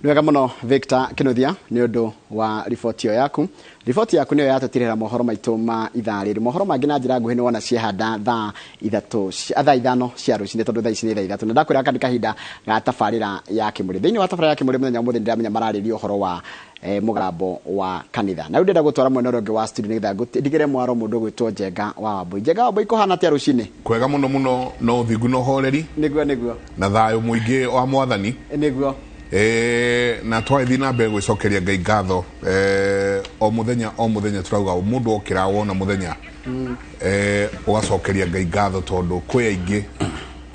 Nĩ wega mũno Victor Kinuthia nĩ ũndũ wa riboti ĩyo yaku. Riboti yaku nĩyo yatũtirĩra mohoro maitũ ma ithaa rĩrĩ. Mohoro mangĩ na njĩra nguhĩ nĩ wona ciehanda thaa ithatũ thaa ithano cia rũcinĩ tondũ thaa ici nĩ thaa ithatũ. Na ndakwĩra gaka nĩ kahinda ga tabarĩra ya Kĩmũrĩ. Thĩinĩ wa tabarĩra ya Kĩmũrĩ mũthenya wa ũmũthĩ nĩndĩramenya mararĩria ũhoro wa mũgambo wa kanitha. Na rĩu ndĩrenda gũtwara mwena ũrĩa ũngĩ wa studio nĩgetha ndigĩre mwaro mũndũ ũgwĩtwo Njenga wa Wambũi. Njenga wa Wambũi kũhana atĩa rũcinĩ? Kwega mũno mũno no ũthingu na ũhoreri. Nĩguo nĩguo. Na thayũ mũingĩ wa mwathani. Nĩguo. E, na twagĩthiĩ na mbere gwĩcokeria Ngai ngatho e, o mũthenya o mũthenya tũrauga mũndũ okĩra wona mũthenya e, ũgacokeria Ngai ngatho tondũ kwĩ aingĩ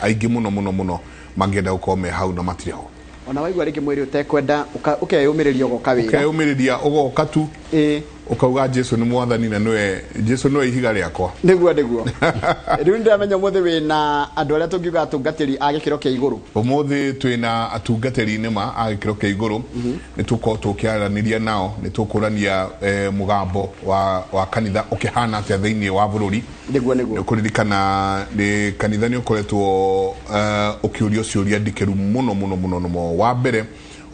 aingĩ mũno mũno mũno mangĩenda gũkorwo me hau na matirĩ ho. Ona waigua rĩngĩ mwĩrĩ ũtekwenda ũkeyũmĩrĩria ũgoka wĩra. Ũkeyũmĩrĩria ũgoka tu. Ĩĩ. Ũkauga Jesu nĩ mwathani na nĩwe Jesu nĩwe ihiga rĩakwa. Nĩguo nĩguo. Rĩu nĩndĩramenya ũmũthĩ wĩna andũ arĩa tũngiuga atungatĩri a gĩkĩro kĩa igũrũ. Ũmũthĩ twĩna atungatĩri nĩma a gĩkĩro kĩa igũrũ. Nĩ tũgũkorwo tũkĩaranĩria nao, nĩ tũkũrania mũgambo wa kanitha ũkĩhana atĩa thĩinĩ wa bũrũri. Nĩguo nĩguo. Nĩ ũkũririkana nĩ kanitha nĩ ũkoretwo ũkĩũrio ciũria ndikĩru mũno mũno mũno mũno. Wa mbere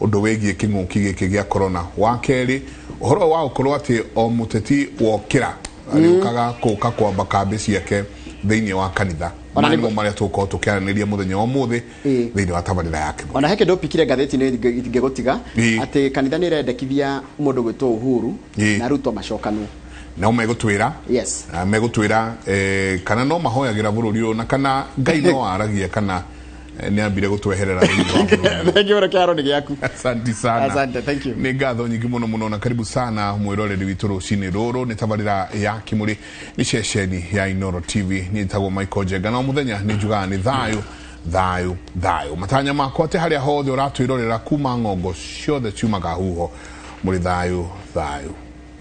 ũndũ wĩgiĩ kĩng'ũki gĩkĩ gĩa corona. Wa kerĩ ũhoro wa gũkorwo atĩ o mũteti wokĩra arĩũkaga kũka kwamba kambĩ ciake thĩinĩ wa kanitha. Ona Maya nĩguo- nĩmo marĩa tũgũkorwo tũkĩaranĩria mũthenya wa ũmũthĩ Ĩĩ. thĩinĩ wa tabarĩra ya Kĩmũrĩ. Ona he kĩndũ ũpikire ngathĩti-inĩ ingĩgũtiga Ĩĩ. atĩ kanitha nĩ ĩrendekithia mũndũ gwĩtwo Uhuru Ĩĩ. na Ruto macokanwo. Nao megũtwĩra Yes. Na megũtwĩra kana no mahoyagĩra bũrũri ũyũ na kana Ngai no aragia kana nĩ ambire gũtweherera thĩinĩ wa bũrũri ũyũ. Thank you mũno kĩharo nĩ gĩaku. Asante sana. Asante, thank you. Nĩ ngatho nyingĩ mũno mũno na karibu sana mwĩroreri witũ rũcinĩ rũrũ nĩ tabarĩra ya Kĩmũrĩ nĩ ceceni ya Inooro TV. Niĩ njĩtagwo Michael Njenga na o mũthenya nĩ njugaga nĩ thayũ thayũ thayũ. Matanya makwa atĩ harĩa hothe ũratwĩrorera kuma ng'ongo ciothe ciumaga huho mũrĩ thayũ thayũ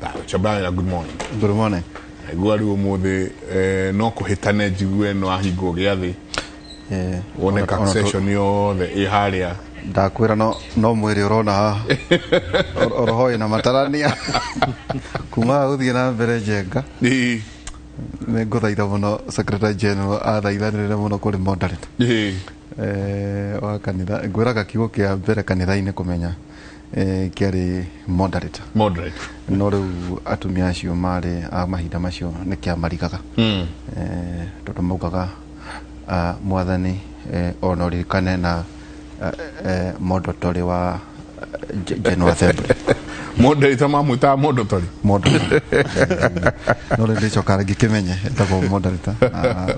thayũ. Chabraya, good morning. Good morning. Naigua rĩu ũmũthĩ no kũhĩtane njigue no ahingwo gĩathĩ. Wone session yothe ĩ harĩa. Ndakwĩra no no mwĩrĩ ũrona haha oroho ĩna matarania kuma haha gũthiĩ na mbere Njenga. Nĩ ngũthaitha mũno Secretary General athaithanĩrĩre mũno kũrĩ moderator wa kanitha. Ngwĩraga kiugo kĩa mbere kanitha-inĩ kũmenya kĩarĩ moderator. Moderator. No rĩu atumia acio marĩ a mahinda macio nĩ kĩamarigaga. Tondũ maugaga mwathani ona ũririkane na moderator wa General Assembly. Moderator mamwĩtaga moderator. Moderator. No rĩu ndĩcoka ngĩkĩmenye etagwo moderator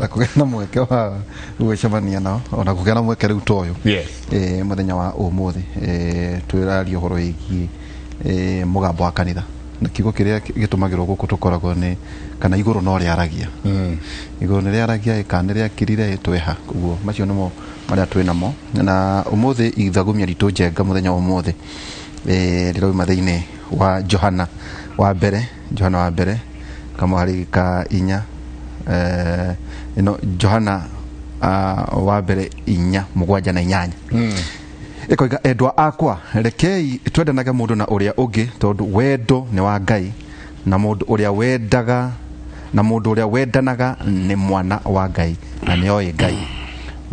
na kũgĩa na mweke wa gwĩcemania nao ona kũgĩa na mweke rĩu ta ũyũ. Yes. Mũthenya wa ũmũthĩ twĩraria ũhoro wĩgiĩ mũgambo wa kanitha na kiugo kĩrĩa gĩtũmagĩrwo gũkũ tũkoragwo nĩ kana igũrũ no rĩaragia. Igũrũ nĩ rĩaragia kana nĩ rĩakirire twĩha ũguo macio nĩmo marĩa twĩ namo na ũmũthĩ ithagumia ritũ Njenga mũthenya wa ũmũthĩ rĩrauma thĩinĩ wa Johana wa mbere Johana wa mbere kamũhari ka inya ĩno Johana wa mbere 4 7 na 8. Ĩkoiga endwa akwa rekei twendanage mũndũ na ũrĩa ũngĩ tondũ wendo nĩ wa Ngai na mũndũ ũrĩa wendaga na mũndũ ũrĩa wendanaga nĩ mwana wa Ngai na nĩ oĩ Ngai.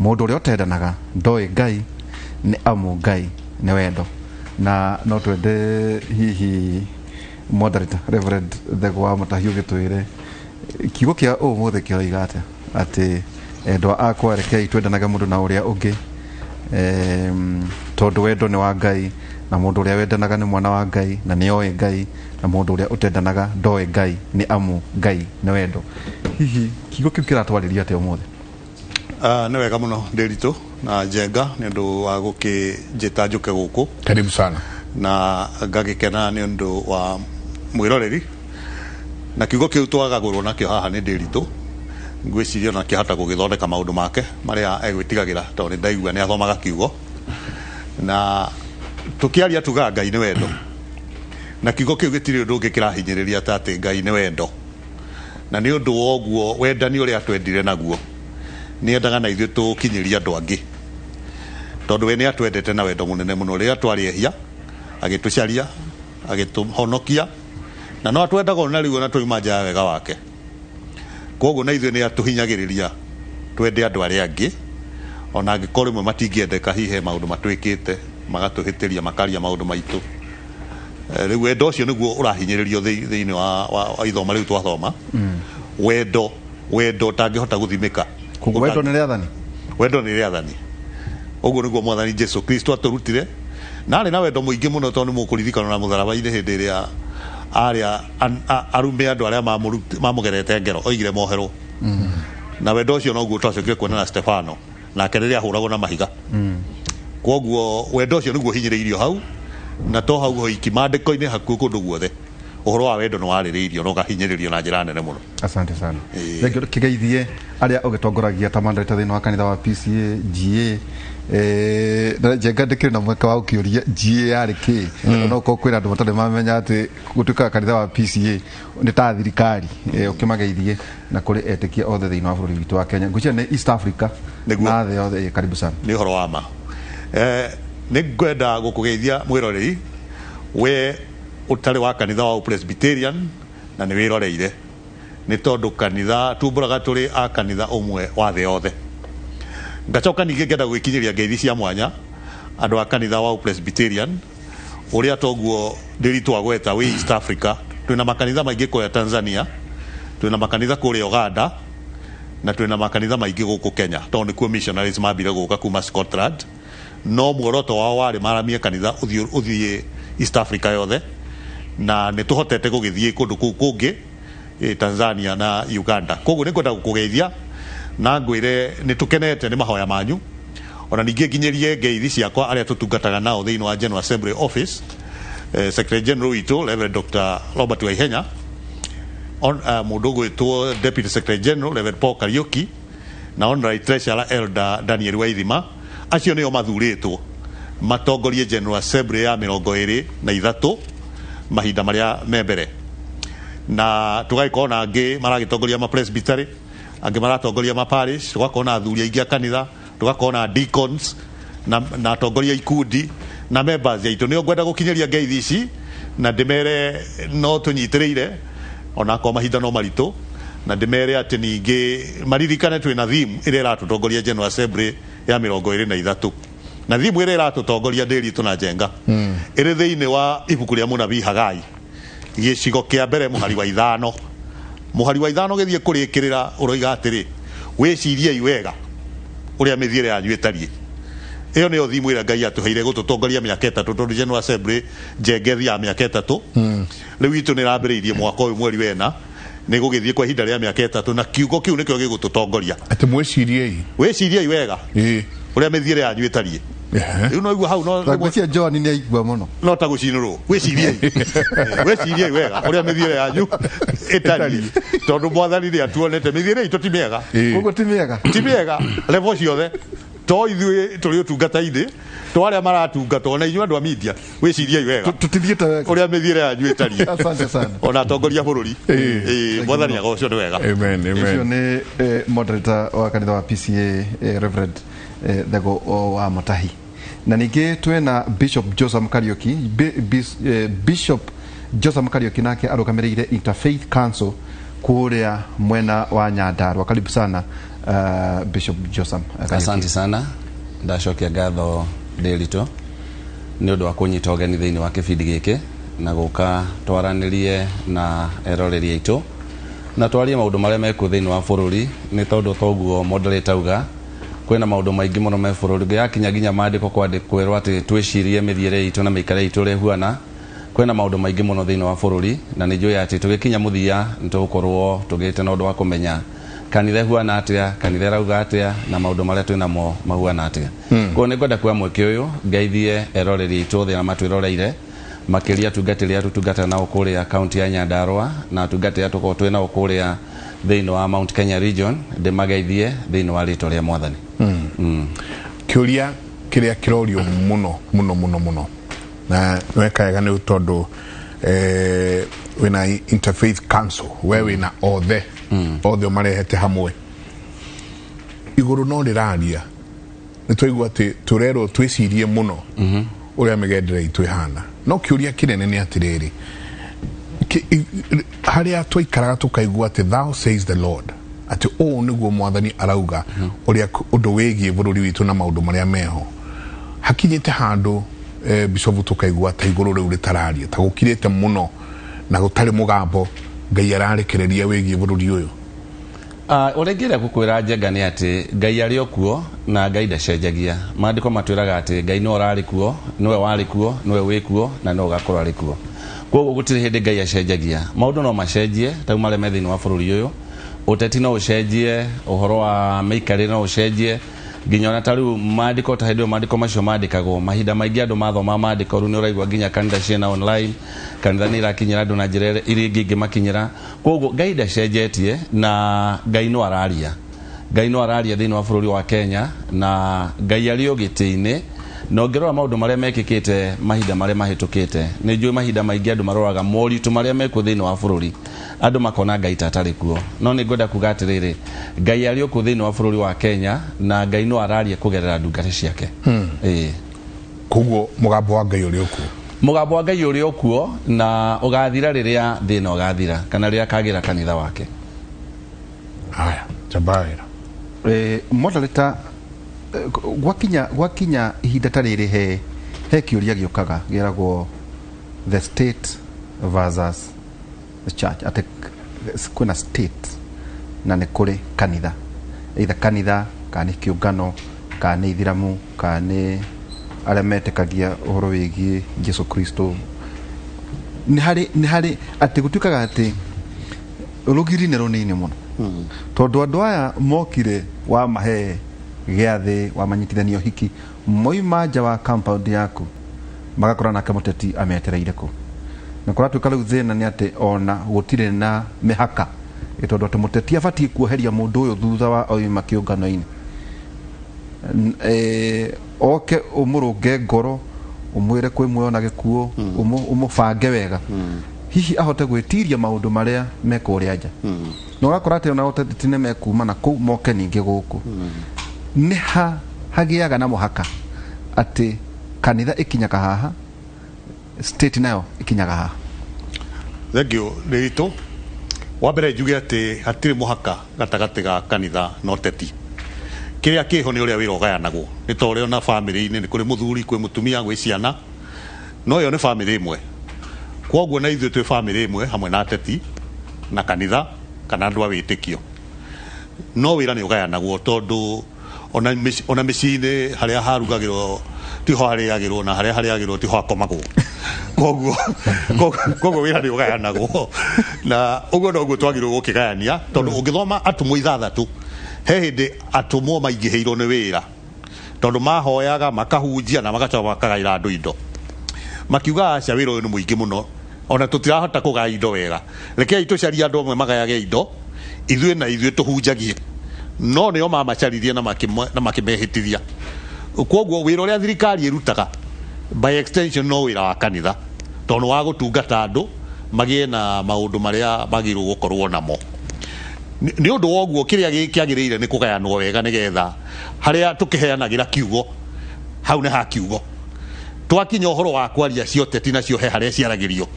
Mũndũ ũrĩa ũtendanaga ndoĩ Ngai nĩ amu Ngai nĩ wendo. Na no twende hihi moderator Reverend Thegwa wa Mũtahi ũgĩtwĩre kiugo kĩa ũmũthĩ kĩroiga atĩa atĩ endwa akwa rekei twendanage mũndũ na ũrĩa ũngĩ tondũ wendo nĩ wa Ngai na mũndũ ũrĩa wendanaga nĩ mwana wa Ngai na nĩ oĩ Ngai na mũndũ ũrĩa ũtendanaga ndoĩ Ngai nĩ amu Ngai nĩ wendo. Hihi kiugo kĩu kĩratwarĩria atĩa ũmũthĩ? Nĩ wega mũno Ndĩritũ na Njenga nĩ ũndũ wa gũkĩnjĩta njũke gũkũ. Karibu sana. Na ngagĩkena nĩ ũndũ wa mwĩroreri na kiugo kĩu twagagũrwo nakĩo haha nĩ Ndĩritũ. Ngwĩciria ona akĩhota gũgĩthondeka maũndũ make marĩa egwĩtigagĩra tondũ nĩ ndaigua nĩ athomaga kiugo. Na tũkĩaria tugaga Ngai nĩ wendo. Na kiugo kĩu gĩtirĩ ũndũ ũngĩ kĩrahinyĩrĩria ta atĩ Ngai nĩ wendo. Na nĩ ũndũ wa ũguo wendani ũrĩa atwendire naguo nĩ endaga na ithuĩ tũũkinyĩrie andũ angĩ. Tondũ we nĩ atwendete na wendo mũnene mũno. Rĩrĩa twarĩ ehia agĩtũcaria, agĩtũhonokia na no atwendaga ona rĩu ona twauma nja ya wega wake. Koguo na ithuĩ nĩ atũhinyagĩrĩria twende andũ arĩa angĩ ona angĩkorwo rĩmwe matingĩendeka hihi he maũndũ matwĩkĩte Magatũhĩtĩria, makaria maũndũ maitũ. Rĩu wendo ũcio nĩguo ũrahinyĩrĩrio thĩinĩ wa ithoma rĩu twathoma. Wendo ũtangĩhota gũthimĩka. Koguo wendo nĩ rĩathani. Wendo nĩ rĩathani. Ũguo nĩguo Mwathani Jesu Kristo atũrutire, na arĩ na wendo mũingĩ mũno, tondũ nĩ mũkũririkana na mũtharaba-inĩ hĩndĩ ĩrĩa arĩa arume andũ arĩa mamũgerete ngero oigire moherwo. Na wendo ũcio noguo twacokire kuona na Stefano nake rĩrĩa ahũragwo na mahiga. Koguo wendo ũcio nĩguo hinyĩrĩirio hau, na to hau hoiki, maandĩko-inĩ hakuhĩ kũndũ guothe ũhoro wa wendo nĩ warĩrĩirio na ũkahinyĩrĩrio na njĩra nene mũno. Asante sana. Thengiũ. Kĩgeithie arĩa ũgĩtongoragia ta moderator thĩinĩ wa kanitha wa PCA GA. Na Njenga ndĩkĩrĩ na mweke wa gũkĩũria GA yarĩ kĩ, no korwo kwĩna andũ matarĩ mamenya atĩ gũtuĩkaga kanitha wa PCA nĩ ta thirikari. Ũkĩmageithie na kũrĩ etĩkia othe thĩinĩ wa bũrũri witũ wa Kenya, ngwĩciria nĩ East Africa Nĩguo. na thĩ yothe. Karibu sana. Nĩ ũhoro wa ma. Nĩ ngwenda gũkũgeithia mwĩroreri, we ũtarĩ wa kanitha wa Presbyterian na nĩ wĩroreire, nĩ tondũ kanitha tumbũraga tũrĩ a kanitha ũmwe wa thĩ yothe. Ngacoka ningĩ ngenda gwĩkinyĩria ngeithi cia mwanya andũ a kanitha wa Presbyterian ũrĩa toguo ndĩritũ agweta wĩ East Africa. Twĩna makanitha maingĩ kũrĩa Tanzania, twĩna makanitha kũrĩa Uganda, na twĩna makanitha maingĩ gũkũ Kenya, tondũ nĩkuo missionaries mambire gũka kuma Scotland, no muoroto wao warĩ maramie kanitha ũthiĩ East Africa yothe, na nĩ tũhotete gũgĩthiĩ kũndũ kũu kũngĩ, Tanzania na Uganda. Koguo nĩ ngwenda gũkũgeithia na ngwĩre nĩ tũkenete nĩ mahoya manyu. Ona ningĩ nginyĩrie ngeithi ciakwa arĩa tũtungataga nao thĩinĩ wa General Assembly Office, Secretary General witũ Reverend Dr. Robert Waihenya, mũndũ ũgwĩtwo Deputy Secretary General Reverend Paul Kariuki, na Honorary Treasurer Elder Daniel Waithima. Acio nĩo mathurĩtwo matongorie General Assembly ya 23 mahinda marĩa me mbere, na tũgagĩkorwo na angĩ maragĩtongoria ma presbytery, angĩ maratongoria ma parish, tũgakorwo na athuri aingĩ a kanitha, tũgakorwo na deacons na atongoria ikundi na members aitũ. Nĩo ngwenda gũkinyĩria ngeithi ici na ndĩmere no tũnyitĩrĩire onakorwo mahinda no maritũ, na ndĩmere atĩ ningĩ maririkane twĩna theme ĩrĩa ĩratũtongoria General Assembly ya 23, na theme ĩrĩa ĩratũtongoria ndĩritũ na Njenga ĩrĩ thĩinĩ wa ibuku rĩa mũnabii Hagai gĩcigo kĩa mbere mũhari wa 5. Mũhari wa 5 gĩthiĩ kũrĩkĩrĩra ũroiga atĩrĩ, wĩciriei wega ũrĩa mĩthiĩre yanyu ĩtariĩ. Ĩyo nĩyo thimu ĩrĩa Ngai atũheire gũtũtongoria mĩaka 3, tondũ General Assembly Njenge ĩthiaga mĩaka 3. Rĩu itũ nĩ ĩrambĩrĩirie mwaka ũyũ mweri wena, nĩ gũgĩthiĩ kwa ihinda rĩa mĩaka 3, na kiugo kĩu nĩkĩo gĩgũtũtongoria. Atĩ mwĩciriei. Wĩciriei wega ũrĩa mĩthiĩre yanyu ĩtariĩ. Rĩu no igua hau no ngwĩciria John nĩ aigua mũno. No ta gũcinũrwo. Wĩciriei. Wĩciriei wega ũrĩa mĩthiĩre yanyu ĩtariĩ, tondũ Mwathani nĩ atuonete mĩthiĩre itũ ti mĩega. Koguo ti mĩega. Ti mĩega level ciothe, to ithuĩ tũrĩ ũtungata-inĩ, to arĩa maratungata, ona inyuĩ andũ a media, wĩciriei wega tũtithiĩte wega ũrĩa mĩthiĩre yanyu ĩtariĩ. Asante sana. Ona atongoria bũrũri. Mwathani agocwo nĩ wega. Amen, amen. Ũcio nĩ moderator wa kanitha wa PCA, Reverend Thego wa Mutahi. Na ningĩ twĩna Bishop Joseph Kariuki. Bishop Joseph Kariuki nake arũgamĩrĩire Interfaith Council kũrĩa mwena wa Nyandarua. Karibu sana, Bishop Joseph Kariuki. Asante sana, ndacokia ngatho Ndĩritũ nĩ ũndũ wa kũnyita ũgeni thĩinĩ wa kĩbindi gĩkĩ na gũka twaranĩrie na eroreri aitũ na twarie maũndũ marĩa mekuo thĩinĩ wa bũrũri, nĩ tondũ toguo moderator auga kwĩna maũndũ maingĩ mũno me bũrũri. Yakinya nginya maandĩko kwĩrwo atĩ twĩcirie mĩthiĩre itũ na mĩikarĩre itũ ũrĩa ĩhuana. Kwĩna maũndũ maingĩ mũno thĩinĩ wa bũrũri, na nĩ njũĩ atĩ tũgĩkinya mũthia nĩ tũgũkorwo tũgĩte na ũndũ wa kũmenya kanitha ĩhuana atĩa, kanitha ĩrauga atĩa, na maũndũ marĩa twĩnamo mahuana atĩa. Koguo nĩ ngwenda kuoya mweke ũyũ ngeithie eroreri aitũ othe arĩa matwĩroreire, makĩria atungatĩri arĩa tũtungataga nao kũrĩa kaunti ya Nyandarua na atungatĩri arĩa tũkoragwo twĩ nao kũrĩa thĩinĩ wa Mount Kenya region, ndĩmageithie thĩinĩ wa rĩtwa rĩa Mwathani. Kĩũria kĩrĩa kĩrorio mũno mũno mũno mũno, na weka wega nĩ tondũ wĩna Interfaith Council, we wĩna othe othe ũmarehete hamwe. Igũrũ no rĩraria, nĩ twaigua atĩ tũrerwo twĩcirie mũno ũrĩa mĩgendere itũ ĩhana, no kĩũria kĩnene nĩ atĩrĩrĩ, harĩa twaikaraga tũkaigua atĩ thou says the Lord, atĩ ũũ nĩguo Mwathani arauga ũrĩa ũndũ wĩgiĩ bũrũri witũ na maũndũ marĩa meho, hakinyĩte handũ Bishop tũkaigua ta igũrũ rĩu rĩtararia, ta gũkirĩte mũno na gũtarĩ mũgambo Ngai ararekereria wĩgiĩ bũrũri ũyũ? Ũrĩa ingĩenda gũkwĩra Njenga nĩ atĩ Ngai arĩ o kuo na Ngai ndacenjagia. Maandĩko matwĩraga atĩ Ngai nĩwe ũrarĩ kuo, nĩwe warĩ kuo, nĩwe wĩ kuo na nĩwe ũgakorwo arĩ kuo. Koguo gũtirĩ hĩndĩ Ngai acenjagia. Maũndũ no macenjie ta rĩu marĩa me thĩinĩ wa bũrũri ũyũ. Ũteti no ũcenjie, ũhoro wa mĩikarĩre no ũcenjie, nginya ona ta rĩu maandĩko ta hĩndĩ ĩyo maandĩko macio mandĩkagwo mahinda maingĩ andũ mathoma maandĩko rĩu nĩ ũraigua nginya kanitha ciĩna online, kanitha nĩ irakinyĩra andũ na njĩra iria ingĩ ingĩmakinyĩra. Koguo Ngai ndacenjetie na Ngai no araria. Ngai no araria thĩinĩ wa bũrũri wa Kenya na Ngai arĩ o gĩtĩ-inĩ. Na ũngĩrora maũndũ marĩa mekĩkĩte mahinda marĩa mahĩtũkĩte, nĩ njũĩ mahinda maingĩ andũ maroraga moritũ marĩa mekuo thĩinĩ wa bũrũri, andũ makona Ngai ta atarĩ kuo. No nĩ ngwenda kuga atĩrĩrĩ, Ngai arĩ o kuo thĩinĩ wa bũrũri wa Kenya na Ngai no araria kũgerera ndungata ciake. Ĩĩ. Koguo mũgambo wa Ngai ũrĩ o kuo. Mũgambo wa Ngai ũrĩ o kuo na ũgathira rĩrĩa thĩna ũgathira kana rĩrĩa akagĩra kanitha wake. Haya, Jabawĩra. Moderator, gwakinya ihinda ta rĩrĩ he kĩũria gĩũkaga gĩragwo the state versus the church, atĩ kwĩna state na nĩ kũrĩ kanitha, either kanitha kana nĩ kĩũngano kana nĩ ithiramu kana nĩ arĩa metĩkagia ũhoro wĩgiĩ Jesu Kristo. Nĩ harĩ atĩ gũtuĩkaga atĩ rũgiri nĩ rũnini mũno, tondũ andũ aya mokire wamahe gĩathĩ, wamanyitithania ũhiki, moima nja wa compound yaku magakora nake mũteti ametereire kũu. Na kũratuĩka rĩu thĩna nĩ atĩ ona gũtirĩ na mĩhaka, tondũ atĩ mũteti abatiĩ kuoheria mũndũ ũyũ thutha wa oima kĩũngano-inĩ, oke ũmũrũnge ngoro, ũmwĩre kwĩ muoyo na gĩkuũ, ũmũbange wega, hihi ahote gwĩtiria maũndũ marĩa me kũrĩa nja. Na ũgakora atĩ ona ũteti nĩ mekuma na kũu moke ningĩ gũkũ. Nĩ ha hagĩaga na mũhaka atĩ kanitha ĩkinyaga haha, state nayo ĩkinyaga haha? Thank you, Ndĩritũ. Wa mbere njuge atĩ hatirĩ mũhaka gatagatĩ ga kanitha na ũteti. Kĩrĩa kĩho nĩ ũrĩa wĩra ũgayanagwo. Nĩ ta ũrĩa ona bamĩrĩ-inĩ nĩ kũrĩ mũthuri, kwĩ mũtumia, gwĩ ciana. No ĩyo nĩ bamĩrĩ ĩmwe. Kwoguo na ithuĩ twĩ bamĩrĩ ĩmwe hamwe na ateti na kanitha kana andũ a wĩtĩkio. No wĩra nĩ ũgayanagwo tondũ ona mĩciĩ-inĩ harĩa harugagĩrwo tiho harĩagĩrwo na harĩa harĩagĩrwo tiho hakomagwo. Koguo wĩra nĩ ũgayanagwo. Na ũguo noguo twagĩrĩirwo gũkĩgayania, tondũ ũngĩthoma atũmwo 6 he hĩndĩ atũmwo maingĩhĩirwo nĩ wĩra, tondũ mahoyaga makahunjia na magacoka makagaĩra andũ indo. Makiuga aca, wĩra ũyũ nĩ mũingĩ mũno, ona tũtirahota kũgaya indo wega, rekei tũcarie andũ amwe magayage indo, ithuĩ na ithuĩ tũhunjagie. No nĩo mamacaririe na makĩmehĩtithia. Koguo wĩra ũrĩa thirikari ĩrutaga by extension no wĩra wa kanitha, tondũ wa gũtungata andũ magĩe na maũndũ marĩa magĩrĩirwo gũkorwo namo. Nĩ ũndũ wa ũguo kĩrĩa kĩagĩrĩire nĩ kũgayanwo wega, nĩgetha harĩa tũkĩheanagĩra kiugo hau nĩ ha kiugo. Twakinya ũhoro wa kwaria cia ũteti nacio he harĩa ciaragĩrio,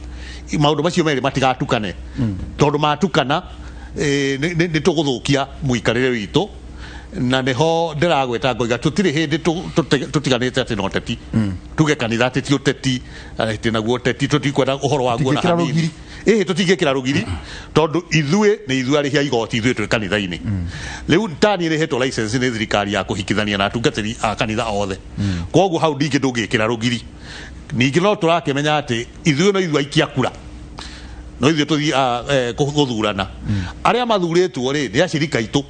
maũndũ macio merĩ matigatukane, tondũ matukana nĩ tũgũthũkia mũikarĩre witũ. Na nĩho ndĩragweta ngoiga tũtirĩ hĩndĩ tũtiganĩte atĩ na ũteti, tuge kanitha atĩ ti ũteti, atĩ naguo ũteti tũtikwenda ũhoro waguo na Tũtingĩkĩra hanini. Rũgiri. Ĩhĩ, tũtingĩkĩra rũgiri, tondũ ithuĩ nĩ ithuĩ arĩhi a igoti, ithuĩ twĩ kanitha-inĩ. Rĩu tani rĩhetwo license nĩ thirikari ya kũhikithania na atungatĩri a kanitha othe, koguo hau ndingĩ ndũngĩkĩra rũgiri. Ningĩ no tũrakĩmenya atĩ ithuĩ no ithuĩ aikia kura, no ithuĩ tũthiĩ gũthurana. Arĩa mathurĩtwo rĩ nĩ acirika aitũ,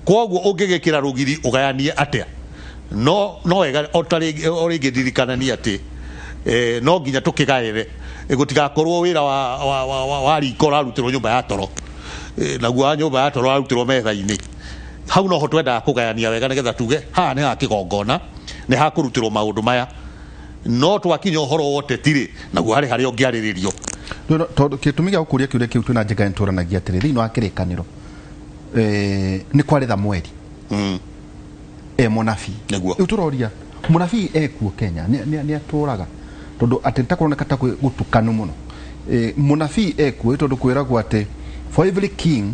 koguo ũngĩgĩkĩra rũgiri ũgayanie atĩa? No wega o ta rĩngĩ o rĩngĩ ndirikanania atĩ no nginya tũkĩgaĩre, gũtigakorwo wĩra wa riko ũrarutĩrwo nyũmba ya toro, naguo wa nyũmba ya toro ũrarutĩrwo metha-inĩ. Hau noho twendaga kũgayania wega, nĩgetha tuge haha nĩ ha kĩgongona, nĩ hakũrutĩrwo maũndũ maya. No twakinya ũhoro wa ũteti rĩ, naguo harĩ harĩa ũngĩarĩrĩrio. Tondũ gĩtũmi gĩa gũkũria kĩũria kĩu twĩna Njenga nĩtũranagia atĩrĩ, thĩinĩ wa kĩrĩkanĩro nĩ kwarĩ Thamueli e mũnabii. Nĩguo. Rĩu tũroria mũnabii ekuo Kenya nĩ atũraga, tondũ atĩ ta kũroneka ta kwĩ gũtukanu mũno. Mũnabii ekuo tondũ kwĩragwo atĩ for every king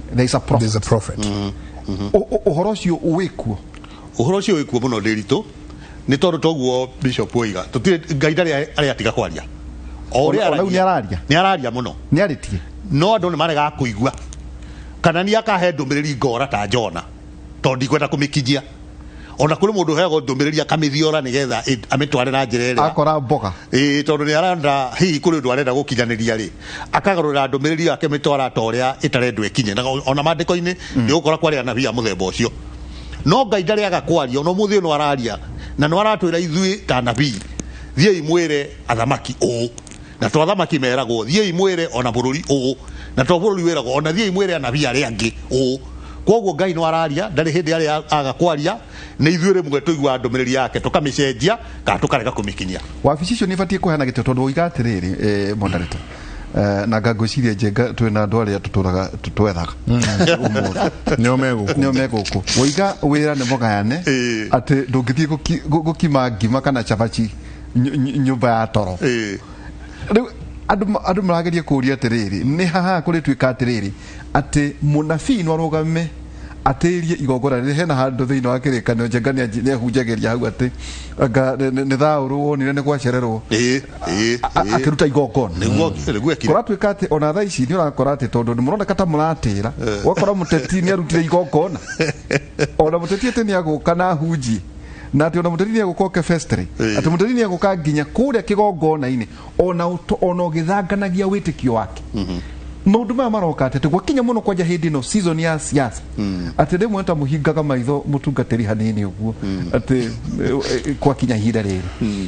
there is a prophet. There's a prophet. Ũhoro ũcio wĩkuo? Ũhoro ũcio wĩkuo mũno, Ndĩritũ. Nĩ tondũ toguo Bishop oiga, tũtirĩ Ngai ndarĩ arĩa atiga kwaria. O ũrĩa Ona rĩu nĩ araria. Nĩ araria mũno. Nĩ arĩtie. No andũ nĩ maregaga kũigua. Kana nĩ akahe ndũmĩrĩri ngora ta Jona, tondũ ndikwenda kũmĩkinyia. Ona kũrĩ mũndũ ũheagwo ndũmĩrĩri akamĩthiora nĩgetha amĩtware na njĩra ĩrĩa akora mboga. Ĩĩ, tondũ nĩ arenda hihi kũrĩ ũndũ arenda gũkinyanĩria rĩ, akagarũrĩra ndũmĩrĩri ĩyo akĩmĩtwara ta ũrĩa ĩtarendwo ĩkinye. Na ona maandĩko-inĩ nĩ ũgũkora kwarĩ anabii a mũthemba ũcio. No Ngai ndarĩaga kwaria, ona ũmũthĩ ũyũ no araria, na no aratwĩra ithuĩ ta anabii, thiĩi mwĩre athamaki ũũ, na to athamaki meragwo, thiĩi mwĩre ona bũrũri ũũ, na to bũrũri wĩragwo, ona thiĩi mwĩre anabii arĩa angĩ ũũ. Koguo Ngai no araria, ndarĩ hĩndĩ arĩ aga kwaria, nĩ ithuĩ rĩmwe tũiguaga ndũmĩrĩri yake tũkamĩcenjia kana tũkarega kũmĩkinyia. Wabici icio nĩ ibatiĩ kũheana gĩtĩo tondũ woiga atĩrĩrĩ, moderator, na nga ngwĩciria Njenga twĩna andũ arĩa tũtũraga twethaga ũmũthĩ nĩo megũkũ. Nĩo megũkũ. Woiga wĩra nĩ mũgayane, atĩ ndũngĩthiĩ gũkima ngima kana cabaci nyũmba ya toro. Rĩu andũ marageria kũũria atĩrĩrĩ, nĩ haha kũrĩtuĩka atĩrĩrĩ atĩ mũnabii no arũgame atĩrie igongona rĩrĩ hena handũ thĩinĩ wa kĩrĩkanĩro Njenga nĩahunjagĩria hau atĩ anga nĩ thaũrũ wonire nĩ gwacererwo akĩruta igongona. Nĩguo ekire. Kũratuĩka atĩ ona thaa ici nĩ ũrakora atĩ tondũ nĩ mũroneka ta mũratĩra, ũgakora mũteti nĩ arutire igongona, ona mũteti atĩ nĩ agũka na ahunjie, na atĩ ona mũteti nĩ agũka oke festry, atĩ mũteti nĩ agũka nginya kũrĩa kĩgongona-inĩ, ona ona ũgĩthanganagia wĩtĩkio wake. Maũndũ maya maroka atĩ gwakinya mũno kwanja hĩndĩ ĩno season ya siasa, atĩ rĩmwe ta mũhingaga maitho mũtungatĩri hanini ũguo atĩ gwakinya ihinda rĩrĩ,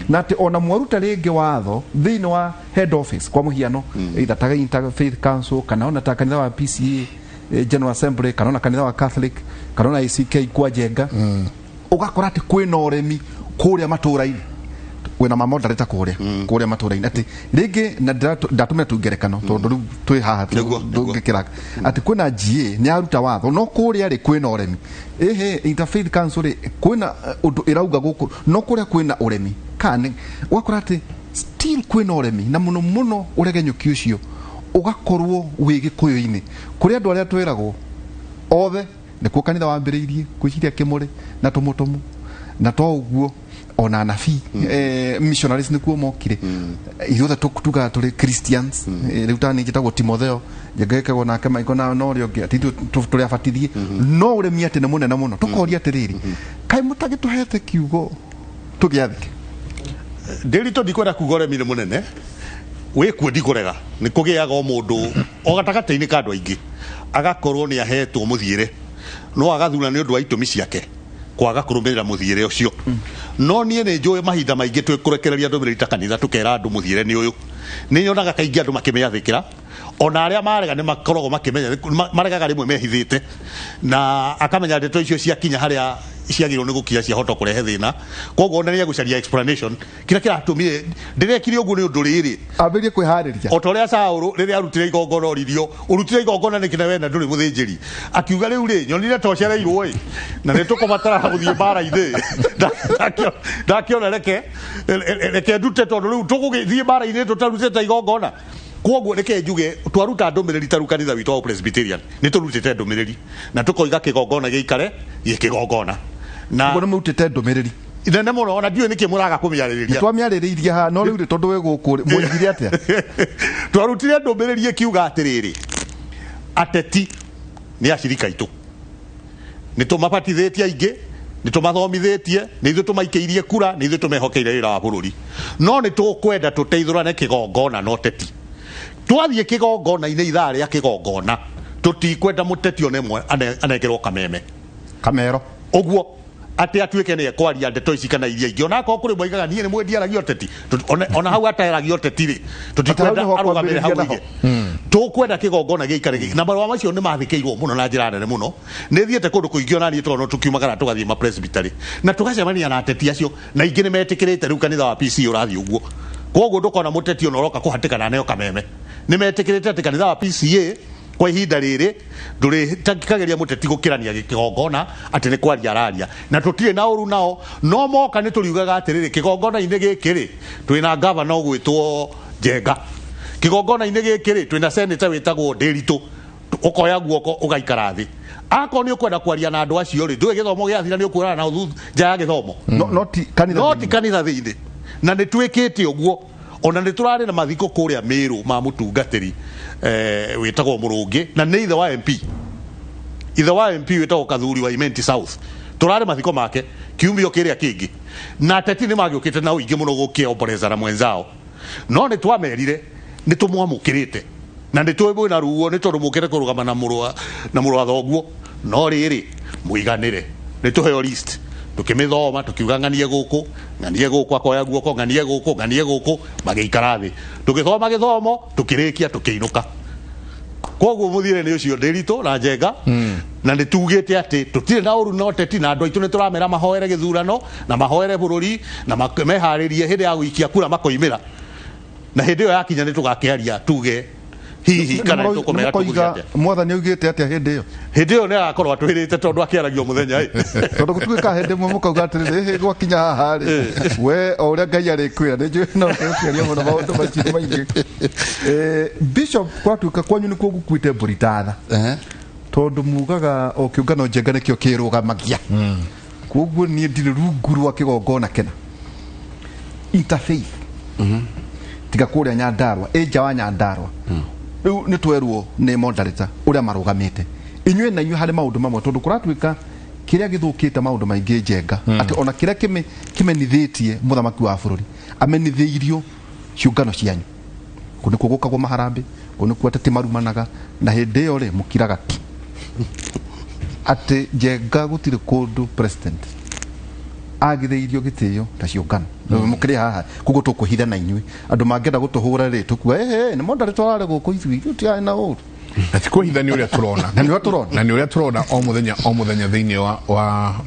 na atĩ ona mwaruta rĩngĩ watho thĩinĩ wa head office, kwa mũhiano either ta Interfaith Council kana ona ta kanitha wa PCA General Assembly kana ona kanitha wa Catholic kana ona ACK kwa Njenga, ũgakora atĩ kwĩna ũremi kũrĩa matũra-inĩ, wĩna mamoderator kũrĩa matũra-inĩ, atĩ rĩngĩ na ndatũmĩra tu ngerekano tondũ rĩu twĩ haha tũngĩkĩraga atĩ kwĩna GA nĩ aruta watho no kũrĩa rĩ kwĩna ũremi, ĩhĩ Interfaith Council rĩ kwĩna ũndũ ĩrauga gũkũ no kũrĩa kwĩna ũremi, kana ũgakora atĩ still kwĩna ũremi, na mũno mũno ũregenyũki ũcio ũgakorwo wĩ gĩkũyũ-inĩ kũrĩ andũ arĩa twĩragwo othe nĩkuo kanitha wambĩrĩirie gwĩciria kĩmũrĩ na tũmũtũmũ na to ũguo ona anabii missionaries nĩkuo mokire. Ithuothe tugaga tũrĩ Christians. Rĩu ta niĩ njĩtagwo Timotheo, njengekagwo nake Michael na ũrĩa ũngĩ atĩ ithuĩ tũrĩ abatithie, no ũremi atĩ nĩ mũnene mũno. Tũkoria atĩrĩrĩ, kaĩ mũtagĩtũhete kiugo tũgĩathĩke? Ndĩritũ ndikwenda kuga ũremi nĩ mũnene wĩkuo, ndikũrega nĩ kũgĩaga o mũndũ o gatagatĩ-inĩ ka andũ aingĩ agakorwo nĩ ahetwo mũthiĩre no agathura nĩ ũndũ wa itũmi ciake kwaga kũrũmĩrĩra mũthiĩre ũcio. No niĩ nĩ njũĩ mahinda maingĩ twĩkũrekereria ndũmĩrĩri ta kanitha tũkera andũ mũthiĩre nĩ ũyũ, nĩ nyonaga kaingĩ andũ makĩmĩathĩkĩra, ona arĩa marega nĩ makoragwo makĩmenya maregaga rĩmwe mehithĩte na akamenya ndeto icio ciakinya harĩa ciagĩrĩirwo nĩ gũkinya ciahota kũrehe thĩna, koguo ona nĩ egũcaria explanation kĩrĩa kĩratũmire ndĩrekire ũguo nĩ ũndũ rĩrĩ ambĩrie kwĩharĩria. O ta ũrĩa Saũlũ rĩrĩa arutire igongona oririo, ũrutire igongona nĩkĩ na we na ndũrĩ mũthĩnjĩri? Akiuga rĩu rĩ nyonire ta ũcereirwo ĩ na nĩ tũkũbatara gũthiĩ mbara-inĩ, ndakĩona reke ndute tondũ rĩu tũgũgĩthiĩ mbara-inĩ tũtarutĩte igongona. Koguo reke njuge twaruta ndũmĩrĩri ta rĩu kanitha witũ wa Presbyterian nĩ tũrutĩte ndũmĩrĩri na tũkoiga kĩgongona gĩikare gĩ kĩgongona na ũguo nĩ mũrutĩte ndũmĩrĩri nene mũno, ona ndiũĩ nĩkĩ mũraga kũmĩarĩrĩria. Twamĩarĩrĩirie haha no rĩu rĩ tondũ wĩ gũkũ rĩ, mwoigire atĩa? Twarutire ndũmĩrĩri ĩkiuga atĩrĩrĩ, ateti nĩ acirika aitũ, nĩ tũmabatithĩtie aingĩ, nĩ tũmathomithĩtie, nĩ ithuĩ tũmaikĩirie kura, nĩ ithuĩ tũmehokeire wĩra wa bũrũri, no nĩ tũkwenda tũteithũrane kĩgongona na ũteti. Twathiĩ kĩgongona-inĩ ithaa rĩa kĩgongona tũtikwenda mũteti one ĩmwe anengerwo kameme kamero ũguo atĩ atuĩke nĩ ekwaria ndeto ici kana iria ingĩ, ona akorwo kũrĩ moigaga niĩ nĩ mwendiaragia ũteti, ona hau ataragia ũteti rĩ tũtikwenda Atĩ hau nĩho arũgamĩre hau kwambĩrĩria oige. Tũkwenda kĩgongona gĩikare na marũa macio nĩ mathĩkĩirwo mũno na njĩra nene mũno. Nĩ thiĩte kũndũ kũingĩ ona niĩ tondũ tũkiumagara tũgathiĩ ma presbytery na tũgacemania na ateti acio na ingĩ nĩ metĩkĩrĩte rĩu kanitha wa PC ũrathiĩ ũguo, koguo ndũkona mũteti ona ũroka kũhatĩkana aneo kameme, nĩ metĩkĩrĩte atĩ kanitha wa PCA kwa ihinda rĩrĩ ndũrĩkageria mũteti gũkĩrania kĩgongona atĩ nĩ kwaria araria, na tũtirĩ na ũru nao, no moka nĩ tũriugaga atĩrĩrĩ, kĩgongona-inĩ gĩkĩ rĩ twĩna gavana ũgwĩtwo Njenga, kĩgongona-inĩ gĩkĩ rĩ twĩna senator wĩtagwo Ndĩritũ, ũkoya guoko ũgaikara thĩ. Akorwo nĩ ũkwenda kwaria na andũ acio rĩ, ndũĩ gĩthomo gĩathira nĩ ũkuonana nao nja ya gĩthomo. No ti kanitha. No ti kanitha thĩinĩ. Na nĩ twĩkĩte ũguo. Ona nĩ tũrarĩ na mathiko kũrĩa Mĩrũ ma mũtungatĩri wĩtagwo Mũrũngĩ, na nĩ ithe wa MP. Ithe wa MP wĩtagwo Kathuri wa Imenti South. Tũrarĩ mathiko make kiumia kĩrĩa kĩngĩ. Na ateti nĩ magĩũkĩte na ũingĩ mũno gũkĩomboreza na mwenzao. No nĩ twamerire nĩ tũmwamũkĩrĩte. Na nĩ tũĩ mwĩna ruo nĩ tondũ mũkĩte kũrũgama na mũrũ wa thoguo. No rĩrĩ mũiganĩre. Nĩ tũheo list. Tukimithoma tukiuga ng'anie gũkũ, ng'anie gũkũ, akoya guoko, ng'anie gũkũ, ng'anie gũkũ, magĩikara thĩ. Tũgĩthoma gĩthomo, tũkĩrĩkia, tũkĩinũka. Koguo mũthiĩre nĩ ũcio Ndĩritũ na Njenga, na nĩ tugĩte atĩ tũtirĩ na ũru na ũteti, na andũ aitũ nĩ tũramera mahoere gĩthurano na mahoere bũrũri na meharĩrie hĩndĩ ya gũikia kura makoimĩra. Na hĩndĩ ĩyo yakinya nĩ tũgakĩaria tuge hihi kana nĩ tũkũmera tũgũthiĩ atĩa. Mwathani augĩte atĩa hĩndĩ ĩyo? Hĩndĩ ĩyo nĩ agakorwo atwĩrĩte tondũ akĩaragia o mũthenya ĩ. Tondũ gũtuĩka hĩndĩ ĩmwe mũkauga atĩrĩrĩ, ĩhĩ gwakinya haha rĩ, we o ũrĩa Ngai arĩkwĩra, nĩ njũĩ no ũkĩaria mũno maũndũ macio maingĩ. Bishop, gwatuĩka kwanyu nĩkuo gũkuĩte mbũri ta tha. Tondũ mugaga o kĩũngano Njenga nĩkĩo kĩrũgamagia. Koguo niĩ ndirĩ rungu rwa kĩgongona kĩna. Interfaith. Tiga kũrĩa Nyandarua, ĩ nja wa Nyandarua. Rĩu nĩ twerwo nĩ moderator ũrĩa marũgamĩte. Inyuĩ na inyuĩ harĩ maũndũ mamwe tondũ kũratuĩka kĩrĩa gĩthũkĩte maũndũ maingĩ Njenga, atĩ ona kĩrĩa kĩmenithĩtie mũthamaki wa bũrũri amenithĩirio ciũngano cianyu. Kũu nĩkuo gũkagwo maharambĩ, kũu nĩkuo ateti marumanaga, na hĩndĩ ĩyo rĩ mũkiraga ki. Atĩ Njenga gũtirĩ kũndũ president agithĩirio gĩtĩo ta ciũngano. Mũkĩrĩ haha koguo tũkwĩhitha na inyuĩ. Andũ mangĩenda gũtũhũra rĩ tũkuga ehe nĩ moderator ararĩ gũkũ ithuĩ tũtiarĩ na ũru. Na ti kwĩhitha nĩ ũrĩa tũrona. Na nĩ ũrĩa tũrona. Na nĩ ũrĩa tũrona o mũthenya o mũthenya thĩinĩ wa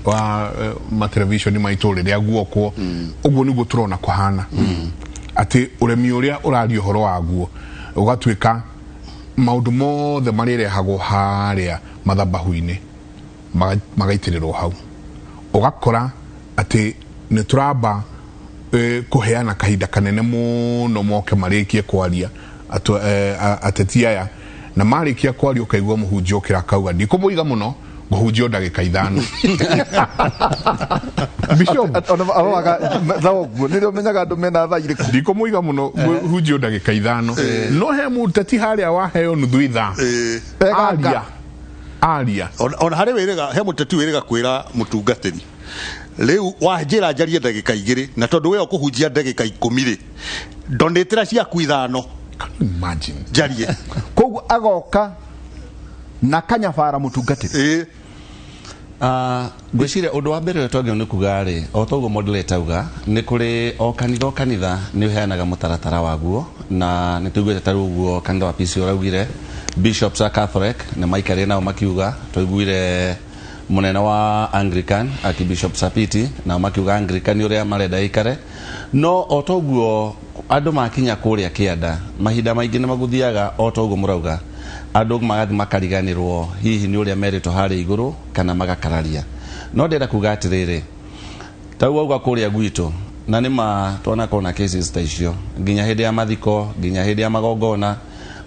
wa matelevision maitũ rĩrĩa guokwo. Ũguo nĩguo tũrona kũhana. Atĩ ũremi ũrĩa ũraria ũhoro waguo ũgatuĩka maũndũ mothe marĩrehagwo harĩa mathabahu-inĩ magaitĩrĩrwo hau. Ũgakora atĩ nĩ tũramba kũheana kahinda kanene mũno moke marĩkie kwaria ateti aya, na marĩkia kwaria ũkaigua mũhunjia ũkĩra akauga ndikũmũiga mũno, ngũhunjia o ndagĩka 5. Bishop, Ona aroraga thaa ũguo nĩrĩo menyaga andũ mena thaa irĩkũ. Ndikũmũiga mũno, ngũhunjia o ndagĩka 5. No he mũteti harĩa waheo nuthu ithaa. Eganga. Aria aria. Ona harĩ wĩrĩga he mũteti wĩrĩga kwĩra mũtungatĩri rĩu wanjĩra njarie ndagĩka 2, na tondũ we ũkũhunjia ndagĩka 10 rĩ, ndonĩtĩra ciaku 5. Can you imagine? Njarie. Koguo agoka na kanyabara mũtungatĩri. Ngwĩciria ũndũ wa mbere ũrĩa twagĩrĩirwo nĩ kuga rĩ, o ta ũguo moderator auga, nĩ kũrĩ o kanitha o kanitha nĩ ũheanaga mũtaratara waguo, na nĩ tũiguĩte ta rĩu ũguo kanitha wa PCEA ũraugire, bishops a Catholic nĩ maikarire nao makiuga, twaiguire mũnene wa Anglican Archbishop Sapiti nao makiuga Anglican ũrĩa marenda ĩikare. No o ta ũguo andũ makinya kũrĩa kĩanda, mahinda maingĩ nĩ magũthiaga o ta ũguo mũrauga, andũ magathiĩ makariganĩrwo hihi nĩ ũrĩa merĩtwo harĩa igũrũ kana magakararia. No ndĩrenda kuga atĩrĩrĩ, ta rĩu wauga kũrĩa gwitũ, na nĩ ma twanakorwo na cases ta icio nginya hĩndĩ ya mathiko, nginya hĩndĩ ya magongona,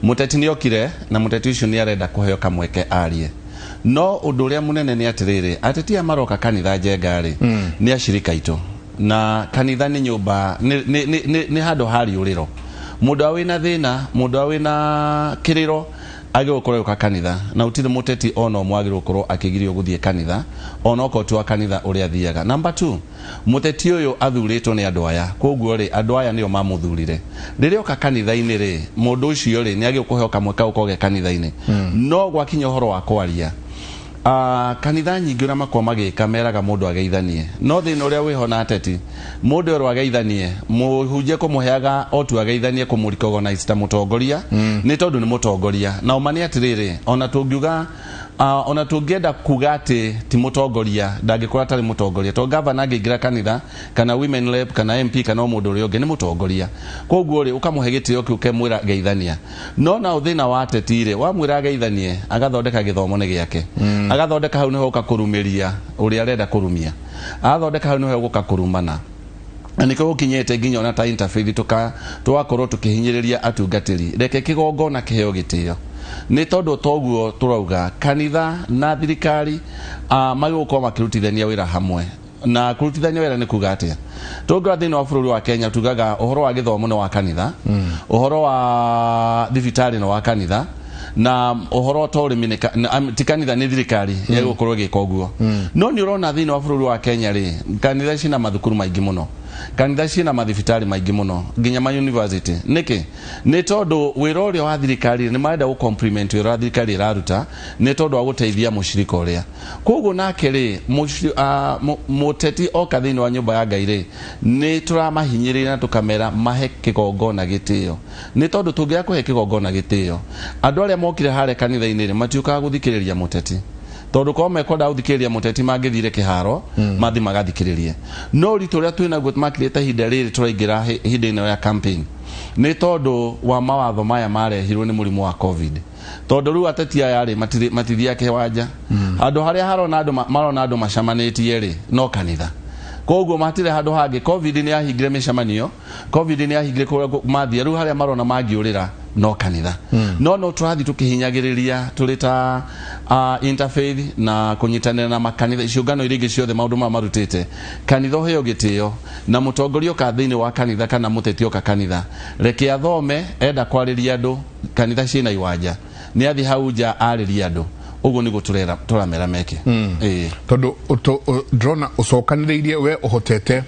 mũteti nĩ okire na mũteti ũcio nĩ arenda kũheo kamweke arie. No ũndũ ũrĩa mũnene nĩ atĩrĩrĩ, ateti aya maroka kanitha Njenga rĩ, nĩ acirika aitũ, na kanitha nĩ nyũmba nĩ handũ ha riũrĩro. Mũndũ ũrĩa wĩna thĩna, mũndũ ũrĩa wĩna kĩrĩro agĩrĩirwo gũkorwo agĩũka kanitha, na gũtirĩ mũteti ona ũmwe agĩrĩirwo gũkorwo akĩgirio gũthiĩ kanitha ona okorwo ti wa kanitha ũrĩa athiaga. Number 2, mũteti ũyũ athurĩtwo nĩ andũ aya, koguo rĩ andũ aya nĩo mamũthurire. Rĩrĩa oka kanitha-inĩ rĩ, mũndũ ũcio rĩ nĩ agĩrĩirwo kũheo kamweke gũkorwo ge kanitha-inĩ. No gwakinya ũhoro wa kwaria, kanitha nyingĩ ũrĩa makoragwo magĩka meraga mũndũ ageithanie, no thĩna ũrĩa wĩho na ateti, mũndũ erwo ageithanie, mũhunjia kũmũheaga o tu ageithanie kũmũ-recognize ta mũtongoria, nĩ tondũ nĩ mũtongoria. Na ũma nĩ atĩrĩrĩ, ona tũngiuga ona tũngĩenda kuga atĩ ti mũtongoria, ndangĩkorwo atarĩ mũtongoria, tondũ gavana angĩingĩra kanitha kana women rep kana MP kana o mũndũ ũrĩa ũngĩ nĩ mũtongoria. Koguo rĩ ũkamũhe gĩtĩo kĩu ũkemwĩra geithania. No na thĩna wa ateti rĩ, wamwĩra ageithanie agathondeka gĩthomo nĩ gĩake, agathondeka hau nĩho ũka kũrumĩria ũrĩa arenda kũrumia, agathondeka hau nĩho gũka kũrumana. Na nĩkĩo gũkinyĩte nginya ona ta interfaith tũgakorwo tũkĩhinyĩrĩria atungatĩri, reke kĩgongona kĩheo gĩtĩo. Nĩ tondũ toguo tũrauga kanitha na thirikari magĩgũkorwo makĩrutithania wĩra hamwe. Na kũrutithania wĩra nĩ kuga atĩa? Tũngĩrora thĩinĩ wa bũrũri wa Kenya tugaga ũhoro wa gĩthomo nĩ wa kanitha, ũhoro wa thibitarĩ nĩ wa kanitha, na ũhoro ta ũrĩmi ti kanitha nĩ thirikari ĩgũkorwo ĩgĩka ũguo. No nĩ ũrona thĩinĩ wa bũrũri wa Kenya rĩ, kanitha ciĩna mathukuru maingĩ mũno, kanitha ciĩna mathibitarĩ maingĩ mũno, nginya ma university. Nĩkĩ? Nĩ tondũ wĩra ũrĩa wa thirikari nĩ marenda gũ complement wĩra ũrĩa thirikari ĩraruta nĩ tondũ wa gũteithia mũcirika ũrĩa. Koguo nake rĩ, mũteti oka thĩinĩ wa nyũmba ya Ngai rĩ, nĩ tũramahinyĩrĩria na tũkamera mahe kĩgongona gĩtĩo. Nĩ tondũ tũngĩaga kũhe kĩgongona gĩtĩo, andũ arĩa mokire harĩa kanitha-inĩ rĩ, matiũkaga gũthikĩrĩria mũteti. Tondũ korwo mekwenda gũthikĩrĩria mũteti mangĩthire kĩharo, mathi magathikĩrĩrie. No ũritũ ũrĩa twĩnaguo makĩrĩte ihinda rĩrĩ tũraingĩra hĩndĩ ĩno ya campaign, nĩ tondũ wa mawatho maya marehirwo nĩ mũrimũ wa COVID. Tondũ rĩu ateti aya rĩ, matithiaga kĩwanja. Handũ harĩa harona andũ marona andũ macemanĩtie rĩ, no kanitha. Koguo matirĩ handũ hangĩ. COVID nĩ yahingire mĩcemanio, COVID nĩ yahingire kũrĩa mathiĩ, rĩu harĩa marona mangĩũrĩra no kanitha. No tũrathiĩ tũkĩhinyagĩrĩria tũrĩ ta interfaith na kũnyitanĩra na makanitha ciũngano iria ingĩ ciothe maũndũ maya marutĩte. Kanitha ũheo gĩtĩo na mũtongoria oka thĩinĩ wa kanitha kana mũteti oka kanitha, reke athome, enda kwarĩria andũ, kanitha ciĩna iwanja, nĩ athiĩ hau nja arĩrie andũ. Ũguo nĩguo tũramera meke. Tondũ ndĩrona ũcokanĩrĩirie we ũhotete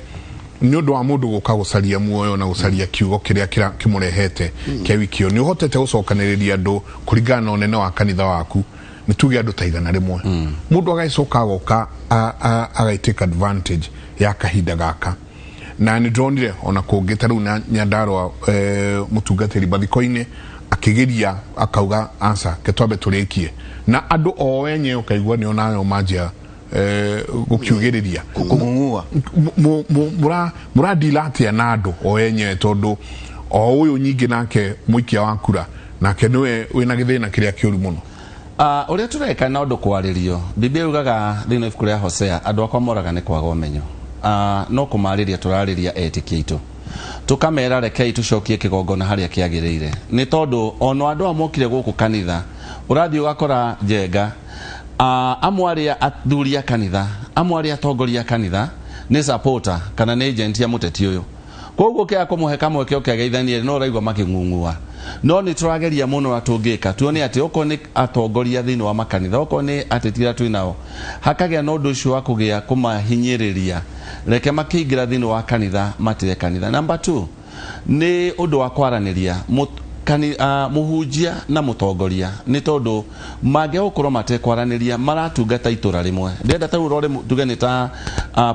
nĩ ũndũ wa mũndũ gũka gũcaria muoyo na gũcaria kiugo kĩrĩa kĩmũrehete kĩa wiki ĩyo, nĩ ũhotete gũcokanĩrĩria andũ kũringana na ũnene wa kanitha waku, nĩ tuge andũ ta 100. Mũndũ agagĩcoka agoka agagĩtake advantage ya kahinda gaka. Na nĩ ndĩronire ona kũngĩ ta rĩu na Nyandarua mũtungatĩri mathiko-inĩ akĩgeria akauga aca ke twambe tũrĩkie, na andũ o enye ũkaigua nĩo nayo manjia gũkiugĩrĩria kũng'ung'ua. Mũradila atĩa na andũ o enyewe, tondũ o ũyũ nyingĩ nake mũikia wa kura nake nĩwe wĩna gĩthĩna kĩrĩa kĩũru mũno? Ũrĩa tũreka na ũndũ kwarĩrio, Biblia yugaga thĩinĩ wa ibuku rĩa Hosea andũ akwa moraga nĩ kwaga ũmenyo. No kũmarĩria tũrarĩria etĩkia aitũ, tũkamera rekei tũcokie kĩgongona harĩa kĩagĩrĩire, nĩ tondũ ona andũ aya mokire gũkũ kanitha ũrathiĩ ũgakora Njenga, amwe arĩa athuri a kanitha, amwe arĩa atongoria a kanitha nĩ supporter kana nĩ agent ya mũteti ũyũ. Koguo kĩa kũmũhe kamweke oke ageithanie no ũraigua makĩng'ung'ua. No nĩ tũrageria mũno ũrĩa tũngĩka tuone atĩ okorwo nĩ atongoria thĩinĩ wa makanitha, okorwo nĩ ateti arĩa twĩ nao, hakagĩa na ũndũ ũcio wa kũgĩa kũmahinyĩrĩria, reke makĩingĩra thĩinĩ wa kanitha matĩe kanitha. Number 2 nĩ ũndũ wa kwaranĩria mũhunjia na mũtongoria, nĩ tondũ mangĩgũkorwo matekwaranĩria maratungata itũra rĩmwe. Ndĩrenda ta rĩu ũrore tuge nĩ ta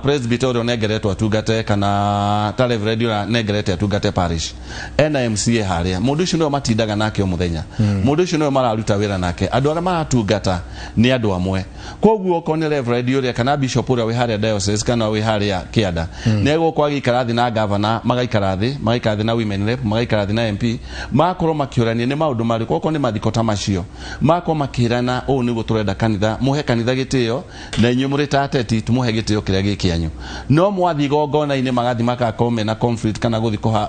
presbyter ũrĩa ũnengeretwo atungate kana ta reverend ũrĩa ũnengerete atungate parish, ena MCA harĩa, mũndũ ũcio nĩwe matindaga nake o mũthenya, mũndũ ũcio nĩwe mararuta wĩra nake, andũ arĩa maratungata nĩ andũ amwe. Koguo okorwo nĩ reverend ũrĩa kana bishop ũrĩa wĩ harĩa diocese kana wĩ harĩa kĩanda, nĩ egũkorwo agĩikara thĩ na governor, magaikara thĩ, magaikara thĩ na women rep, magaikara thĩ na MP, magakorwo makĩũrania nĩ maũndũ marĩkũ, okorwo nĩ mathiko ta macio, magakorwo makĩrana ũũ nĩguo tũrenda kanitha, mũhe kanitha gĩtĩo na inyuĩ mũrĩ ta ateti tũmũhe gĩtĩo kĩrĩa gĩ kĩanyu. No mwathiĩ igongona-inĩ magathiĩ magakorwo mena conflict kana gũthiĩ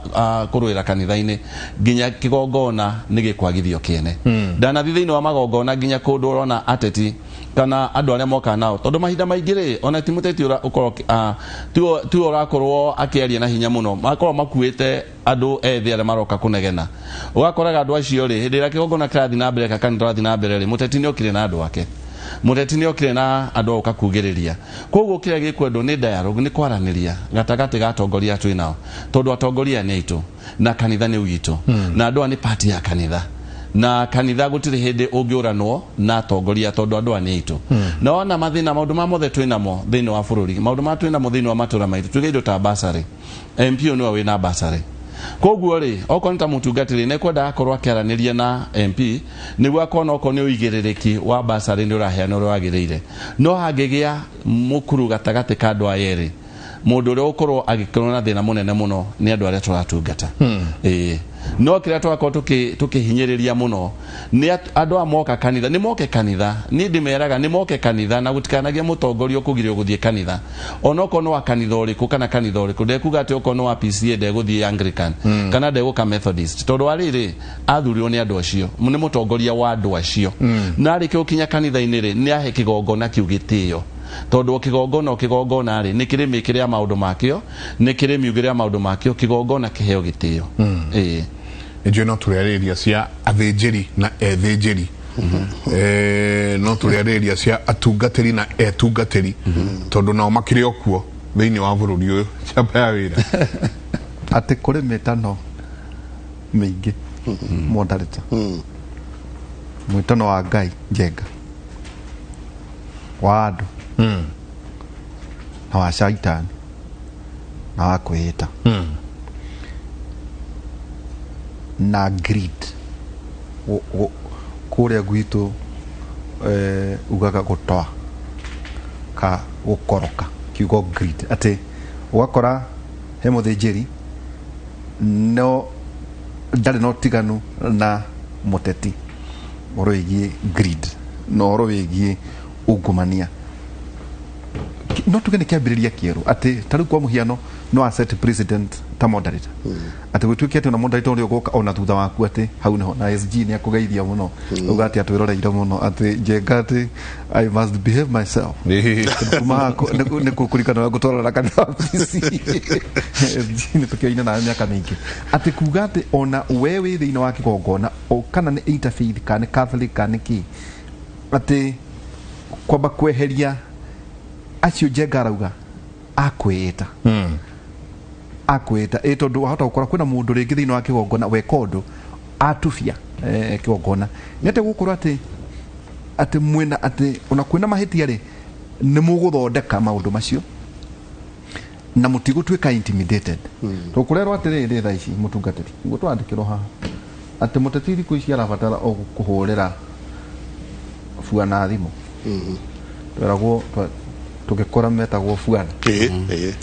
kũrũĩra kanitha-inĩ nginya kĩgongona nĩ gĩkwagithio kĩene. Ndanathiĩ thĩinĩ wa magongona nginya kũndũ ũrona ateti kana andũ arĩa mokaga nao, tondũ mahinda maingĩ rĩ, ona ti mũteti ũra ũkorwo tiwe ũrakorwo akĩaria na hinya mũno, makorwo makuĩte andũ ethĩ arĩa maroka kũnegena. Ũgakoraga andũ acio rĩ, hĩndĩ ĩrĩa kĩgongona kĩrathiĩ na mbere, kanitha ũrathiĩ na mbere rĩ, mũteti nĩ okire na andũ ake, mũteti nĩ okire na andũ a gũka kugĩrĩria. Koguo kĩrĩa gĩkwendwo nĩ dialogue, nĩ kwaranĩria gatagatĩ ga atongoria twĩ nao, tondũ atongoria nĩ aitũ na kanitha nĩ witũ, na andũ aya nĩ part ya kanitha, na kanitha gũtirĩ hĩndĩ ũngĩũranwo na atongoria tondũ andũ aya nĩ aitũ. Na wona mathĩna maũndũ ma mothe twĩ namo thĩinĩ wa bũrũri, maũndũ ma twĩ namo thĩinĩ wa matũra maitũ, tuge indo ta bursary, MP ũyũ nĩwe wĩna bursary. Koguo rĩ, okorwo nĩ ta mũtungatĩri nĩ kwenda akorwo akĩaranĩria na MP nĩguo akona okorwo nĩ ũigĩrĩrĩki wa bursary nĩ ũraheana ũrĩa wagĩrĩire. No hangĩgĩa mũkuru gatagatĩ ka andũ aya erĩ, mũndũ ũrĩa ũgũkorwo agĩkorwo na thĩna mũnene mũno nĩ andũ arĩa tũratungata. No kĩrĩa twakorwo tũkĩhinyĩrĩria mũno nĩ andũ a moka kanitha, nĩ moke kanitha. Niĩ ndĩmeraga nĩ moke kanitha na gũtikanagie mũtongoria ũkũgirio gũthiĩ kanitha, onokorwo nĩ wa kanitha ũrĩkũ kana kanitha ũrĩkũ. Ndekuga atĩ okorwo nĩ wa PCA ndegũthiĩ Anglican kana ndegũka Methodist, tondũ wa rĩrĩ athurirwo nĩ andũ acio, nĩ mũtongoria wa andũ acio. Na arĩkia gũkinya kanitha-inĩ rĩ, nĩ ahe kĩgongona kĩu gĩtĩo, tondũ o kĩgongona o kĩgongona rĩ, nĩ kĩrĩ mĩkĩre ya maũndũ makĩo, nĩ kĩrĩ miugĩre ya maũndũ makĩo. Kĩgongona kĩheo gĩtĩo. Ĩĩ. Nĩnjũĩ no tũrĩarĩrĩria cia athĩnjĩri na ethĩnjĩri, no tũrĩarĩrĩria cia atungatĩri na etungatĩri, tondũ nao makĩrĩ o kuo thĩinĩ wa bũrũri ũyũ. Njamba ya wĩra. Atĩ kũrĩ mĩtano mĩingĩ, moderator. Mwĩtano wa Ngai, Njenga, wa andũ na wa Shaitani na wa kwĩĩta na greed. Kũrĩa gwitũ ugaga gũtoa ka gũkoroka, kiugo greed, atĩ ũgakora he mũthĩnjĩri no ndarĩ na ũtiganu na mũteti ũhoro wĩgiĩ greed na ũhoro wĩgiĩ ungumania. No tuge nĩ kĩambĩrĩria kĩerũ, atĩ ta rĩu kwa mũhiano no a set president ta moderator, atĩ gũtuĩke atĩ ona moderator ũrĩa ũgũka ona thutha waku, atĩ hau nĩho na SG nĩ akũgeithia mũno, uga atĩ atwĩroreire mũno, atĩ Njenga, atĩ I must behave myself. Kuma haha nĩ kũririkana ũrĩa ngũtwarana na kanitha wa PC. SG nĩ tũkĩoine nawe mĩaka mĩingĩ, atĩ kuga atĩ ona we wĩ thĩinĩ wa kĩgongona o kana nĩ interfaith kana nĩ Catholic kana nĩ kĩ, atĩ kwamba kweheria acio Njenga arauga akwĩĩta akwĩta ĩ, tondũ wahota gũkora kwĩna mũndũ rĩngĩ thĩinĩ wa kĩgongona weka ũndũ atubia kĩgongona, nĩ atĩ gũkorwo atĩ mwĩna atĩ ona kwĩna mahĩtia rĩ, nĩ mũgũthondeka maũndũ macio na mũtigũtuĩka intimidated. Tũkũrerwo atĩrĩrĩ, thaa ici mũtungatĩri nĩguo twandĩkĩrwo haha atĩ mũteti thikũ ici arabatara o kũhũrĩra buana thimũ. Tweragwo tũgĩkũra metagwo buana. Ĩĩ, ĩĩ.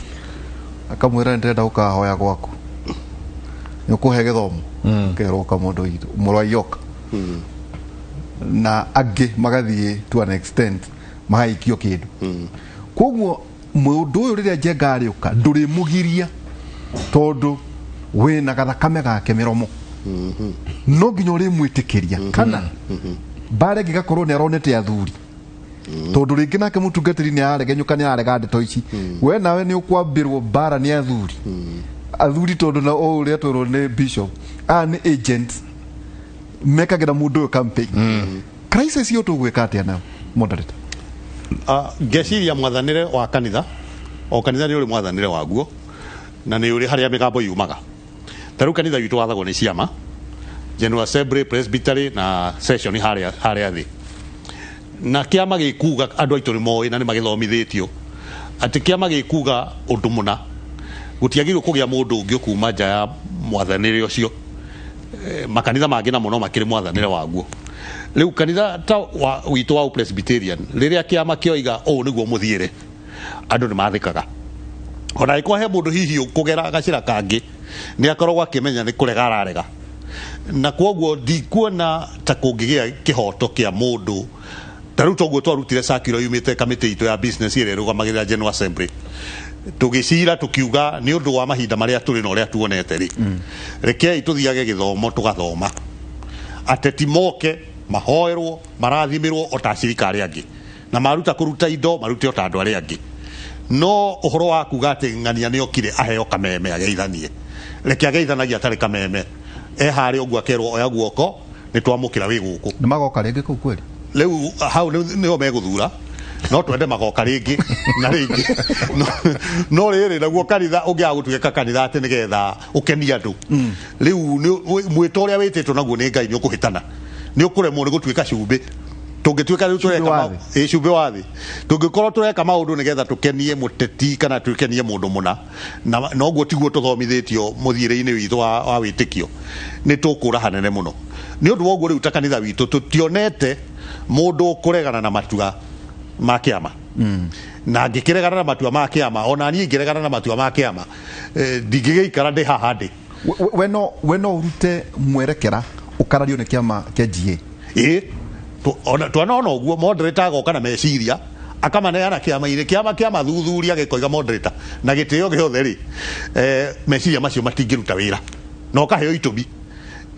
Akamwĩra, "Nĩ ndĩrenda gũkahoya gwaku, nĩ ũkũhe gĩthomo." Kerwo ka mũndũ witũ mũrwaioka na angĩ magathiĩ to an extent magaikio kĩndũ. Koguo mũndũ ũyũ rĩrĩa Njenga arĩũka, ndũrĩmũgiria tondũ wĩna gathakame gake mĩromo, no nginya ũrĩmwĩtĩkĩria, kana mbara ĩngĩ gakorwo nĩ aronete athuri, tondũ rĩngĩ nake mũtungatĩri nĩ araregenyũka, nĩ ararega ndeto ici. We nawe nĩ ũkwambĩrwo mbara nĩ athuri, athuri, tondũ na o ũrĩa twerwo nĩ bishop, aya nĩ agents mekagĩra mũndũ ũyũ campaign. Crisis iyo tũgwĩka atĩa nayo, moderator? Ngeciria mwathanĩre wa kanitha, o kanitha nĩ ũrĩ mwathanĩre waguo na nĩ ũrĩ harĩa mĩgambo yumaga. Ta rĩu kanitha witũ wathagwo nĩ ciama, General Assembly, Presbytery na session harĩa thĩ, na kĩama gĩkuga, andũ aitũ nĩ moĩ na nĩ magĩthomithĩtio atĩ kĩama gĩkuga ũndũ mũna, gũtiagĩrĩirwo kũgĩa mũndũ ũngĩ ũkuma nja ya mwathanĩre ũcio. Makanitha mangĩ namo no makĩrĩ mwathanĩre waguo. Rĩu kanitha ta wa witũ wa Presbyterian, rĩrĩa kĩama kĩoiga ũũ nĩguo mũthiĩre, andũ nĩ mathĩkaga. Ona angĩkorwo he mũndũ hihi ũkũgera gacĩra kangĩ, nĩ akoragwo akĩmenya nĩ kũrega ararega, na kwoguo ndikuona ta kũngĩgĩa kĩhoto kĩa mũndũ. Ta rĩu toguo twarutire circular yumĩte kamĩtĩ itũ ya business ĩrĩa ĩrũgamagĩrĩra General Assembly, tũgĩcira tũkiuga nĩ ũndũ wa mahinda marĩa tũrĩ na ũrĩa tuonete rĩ, rekei tũthiage gĩthomo, tũgathoma ateti moke mahoerwo, marathimĩrwo o ta acirika arĩa angĩ, na maruta kũruta indo marute o ta andũ arĩa angĩ. No ũhoro wa kuga atĩ ng'ania nĩ okire aheo kameme ageithanie, reke ageithanagia atarĩ kameme, e harĩa ũguo akerwo oya guoko, nĩ twamũkĩra wĩ gũkũ. Nĩ magoka rĩngĩ kũu kweli? Rĩu hau nĩho megũthura. No twende magoka rĩngĩ na rĩngĩ. No rĩrĩ naguo kanitha ũngĩaga gũtuĩka kanitha atĩ nĩgetha ũkenie andũ, rĩu mwĩto ũrĩa wĩtĩtwo naguo nĩ Ngai nĩ ũkũhĩtana, nĩ ũkũremwo nĩ gũtuĩka cumbĩ. Tũngĩtuĩka rĩu tũreka wa thĩ. Ĩ, cumbĩ wa thĩ. Tũngĩkorwo tũreka maũndũ nĩgetha tũkenie mũteti kana tũkenie mũndũ mũna, na noguo tiguo tũthomithĩtio mũthiĩre-inĩ witũ wa wĩtĩkio, nĩ tũkũra hanene mũno. Nĩ ũndũ wa ũguo rĩu ta kanitha witũ tũtionete mũndũ ũkũregana na matua ma kĩama, na ngĩkĩregana na matua ma kĩama, ona niĩ ingĩregana na matua ma kĩama, ndingĩgĩikara ndĩ haha ndĩ. We no ũrute mwerekera ũkarario nĩ kĩama kĩa GA? Ĩ, twanona ũguo moderator agoka na meciria akamaneana kĩama-inĩ, kĩama kĩa mathuthuria gĩkoiga moderator na gĩtĩo gĩothe rĩ, meciria macio matingĩruta wĩra, na ũkaheo itũmi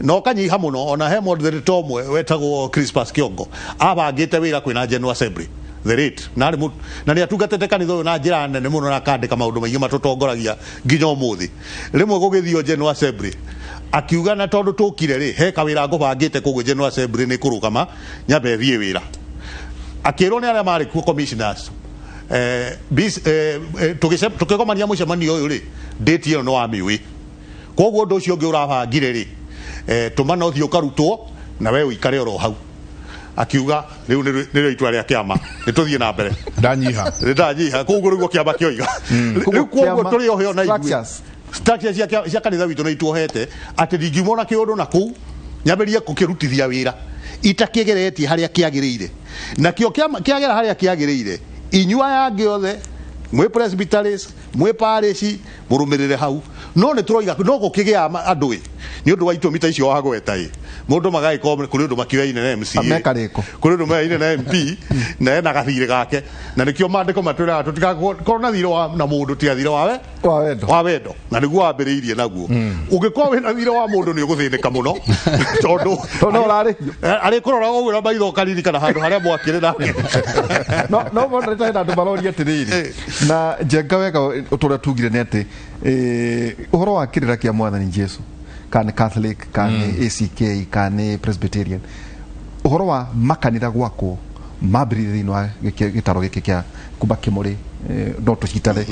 na ũkanyiha mũno. Ona he moderator ũmwe wetagwo Crispus Kiongo abangĩte wĩra kwĩna General Assembly the rate na arĩ na nĩ atungatĩte kanitha ũyũ na njĩra nene mũno na akandĩka maũndũ maingĩ matũtongoragia nginya ũmũthĩ. Rĩmwe gũgĩthio General Assembly, akiuga na tondũ tũkire rĩ, he kawĩra ngũbangĩte, koguo General Assembly nĩ kũrũgama nyambe thiĩ wĩra. Akĩrwo nĩ arĩa marĩ kuo commissioners, tũkĩgomania mũcemanio ũyũ rĩ, date ĩyo nĩ wamĩũĩ, koguo ũndũ ũcio ũngĩ ũrabangire rĩ, tũmana ũthiĩ ũkarutwo na we ũikare oro hau. Akiuga rĩu nĩrĩo itua rĩa kĩama, nĩ tũthiĩ na mbere. Ndanyiha. Ndanyiha, koguo nĩguo kĩama kĩoiga rĩu, koguo tũrĩ ohe ona ithuĩ. Structures. Structures cia kanitha witũ nĩ ituohete atĩ ndingiuma ona kĩũndũ na kũu nyambĩrĩrie gũkĩrutithia wĩra itakĩgeretie harĩa kĩagĩrĩire, nakĩo kĩagera harĩa kĩagĩrĩire. Inyuĩ aya angĩ othe mwĩ presbyteries, mwĩ parish, mũrũmĩrĩre hau. No nĩ tũroiga no gũkĩgĩa andũ ĩ nĩ ũndũ wa itũmi ta icio wagweta ĩ, mũndũ magagĩkorwo kũrĩ ũndũ makĩoyaine na MCA, Mekarĩko. Kũrĩ ũndũ moyaine na MP na ena gathirĩ gake, na nĩkĩo maandĩko matwĩraga tũtigakorwo na thirĩ wa na mũndũ tiga thirĩ wawe wa wendo. Wa wendo, na nĩguo wambĩrĩirie naguo. Ũngĩkorwo wĩna thirĩ wa mũndũ nĩ ũgũthĩnĩka mũno tondũ Tondũ no ũrarĩhio. Arĩkũrora ũguo na maitho ũkaririkana handũ harĩa mwakĩrĩ nake. No moderator, hena andũ maroria atĩrĩrĩ, na njenga wega tũrĩa tugire nĩ atĩ ũhoro wa kĩrĩra kĩa Mwathani Jesu, kana nĩ Catholic, kana nĩ ACK, kana nĩ Presbyterian, ũhoro wa makanitha gwakwo mambĩrĩrie thĩinĩ wa gĩtaro gĩkĩ kĩa kuma Kĩmũrĩ, no tũcitare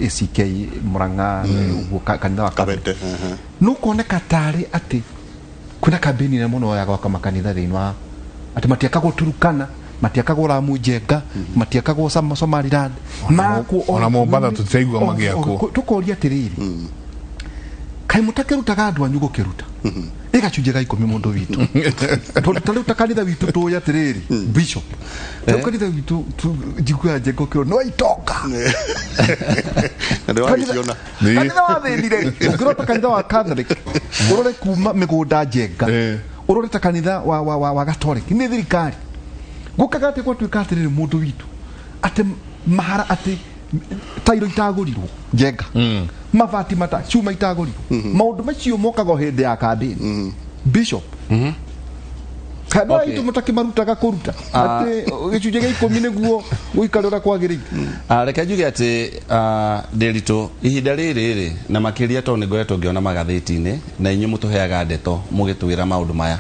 ACK Murang'a, ũguo kanitha wa Catholic. Kabete. No kuoneka tarĩ atĩ kwĩna kambĩini nene mũno ya gwaka makanitha thĩinĩ wa atĩ matiakagwo Turukana, matiakagwo Lamu Njenga, matiakagwo Somaliland, marakwo Ona Mombatha tũtiraigua magĩakwo. Tũkoria atĩrĩrĩ, kaĩ mũtakĩrutaga andũ anyu gũkĩruta ĩ gacunjĩ ga 10 mũndũ witũ? Tondũ ta rĩu ta kanitha witũ tũĩ atĩrĩrĩ, bishop, rĩu kanitha witũ njiguaga njenga ũkĩrwo nĩ waitonga. Na nĩ wagĩciona. Kanitha wa thĩnire, ũngĩrora ta kanitha wa Catholic, ũrore kuma mĩgũnda Njenga, ũrore ta kanitha wa Catholic nĩ thirikari gũkaga atĩ gwatuĩka atĩrĩrĩ, mũndũ witũ, atĩ mahara atĩ tairo itagũrirwo Njenga, mabati mata cuma itagũrirwo, maũndũ macio mokaga o hĩndĩ ya kambĩni. Bishop, kanitha witũ mũtakĩmarutaga kũruta atĩ gĩcunjĩ gĩa 10 nĩguo gũikare ũrĩa kwagĩrĩire? Reke njuge atĩ Ndĩritũ, ihinda rĩrĩ rĩ na makĩria tondũ nĩ ngoretwo ngĩona magathĩti-inĩ na inyuĩ mũtũheaga ndeto mũgĩtwĩra maũndũ maya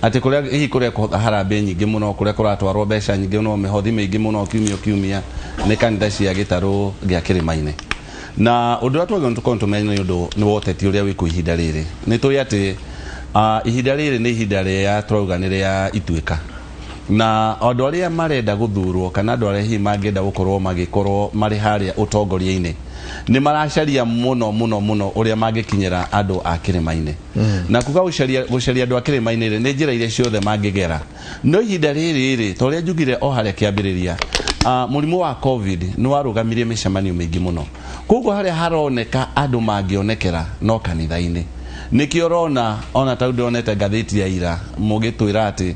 atĩ kũrĩa hihi kũrĩa harambĩ nyingĩ mũno, kũrĩa kũratwarwo mbeca nyingĩ mũno, mĩhothi mĩingĩ mũno kiumia o kiumia nĩ kanitha cia gĩtarũ gĩa kĩrĩma-inĩ. Na ũndũ ũrĩa twagĩrĩirwo tũkorwo tũmenye nĩ ũndũ nĩ wa ũteti ũrĩa wĩkuo ihinda rĩrĩ, nĩ tũĩ atĩ ihinda rĩrĩ nĩ ihinda rĩa tũrauga nĩ rĩa ituĩka, na andũ arĩa marenda gũthurwo kana andũ arĩa hihi mangĩenda gũkorwo magĩkorwo marĩ harĩa ũtongoria-inĩ nĩ maracaria mũno mũno mũno ũrĩa mangĩkinyĩra andũ a kĩrĩma-inĩ. Na kuga gũcaria andũ a kĩrĩma-inĩ rĩ, nĩ njĩra iria ciothe mangĩgera. No ihinda rĩrĩ rĩ, ta ũrĩa njugire o harĩa kĩambĩrĩria, mũrimũ wa COVID nĩ warũgamirie mĩcemanio mĩingĩ mũno, koguo harĩa haroneka andũ mangĩonekera no kanitha-inĩ. Nĩkĩo ũrona ona ta ndonete ngathĩti ya ira mũgĩtwĩra atĩ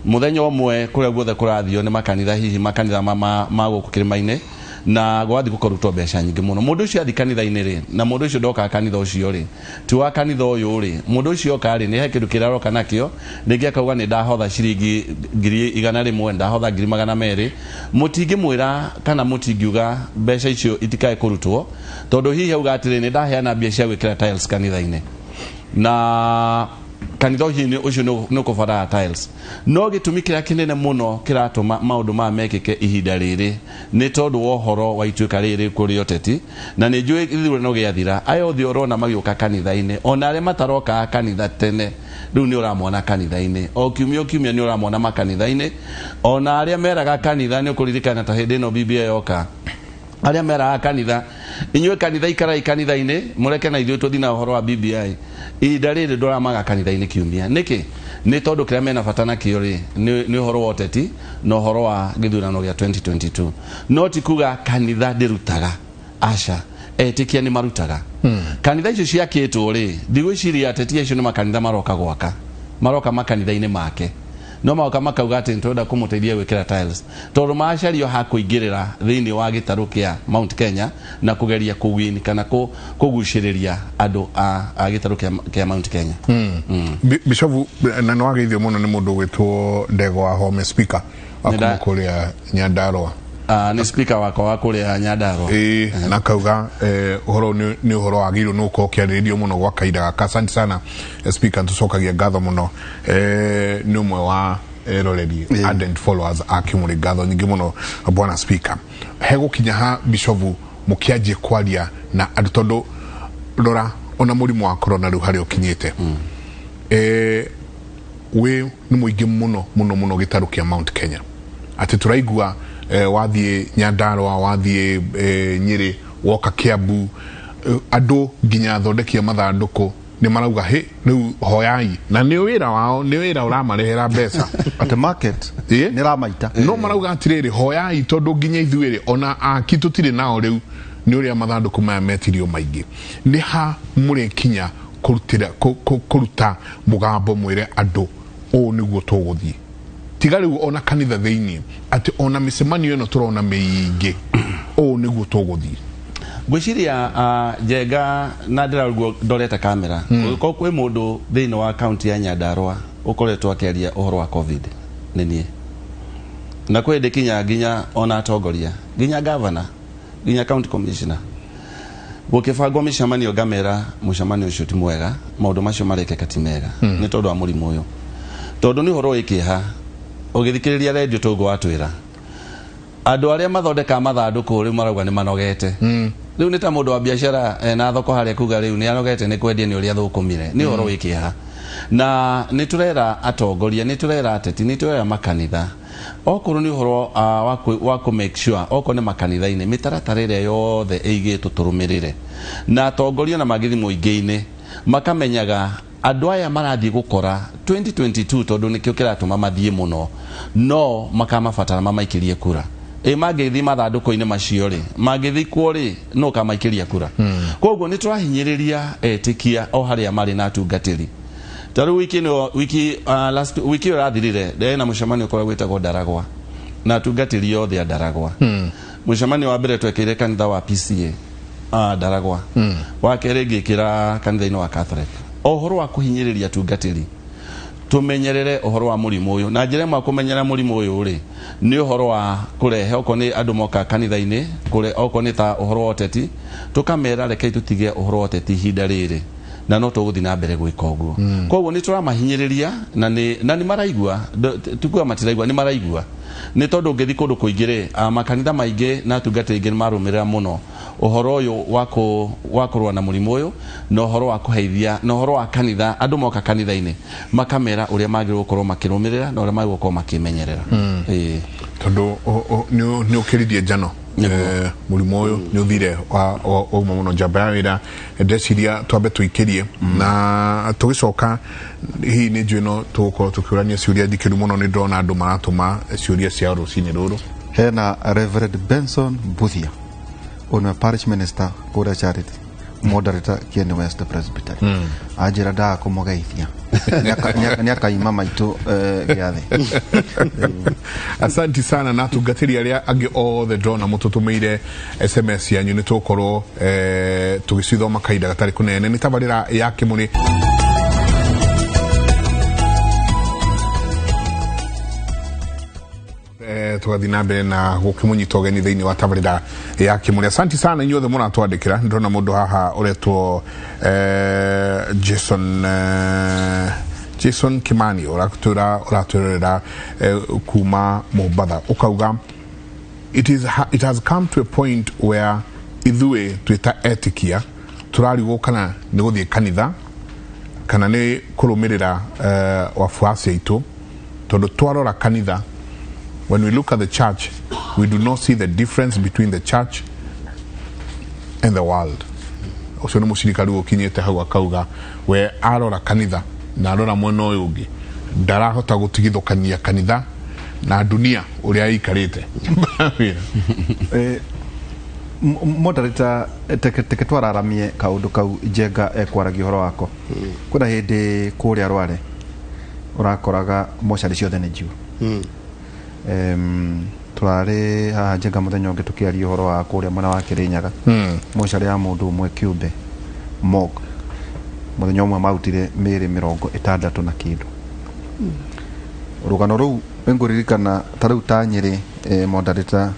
mũthenya ũmwe kũrĩa guothe kũrathio nĩ makanitha, hihi makanitha ma gũkũ kĩrĩma-inĩ, na gwathiĩ gũkarutwo mbeca nyingĩ mũno. Mũndũ ũcio athiĩ kanitha-inĩ rĩ, na mũndũ ũcio ndokaga kanitha ũcio rĩ, ti wa kanitha ũyũ rĩ, mũndũ ũcio oka rĩ, nĩ he kĩndũ kĩrĩa aroka nakĩo, rĩngĩ akauga nĩ ndahotha ciringi 100,000, ndahotha 200,000. Mũtingĩmwĩra kana mũtingiuga mbeca icio itikae kũrutwo, tondũ hihi auga atĩrĩ, nĩ ndaheana mbia cia gwĩkĩra tiles kanitha-inĩ, na kanitha ũcio nĩ ũkũbatara tiles. No gĩtũmi kĩrĩa kĩnene mũno kĩratũma maũndũ maya mekĩke ihinda rĩrĩ nĩ tondũ wa ũhoro wa ituĩka rĩrĩ kũrĩ ũteti. Na nĩ njũĩ gĩthurano gĩathira, aya othe ũrona magĩũka kanitha-inĩ, ona arĩa matarokaga kanitha tene rĩu nĩ ũramona kanitha-inĩ o kiumia o kiumia, nĩ ũramona makanitha-inĩ. Ona arĩa meraga kanitha, nĩ ũkũririkana ta hĩndĩ ĩno BBI yoka, arĩa meraga kanitha, inyuĩ kanitha ikarai kanitha-inĩ, mũreke na ithuĩ tũthiĩ na ũhoro wa BBI, ihinda rĩrĩ ndũramaga kanitha-inĩ kiumia. Nĩkĩ? Nĩ tondũ kĩrĩa mena bata nakĩo rĩ nĩ ũhoro wa ũteti na ũhoro wa gĩthurano gĩa 2022. No ti kuga kanitha ndĩrutaga, aca, etĩkia nĩ marutaga. Kanitha icio ciakĩtwo rĩ, ndigwĩciria ateti acio nĩ makanitha maroka gwaka, maroka makanitha-inĩ make, no magoka makauga atĩ nĩtũrenda kũmũteithia gwĩkĩra tiles, tondũ macario ha kũingĩrĩra thĩinĩ wa gĩtarũ kĩa Mount Kenya na kũgeria kũwin kana kũgucĩrĩria andũ a gĩtarũ kĩa Mount Kenya. Bishofu, na nĩ wageithio mũno nĩ mũndũ ũgwĩtwo Ndego wa Home, speaker wa kuma kũrĩa Nyandarũa. Nĩ speaker wakwa wa kũrĩa Nyandarũa. Ĩĩ, na kauga ũhoro ũyũ nĩ ũhoro wagĩrĩirwo nĩ gũkorwo ũkĩarĩrĩrio mũno gwa kahinda gaka. Asante sana, speaker, tũcokagia ngatho mũno. Nĩ ũmwe wa eroreri, ardent followers a Kĩmũrĩ. Ngatho nyingĩ mũno, bwana speaker. Hegũkinya ha, bishofu, mũkĩanjie kwaria na andũ? Tondũ rora ona mũrimũ wa corona rĩu harĩa ũkinyĩte, wĩ nĩ mũingĩ mũno mũno mũno gĩtarũ kĩa Mount Kenya, atĩ tũraigua wathiĩ Nyandarũa, wathiĩ Nyĩrĩ, woka Kĩambu, andũ nginya athondeki a mathandũkũ nĩ marauga hĩ rĩu hoyai, na nĩ wĩra wao, nĩ wĩra ũramarehera mbeca. Atĩ market nĩ ramaita. No marauga atĩrĩrĩ, hoyai, tondũ nginya ithuĩ rĩ, ona aki tũtirĩ nao rĩu nĩ ũrĩa mathandũkũ maya metirio maingĩ. Nĩ ha mũrĩkinya kũrutĩra kũruta mũgambo mwĩre andũ ũũ nĩguo tũgũthiĩ? Tiga rĩu ona kanitha thĩinĩ, atĩ ona mĩcemanio ĩno tũrona mĩingĩ, ũũ nĩguo tũgũthiĩ. Ngwĩciria Njenga, na ndĩraguo ndorete kamera, ũngĩkorwo kwĩ mũndũ thĩinĩ wa kaunti ya Nyandarũa ũkoretwo akĩaria ũhoro wa COVID nĩ niĩ, na kwĩ hĩndĩ kinya nginya ona atongoria, nginya governor, nginya county commissioner, gũkĩbangwo mĩcemanio, ngamera mũcemanio ũcio ti mwega, maũndũ macio marekĩka ti mega nĩ tondũ wa mũrimũ ũyũ. Tondũ nĩ ũhoro wĩ kĩeha, ũgĩthikĩrĩria redio tũguo watwĩra andũ arĩa mathondekaga mathandũkũ rĩu marauga nĩ manogete. Rĩu nĩ ta mũndũ wa biacara na thoko harĩa kuga rĩu nĩ anogete nĩ kwendia nĩ ũrĩa thũkũmire. Nĩ ũhoro wĩ kĩeha, na nĩ tũrera atongoria, nĩ tũrera ateti, nĩ tũrera makanitha, okorwo nĩ ũhoro wa kũ make sure okorwo nĩ makanitha-inĩ, mĩtaratara ĩrĩa yothe ĩigĩtwo tũrũmĩrĩre, na atongoria na mangĩthi mũingĩ-inĩ makamenyaga andũ aya marathiĩ gũkora 2022, tondũ nĩkĩo kĩratũma mathiĩ mũno, no makamabatara mamaikĩrie kura. Ĩ mangĩthiĩ mathandũkũ-inĩ macio rĩ, mangĩthiĩ kuo rĩ, no kamaikĩria kura? Koguo nĩ tũrahinyĩrĩria etĩkia o harĩa marĩ na atungatĩri. Ta rĩu wiki ĩno, wiki last wiki ĩyo ĩrathirire, ndĩrĩ na mũcemanio ũkoragwo wĩtagwo Ndaragwa na atungatĩri othe a Ndaragwa. Mũcemanio wa mbere twekĩire kanitha wa PCA Ndaragwa, wa kerĩ ngĩkĩra kanitha-inĩ wa Catholic, o ũhoro wa kũhinyĩrĩria atungatĩri tũmenyerere ũhoro wa mũrimũ ũyũ. Na njĩra ĩmwe ya kũmenyerera mũrimũ ũyũ rĩ, nĩ ũhoro wa kũrehe okorwo nĩ andũ moka kanitha-inĩ kũre, okorwo nĩ ta ũhoro wa ũteti, tũkamera rekei tũtige ũhoro wa ũteti ihinda rĩrĩ, na no tũgũthiĩ na mbere gwĩka ũguo. Koguo nĩ tũramahinyĩrĩria na nĩ maraigua. Tikuga matiraigua, nĩ maraigua, nĩ tondũ ũngĩthiĩ kũndũ kũingĩ rĩ, makanitha maingĩ na atungatĩri aingĩ nĩ marũmĩrĩra mũno ũhoro ũyũ wa kũrũa na mũrimũ ũyũ, na ũhoro wa kũheithia, na ũhoro wa kanitha, andũ moka kanitha-inĩ makamera ũrĩa magĩrĩirwo gũkorwo makĩrũmĩrĩra na ũrĩa magĩrĩirwo gũkorwo makĩmenyerera. Ĩĩ. Tondũ nĩ ũkĩririe njano. Mũrimũ ũyũ nĩ ũthire wauma mũno njamba ya wĩra. Ndeciria twambe tũikĩrie na tũgĩcoka, hihi nĩ njũĩ no tũgũkorwo tũkĩũrania ciũria ndikĩru mũno. Nĩ ndĩrona andũ maratũma ciũria ciao rũcinĩ rũrũ. Hena Reverend Benson Buthia, ũyũ nĩwe parish minister kũrĩa Charity, moderator Kieni West Presbytery, anjĩra ndaga kũmũgeithia. Nĩ akaima maitũ gĩathĩ. Asanti sana, na atungatĩri arĩa angĩ othe ndĩrona mũtũtũmĩire SMS yanyu, nĩ tũgũkorwo tũgĩcithoma kahinda gatarĩ kũnene. Nĩ tabarĩra ya Kĩmũrĩ. Tũgathiĩ na mbere na gũkĩmũnyita ũgeni thĩinĩ wa tabarĩra ya Kĩmũrĩ. Asanti sana inyuothe mũratwandĩkĩra. Ndĩrona mũndũ haha ũretwo Jason Kimani, ũratwĩra ũratwĩrorera kuma Mombatha, ũkauga it has come to a point where ithuĩ twĩta etikia tũrarigwo kana nĩ gũthiĩ kanitha kana nĩ kũrũmĩrĩra wafuasi aitũ, tondũ twarora kanitha, when we look at the church, we do not see the difference between the church and the world. Ũcio nĩ mũcirika rĩu ũkinyĩte hau akauga we arora kanitha na arora mwena ũyũ ũngĩ, ndarahota gũtigithũkania kanitha na dunia ũrĩa ĩikarĩte. Moderator, teke twararamie kaundu kau Njenga ekwaragia ũhoro wako. Kwĩna hĩndĩ kũrĩa Rware ũrakoraga mocarĩ ciothe nĩ njihũru. Tũrarĩ haha Njenga mũthenya ũngĩ tũkĩaria ũhoro wa kũrĩa mwena wa Kĩrĩnyaga, mocarĩ ya mũndũ ũmwe kĩũmbe morgue, mũthenya ũmwe marutire mĩĩrĩ 60 na kĩndũ. Rũgano rũu nĩngũririkana ta rĩu ta Nyĩrĩ, moderator,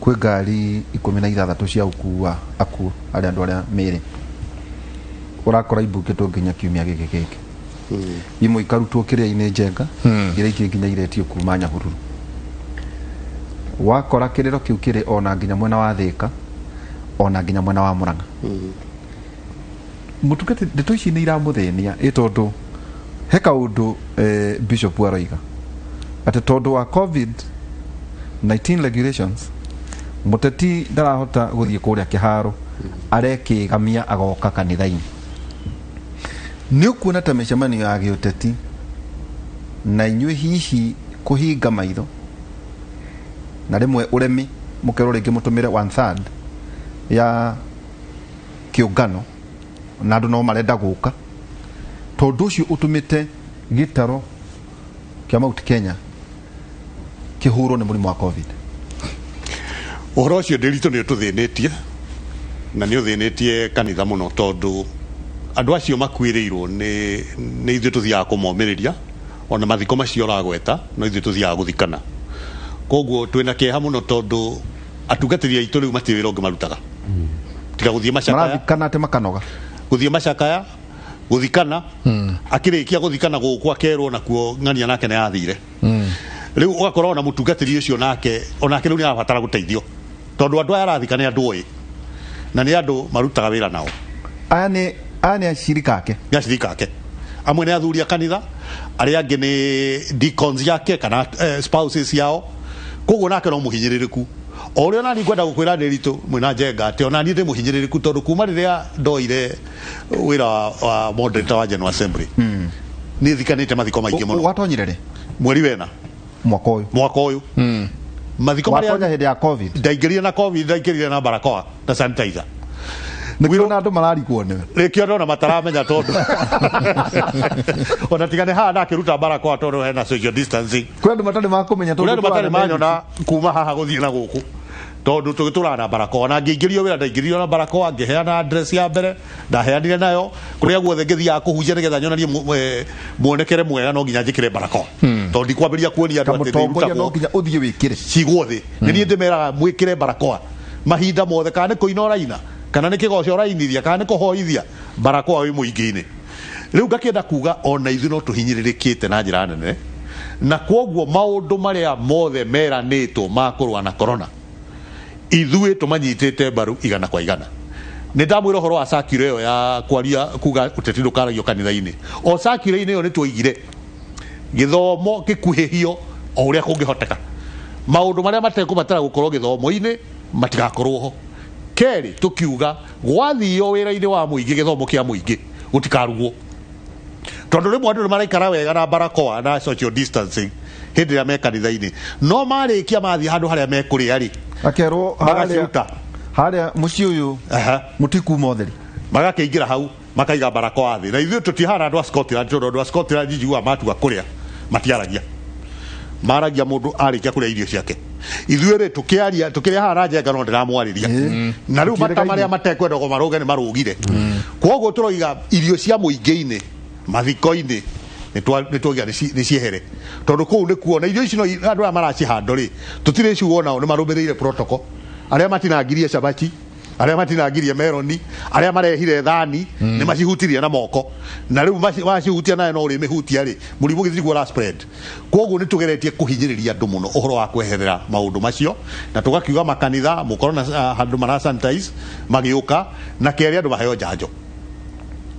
kwĩ ngari 16 cia gũkua akuũ arĩa andũ arĩa mĩĩrĩ ũrakora ibukĩtwo nginya kiumia gĩkĩ gĩkĩ, imwe ikarutwo kĩrĩa-inĩ Njenga, iria ingĩ nginya iretio kuma Nyahururu. Wakora kĩrĩro kĩu kĩrĩ ona nginya mwena wa Thĩka, ona nginya mwena wa Mũrang'a. Mũtungati, ndeto ici nĩ iramũthĩnia ĩ tondũ he kaũndũ bishop aroiga atĩ tondũ wa COVID 19 regulations mũteti ndarahota gũthiĩ kũrĩa kĩharo, arekĩgamia agoka kanitha-inĩ. Nĩ ũkuona ta mĩcemanio ya gĩũteti na inyuĩ hihi kũhinga maitho na rĩmwe ũremi mũkerwo rĩngĩ mũtũmĩre one third ya kĩũngano na andũ no marenda gũka, tondũ ũcio ũtũmĩte gĩtaro kĩa Mount Kenya kĩhũrwo nĩ mũrimũ wa COVID? Ũhoro ũcio ndĩritũ nĩ ũtũthĩnĩtie na nĩ ũthĩnĩtie kanitha mũno, tondũ andũ acio makuĩrĩirwo nĩ ithuĩ tũthiaga kũmomĩrĩria, ona mathiko macio ũragweta no ithuĩ tũthiaga gũthikana. Koguo twĩna kĩeha mũno tondũ atungatĩri aitũ rĩu matirĩ wĩra ũngĩ marutaga tiga gũthiĩ macakaya. Marathikana atĩ makanoga. Gũthiĩ macakaya, gũthikana. Akĩrĩkia gũthikana gũkũ akerwo nakuo ng'ania nake nĩ yathire. Rĩu ũgakora ona mũtungatĩri ũcio nake onake rĩu nĩ arabatara gũteithio, tondũ andũ aya arathika nĩ andũ oĩ na nĩ andũ marutaga wĩra nao. Aya nĩ acirika ake. Nĩ acirika ake, amwe nĩ athuri a kanitha, arĩa angĩ nĩ deacons yake kana spouses yao. Koguo nake no mũhinyĩrĩrĩku o ũrĩa onani ngwenda gũkwĩra ndĩritũ mwĩna Njenga atĩ onani ndĩ mũhinyĩrĩrĩku, tondũ kuma rĩrĩa ndoire wĩra wa moderator wa General Assembly nĩ thikanĩte mathiko maingĩ mũno. Watonyire rĩ? Mweri wena. Mwaka ũyũ? Mwaka ũyũ. Mathiko marĩa Watonya hĩndĩ ya COVID? Ndaingĩrire na COVID, ndaingĩrire na barakoa na sanitizer. Nĩkĩo na andũ mararigwo nĩwe. Rĩkĩo ndona mataramenya, tondũ ona tiga nĩ haha ndakĩruta barakoa tondũ hena social distancing. Kwĩ andũ matarĩ makũmenya. Kũrĩ andũ matarĩ manyona kuma haha gũthiĩ na gũkũ, tondũ tũgĩtũraga na barakoa. Na ngĩingĩrio wĩra ndaingĩrio na barakoa, ngĩheana address ya mbere ndaheanire nayo kũrĩa guothe ngĩthiaga kũhunjia, nĩgetha nyonanie muonekere mwega no nginya njĩkĩre barakoa, tondũ ndikwambĩrĩria kuonia andũ atĩ Kamũtongoria no nĩrutagwo nginya ũthiĩ wĩkĩre. Cigwo thĩ nĩ niĩ ndĩmeraga mwĩkĩre barakoa mahinda mothe, kana nĩ kũina ũraina, kana nĩ kĩgoco ũrainithia, kana nĩ kũhoithia, barakoa wĩ mũingĩ-inĩ. Rĩu ngakĩenda kuga ona ithuĩ no tũhinyĩrĩrĩkĩte na njĩra nene, na kwoguo maũndũ marĩa mothe meranĩtwo ma kũrũa na corona ithuĩ tũmanyitĩte mbaru 100%. Nĩ ndamwĩra ũhoro wa circular ĩyo ya kwaria kuga ũteti ndũkaragio kanitha-inĩ. O circular-inĩ ĩyo nĩ twoigire gĩthomo gĩkuhĩhio o ũrĩa kũngĩhoteka, maũndũ marĩa matekũbatara gũkorwo gĩthomo-inĩ matigakorwo ho. Kerĩ, tũkiuga gwathio wĩra-inĩ wa mũingĩ, gĩthomo kĩa mũingĩ gũtikarugwo, tondũ rĩmwe andũ nĩ maraikara wega na barakoa na social distancing hĩndĩ ĩrĩa me kanitha-inĩ, no marĩkia mathiĩ handũ harĩa mekũrĩa rĩ, akerwo harĩa magaciruta. Harĩa mũciĩ ũyũ mũtikuma ũtheri. Magakĩingĩra hau makaiga barakoa thĩ, na ithuĩ tũtihana andũ a Scotland, tondũ andũ a Scotland njiguaga matua kũrĩa matiaragia, maragia mũndũ arĩkia kũrĩa irio ciake. Ithuĩ rĩ, tũkĩaria tũkĩrĩa haha na Njenga no ndĩramwarĩria, na rĩu mata marĩa matekwendagwo marũge nĩ marũgire. Koguo tũroiga irio cia mũingĩ-inĩ, mathiko-inĩ nĩ twauga nĩ ciehere, tondũ kũu nĩkuo na irio ici no andũ aya maracihando rĩ, tũtirĩ ciugo nao nĩ marũmĩrĩire protocol, arĩa matinangirie cabaci, arĩa matinangirie meroni, arĩa marehire thani nĩ macihutirie na moko, na rĩu wacihutia nayo no ũrĩmĩhutia rĩ, mũrimũ githĩ tiguo ũra spread? Koguo nĩ tũgeretie kũhinyĩrĩria andũ mũno ũhoro wa kweherera maũndũ macio, na tũgakiuga makanitha mũkorwo na handũ mara sanitize magĩũka. Na kerĩ, andũ maheo njanjo.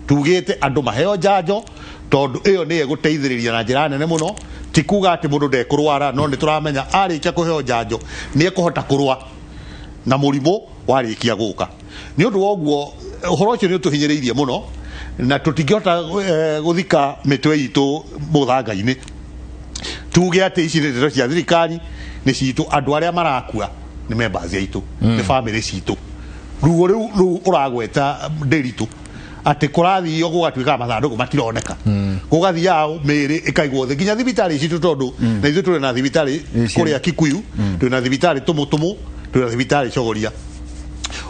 Tugĩte andũ maheo njanjo tondũ ĩyo nĩ ĩgũteithĩrĩria na njĩra nene mũno. Ti kuga atĩ mũndũ ndekũrwara, no nĩ tũramenya arĩkia kũheo njanjo nĩ ekũhota kũrũa na mũrimũ warĩkia gũka. Nĩ ũndũ wa ũguo ũhoro ũcio nĩ ũtũhinyĩrĩirie mũno, na tũtingĩhota gũthika mĩtwe itũ mũthanga-inĩ tuge atĩ ici nĩ ndeto cia thirikari. Nĩ citũ, andũ arĩa marakua nĩ members aitũ, nĩ family citũ. Ruo rĩu rĩu ũragweta Ndĩritũ atĩ kũrathio gũgatuĩka mathandũkũ matironeka, gũgathiaga mĩĩrĩ ĩkaigwo thĩ nginya thibitarĩ citũ, tondũ na ithuĩ tũrĩ na thibitarĩ kũrĩa Kikuyu, twĩ na thibitarĩ Tũmũtũmũ, twĩ na thibitarĩ Cogoria.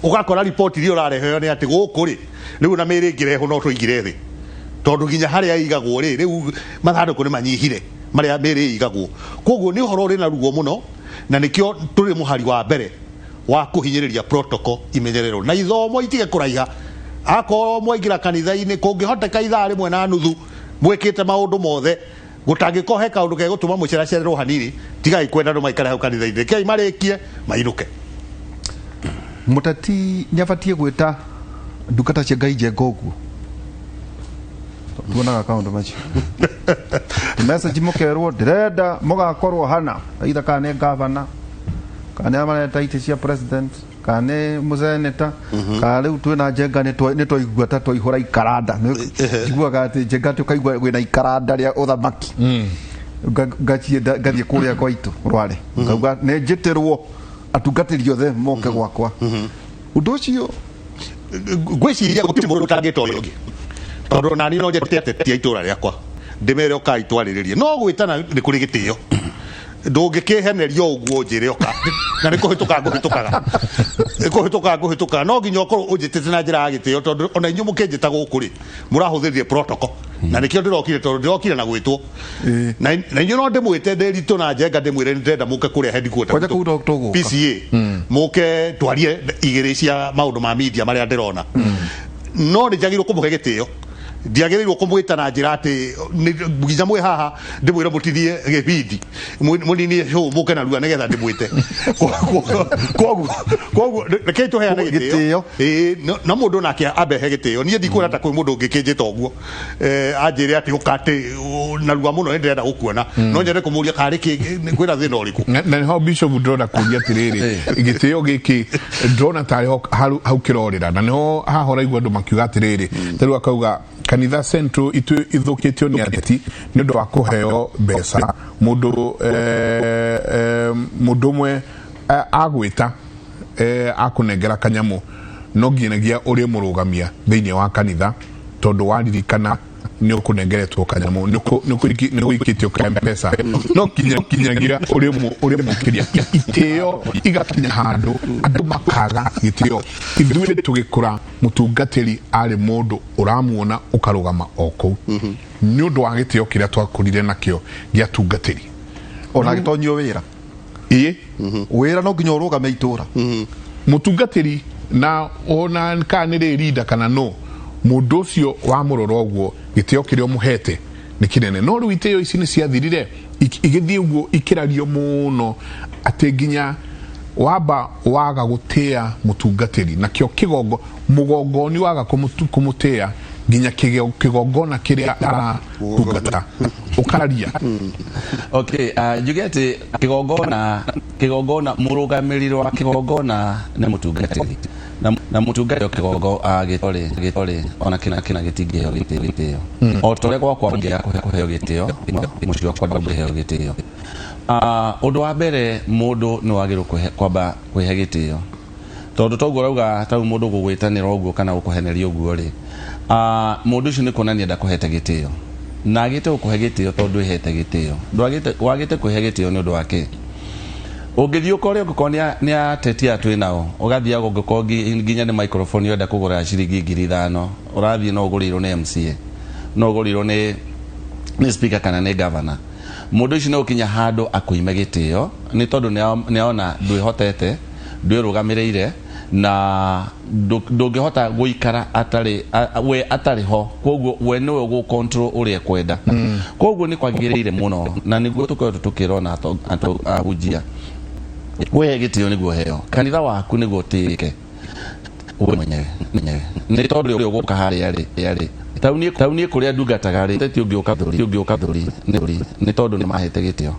Ũgakora riboti iria ũrareheo nĩ atĩ gũkũ rĩ, rĩu na mĩĩrĩ ĩngĩrehwo no tũigire thĩ, tondũ nginya harĩa ĩigagwo rĩ, rĩu mathandũkũ nĩ manyihire marĩa mĩĩrĩ ĩigagwo. Koguo nĩ ũhoro ũrĩ na ruo mũno, na nĩkĩo tũrĩ mũhari wa mbere wa kũhinyĩrĩria protocol imenyererwo na ithomo itige kũraiha. Akorwo mwaingĩra kanitha-inĩ, kũngĩhoteka ithaa rĩmwe na nuthu mwĩkĩte maũndũ mothe, gũtangĩkorwo he kaũndũ gegũtũma mũceracererwo hanini, tigai kwenda andũ maikare hau kanitha-inĩ, rekei marĩkie mainũke. Mũteti nĩ abatiĩ gwĩta ndungata cia Ngai njenga ũguo tuonaga kaũndũ macio message mũkerwo ndĩrenda mũgakorwo hana either kana nĩ gavana, kana nĩ mareta itĩ cia president, kana nĩ mũseneta, kana rĩu twĩna Njenga nĩ twaigua ta twaihũra ikaranda. Njiguaga atĩ Njenga atĩ ũkaigua wĩna ikaranda rĩa ũthamaki. Ngathiĩ kũrĩa kwa itũ rware ngauga nĩ njĩtĩrwo atungatĩri othe moke gwakwa ũndũ ũcio. Ngwĩciria gũtirĩ mũndũ ũtangĩta ũrĩa ũngĩ, tondũ nani no njĩte ateti a itũra rĩakwa ndĩmere ũkai twarĩrĩrie, no gwĩtana nĩ kũrĩ gĩtĩo. Ndũngĩkĩhenerio ũguo ũnjĩre ũka na nĩ kũhĩtũka ngũhĩtũkaga, nĩ kũhĩtũka ngũhĩtũkaga. No nginya ũkorwo ũnjĩtĩte na njĩra ya gĩtĩo, tondũ ona inyuĩ mũkĩnjĩta gũkũ rĩ, mũrahũthĩrire protocol na nĩkĩo ndĩrokire, tondũ ndĩrokire na gwĩtwo. Na inyuĩ no ndĩmwĩte Ndĩritũ na Njenga ndĩmwĩre nĩndĩrenda mũke kũrĩa headquarter. Kwanja kũu no tũgũka. PCA mũke twarie igĩrĩ cia maũndũ ma media marĩa ndĩrona. No nĩ njagĩrĩirwo kũmũhe gĩtĩo, ndiagĩrĩirwo kũmwĩta na njĩra atĩ nginya mwĩ haha ndĩmwĩre mũtithie gĩbindi, mũninie show, mũke narua nĩgetha ndĩmwĩte. Koguo rekei tũheane gĩtĩo. Gĩtĩo. Ĩĩ, na mũndũ nake ambe he gĩtĩo. Niĩ ndikuona ta kwĩ mũndũ ũngĩkĩnjĩta ũguo anjĩre atĩ ũka atĩ narua mũno nĩ ndĩrenda gũkuona, no nyende kũmũria karĩ kĩ kwĩna thĩna ũrĩkũ. Na nĩho bishop ndĩrona kũria atĩrĩrĩ, gĩtĩo gĩkĩ ndĩrona tarĩ ho hau kĩrorĩra, na nĩho haha ũraigua andũ makiuga atĩrĩrĩ, ta rĩu akauga kanitha central itu ithũkĩtio nĩ ateti nĩ ũndũ wa kũheo mbeca. Mũndũ mũndũ ũmwe agwĩta akũnengera kanyamũ, no nginyagia ũrĩ mũrũgamia thĩinĩ wa kanitha, tondũ waririkana nĩ ũkũnengeretwo kanyamũ, nĩ ũikĩtio ka mbeca, no kinyagia ũrĩ mũkĩria itĩo igakinya handũ andũ makaga gĩtĩo. Ithuĩ tũgĩkũra, mũtungatĩri arĩ mũndũ ũramuona ũkarũgama o kũu nĩ ũndũ wa gĩtĩo kĩrĩa twakũrire nakĩo gĩa tungatĩri. Ona agĩtonyio wĩra. Ĩĩ. Wĩra no nginya ũrũgame itũra. Mũtungatĩri na ona kana nĩ rĩrinda kana no mũndũ ũcio wamũrora ũguo, gĩtĩo kĩrĩa ũmũhete nĩ kĩnene. No rĩu itĩo ici nĩ ciathirire, igĩthiĩ ũguo ikĩrario mũno atĩ nginya wamba waga gũtĩa mũtungatĩri nakĩo kĩgongo mũgongoni, waga kũmũtĩa nginya kĩgongona kĩrĩa aratungata ũkararia. Okay, njuge atĩ kĩgongona mũrũgamĩrĩri wa kĩgongona nĩ mũtungatĩri, na mũtungatĩri kĩgongo gĩtorĩ ona kĩna gĩtingĩheo gĩtĩo o ta ũrĩa gwakwa ũngĩaga kũheo gĩtĩo, mũciĩ wakwa ndũngĩheo gĩtĩo. Ũndũ wa mbere, mũndũ nĩ wagĩrĩirwo kwamba kwĩhe gĩtĩo, tondũ toguo ũrauga tau mũndũ gũgwĩtanĩra ũguo kana gũkũheneria ũguo rĩ, mũndũ ũcio nĩ kuonania ndakũhete gĩtĩo, na agĩte gũkũhe gĩtĩo tondũ ndwĩhete gĩtĩo. Ndwagĩte wagĩte kwĩhe gĩtĩo nĩ ũndũ wa kĩ? Ũngĩthiĩ ũkore ũngĩkorwo nĩ ateti aya twĩ nao, ũgathiaga ũngĩkorwo nginya nĩ microphone ũrenda kũgũra ciringi 5,000, ũrathiĩ no ũgũrĩirwo nĩ MCA, no ũgũrĩirwo nĩ speaker kana nĩ governor. Mũndũ ũcio nĩ ũkinya handũ akũime gĩtĩo nĩ tondũ nĩona ndwĩhotete, ndwĩrũgamĩrĩire na ndũngĩhota gũikara atarĩ we atarĩ ho. Koguo we nĩwe ũgũ control ũrĩa ekwenda. Koguo nĩ kwagĩrĩire mũno na nĩguo tũkoretwo tũkĩrona ahunjia we gĩtĩo nĩguo heo kanitha waku nĩguo ũtĩĩke we mwenyewe nĩ tondũ ũrĩa ũgũka harĩa rĩ tauni kũrĩa ndungataga rĩ, teti ũngĩũka thũri nĩ tondũ nĩ mahete gĩtĩo.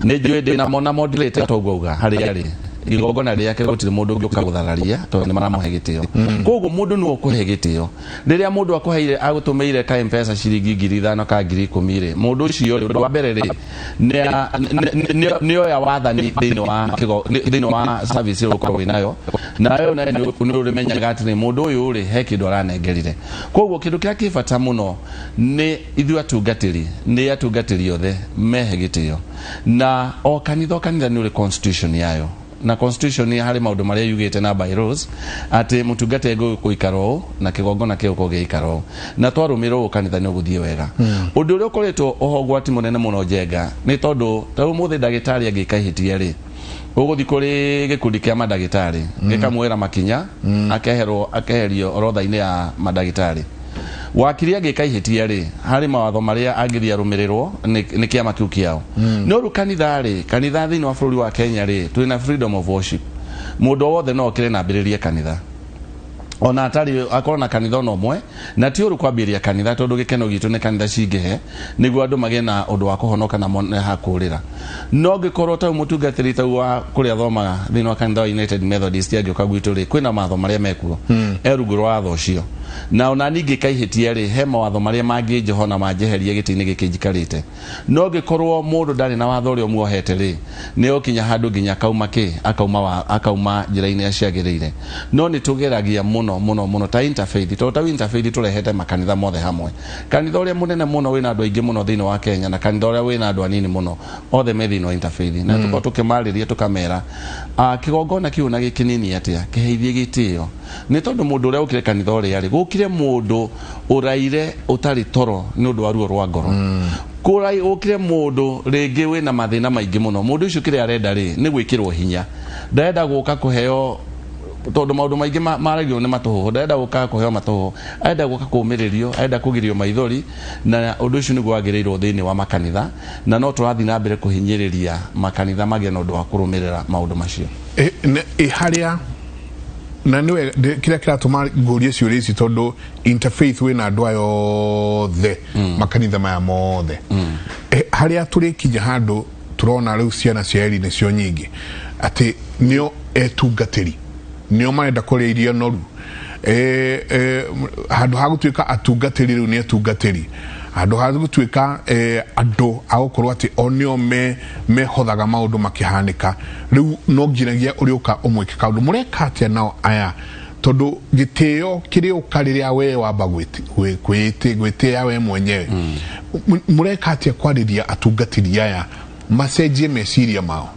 Nĩ njũĩ ndĩ namo na moderator toguo auga harĩa rĩ. Igongona rĩake gũtirĩ mũndũ ũngĩũka gũthararia tondũ nĩ maramũhe gĩtĩo. Koguo mũndũ nĩwe ũkũhe gĩtĩo. Rĩrĩa mũndũ akũheire agũtũmĩire ka M-Pesa ciringi 5,000 ka 10,000 rĩ, mũndũ ũcio rĩ, ũndũ wa mbere rĩ, nĩoya wathani thĩinĩ wa service ĩyo ũkorwo wĩnayo, nayo nayo nĩ ũrĩmenyaga atĩ mũndũ ũyũ rĩ, he kĩndũ aranengerire. Koguo kĩndũ kĩrĩa kĩ bata mũno nĩ ithuĩ atungatĩri, nĩ atungatĩri othe mehe gĩtĩo. Na o kanitha nĩ ũrĩ constitution yayo, na constitution nĩ harĩ maũndũ marĩa yugĩte na bylaws atĩ mũtungata egũikara ũũ na kĩgongona kĩu gĩikara ũũ, na twarũmĩrĩra ũũ kanitha nĩ ũgũthiĩ wega. Ũndũ ũrĩa ũkoretwo oho ũgwati mũnene mũno Njenga nĩ tondũ ta ũmũthĩ ndagĩtarĩ angĩka ihĩtia rĩ, ũgũthiĩ kũrĩ gĩkundi kĩa mandagĩtarĩ gĩkamwĩra makinya, akeherio orodha-inĩ ya mandagĩtarĩ. Wakiri angĩka ihĩtia rĩ, harĩ mawatho marĩa angĩthiĩ arũmĩrĩrwo nĩ kĩama kĩu kĩao. No rĩu kanitha rĩ, kanitha thĩinĩ wa bũrũri wa Kenya rĩ, twĩna freedom of worship. Mũndũ o wothe no okĩre na ambĩrĩrie kanitha, ona atarĩ akorwo na kanitha ona ũmwe, na ti ũru kwambĩrĩria kanitha tondũ gĩkeno gitũ nĩ kanitha cingĩhe nĩguo andũ magĩe na ũndũ wa kũhonoka na mone ha kũrĩra. No ngĩkorwo tau mũtungatĩri tau wa kũrĩa thomaga thĩinĩ wa kanitha wa United Methodist angĩũka gwitũ rĩ, kwĩna mawatho marĩa mekuo e rungu rwa watho ũcio, na ona niĩ ngĩka ihĩtia rĩ, he mawatho marĩa mangĩnjoho na manjeherie gĩtĩ-inĩ gĩkĩ njikarĩte. No ngĩkorwo mũndũ ndarĩ na watho ũrĩa ũmuohete rĩ, nĩ ũkinya handũ nginya akauma kĩ akauma njĩra-inĩ ciagĩrĩire. No nĩ tũgeragia mũno mũno mũno ta interfaith, tondũ ta interfaith tũrehete makanitha mothe hamwe. Kanitha ũrĩa mũnene mũno wĩna andũ aingĩ mũno thĩinĩ wa Kenya na kanitha ũrĩa wĩna andũ anini mũno, othe me thĩinĩ wa interfaith, na tũkorwo tũkĩmarĩria tũkamera kĩgongona kĩu na gĩkĩnini atĩa kĩheithie gĩtĩo, nĩ tondũ mũndũ ũrĩa ũkire kanitha ũrĩa rĩ, gũkire mũndũ ũraire ũtarĩ toro nĩ ũndũ wa ruo rwa ngoro, kũrai ũkire mũndũ rĩngĩ wĩna mathĩna maingĩ mũno. Mũndũ ũcio kĩrĩa arenda rĩ, nĩ gwĩkĩrwo hinya, ndarenda gũka kũheo tondũ maũndũ maingĩ maragio nĩ matũhũhũ, ndarenda gũka kũheo matũhũhũ, arenda gũka kũũmĩrĩrio, arenda kũgirio maithori, na ũndũ ũcio nĩguo wagĩrĩirwo thĩinĩ wa makanitha, na no tũrathiĩ na mbere kũhinyĩrĩria makanitha magĩe na ũndũ wa kũrũmĩrĩra maũndũ macio. Harĩa na nĩwe kĩrĩa kĩratũma ngũrie ciũria ici, tondũ interfaith wĩna andũ aya othe, makanitha maya mothe, harĩa tũrĩkinya handũ tũrona rĩu ciana cia Eli nĩcio nyingĩ, atĩ nĩo etungatĩri nĩo marenda kũrĩa irio noru, handũ ha gũtuĩka atungatĩri rĩu nĩ etungatĩri, handũ ha gũtuĩka andũ a gũkorwo atĩ o nĩo mehothaga maũndũ makĩhanĩka, rĩu no nginyagia ũrĩũka ũmwĩke kaũndũ. Mũreka atĩa nao aya? Tondũ gĩtĩo kĩrĩũka rĩrĩa we wamba gwĩtĩĩa we mwenyewe. Mũreka atĩa kwarĩria atungatĩri aya macenjie meciria mao?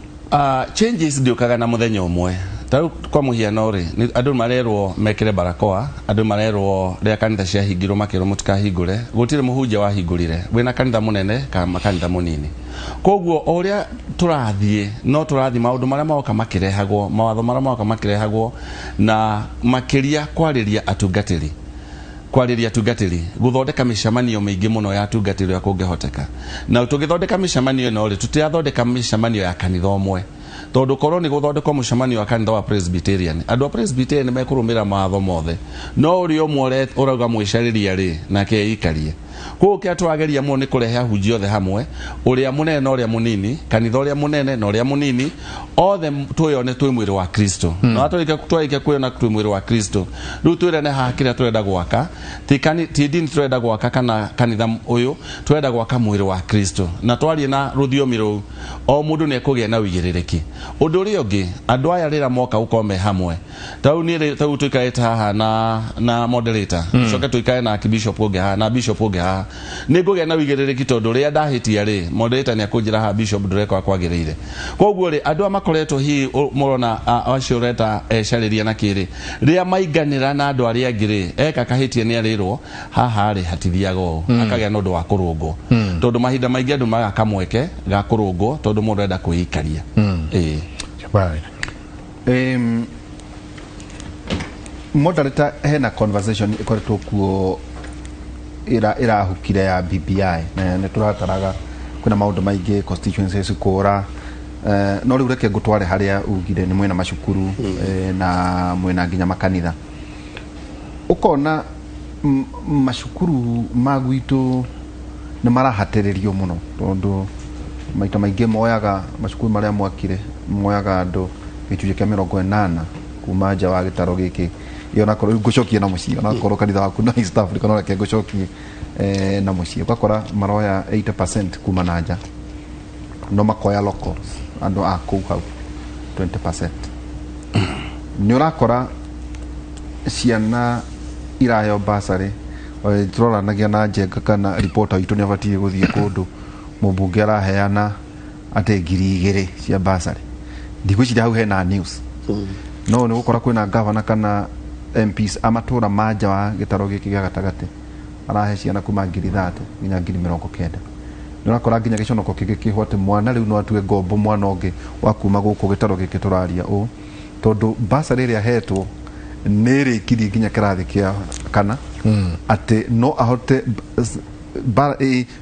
Changes ndiũkaga na mũthenya ũmwe. Ta rĩu kwa mũhiano rĩ, andũ marerwo mekĩre barakoa, andũ marerwo rĩrĩa kanitha ciahingirwo makĩrwo mũtikahingũre, gũtirĩ mũhunjia wahingũrire wĩna kanitha mũnene kana kanitha mũnini. Koguo o ũrĩa tũrathiĩ no tũrathiĩ maũndũ marĩa maroka makĩrehagwo, mawatho marĩa maroka makĩrehagwo, na makĩria kwarĩria atungatĩri, kwarĩria atungatĩri, gũthondeka mĩcemanio mĩingĩ mũno ya atungatĩri ũrĩa kũngĩhoteka. Na tũgĩthondeka mĩcemanio ĩno rĩ, tũtirathondeka mĩcemanio ya kanitha ũmwe, tondũ korwo nĩ gũthondekwo mũcemanio wa kanitha wa Presbyterian, andũ a Presbyterian mekũrũmĩrĩra mawatho mothe, no ũrĩa ũmwe ũrauga mwĩcarĩria rĩ, nake eikarie. Koguo kĩrĩa tũrageria mũno nĩ kũrehe ahunjia othe hamwe, ũrĩa mũnene na ũrĩa mũnini, kanitha ũrĩa mũnene na ũrĩa mũnini, othe twĩyone twĩ mwĩrĩ wa Kristo. Na twarĩkia kwĩyona twĩ mwĩrĩ wa Kristo, rĩu twĩrane haha kĩrĩa tũrenda gwaka, ti ndini tũrenda gwaka kana kanitha ũyũ, tũrenda gwaka mwĩrĩ wa Kristo. Na twarie na rũthiomi rũu, o mũndũ nĩ ekũgĩa na ũigĩrĩrĩki. Ũndũ ũrĩa ũngĩ, andũ aya rĩrĩa moka gũkorwo me hamwe, tau niĩ tau tũikarĩte haha na moderator, coke tũikare na archbishop ũngĩ haha na bishop ũngĩ haha, nĩ ngũgĩa na ũigĩrĩrĩki tondũ rĩrĩa ndahĩtia rĩ, moderator nĩ akũnjĩra haha bishop ndũreka kwagĩrĩire. Koguo rĩ, andũ aya makoretwo hihi mũrona acio ũreta ecarĩria na kĩrĩ, rĩrĩa mainganĩra na andũ arĩa angĩ rĩ, eka kahĩtia nĩ arĩrwo haha rĩ, hatithiaga ũũ, akagĩa na ũndũ wa kũrũngwo, tondũ mahinda maingĩ andũ magaga kamweke ga kũrũngwo tondũ mũndũ arenda kwĩikaria. Ĩĩ. Moderator, hena conversation ĩkoretwo kuo ĩrahukire ya BBI, na nĩ tũrataraga kwĩna maũndũ maingĩ, constituencies kũra, no rĩu reke ngũtware harĩa ugire nĩ mwĩna macukuru, na mwĩna nginya makanitha. Ũkona macukuru ma gwitũ nĩ marahatĩrĩrio mũno, tondũ maita maingĩ moyaga macukuru marĩa mwakire, moyaga andũ Gĩcunjĩ kĩa 80 kuma nja wa gĩtaro gĩkĩ. Onakorwo rĩu ngũcokie na mũciĩ, onakorwo kanitha waku na East Africa, no reke ngũcokie na mũciĩ, ũgakora maroya 80% kuma na nja, no makoya locals, andũ a kũu hau, 20%. Nĩ ũrakora ciana iraheo basarĩ. Tũroranagia na Njenga kana ripota witũ nĩ abatiĩ gũthiĩ kũndũ mũmbunge araheana atĩ 2000 cia basarĩ. Ndigwĩciria hau hena news, no nĩ gũkora kwĩna gavana kana MPs a matũra ma nja wa gĩtaro gĩkĩ gĩa gatagatĩ arahe ciana kuma 30,000 nginya 90,000. Nĩ ũrakora nginya gĩconoko kĩngĩ kĩho atĩ mwana rĩu no atue ngombo mwana ũngĩ wa kuma gũkũ gĩtaro gĩkĩ tũraria ũũ, tondũ basarĩ ĩrĩa ahetwo nĩ ĩrĩkirie nginya kĩrathi kĩa kana atĩ no ahote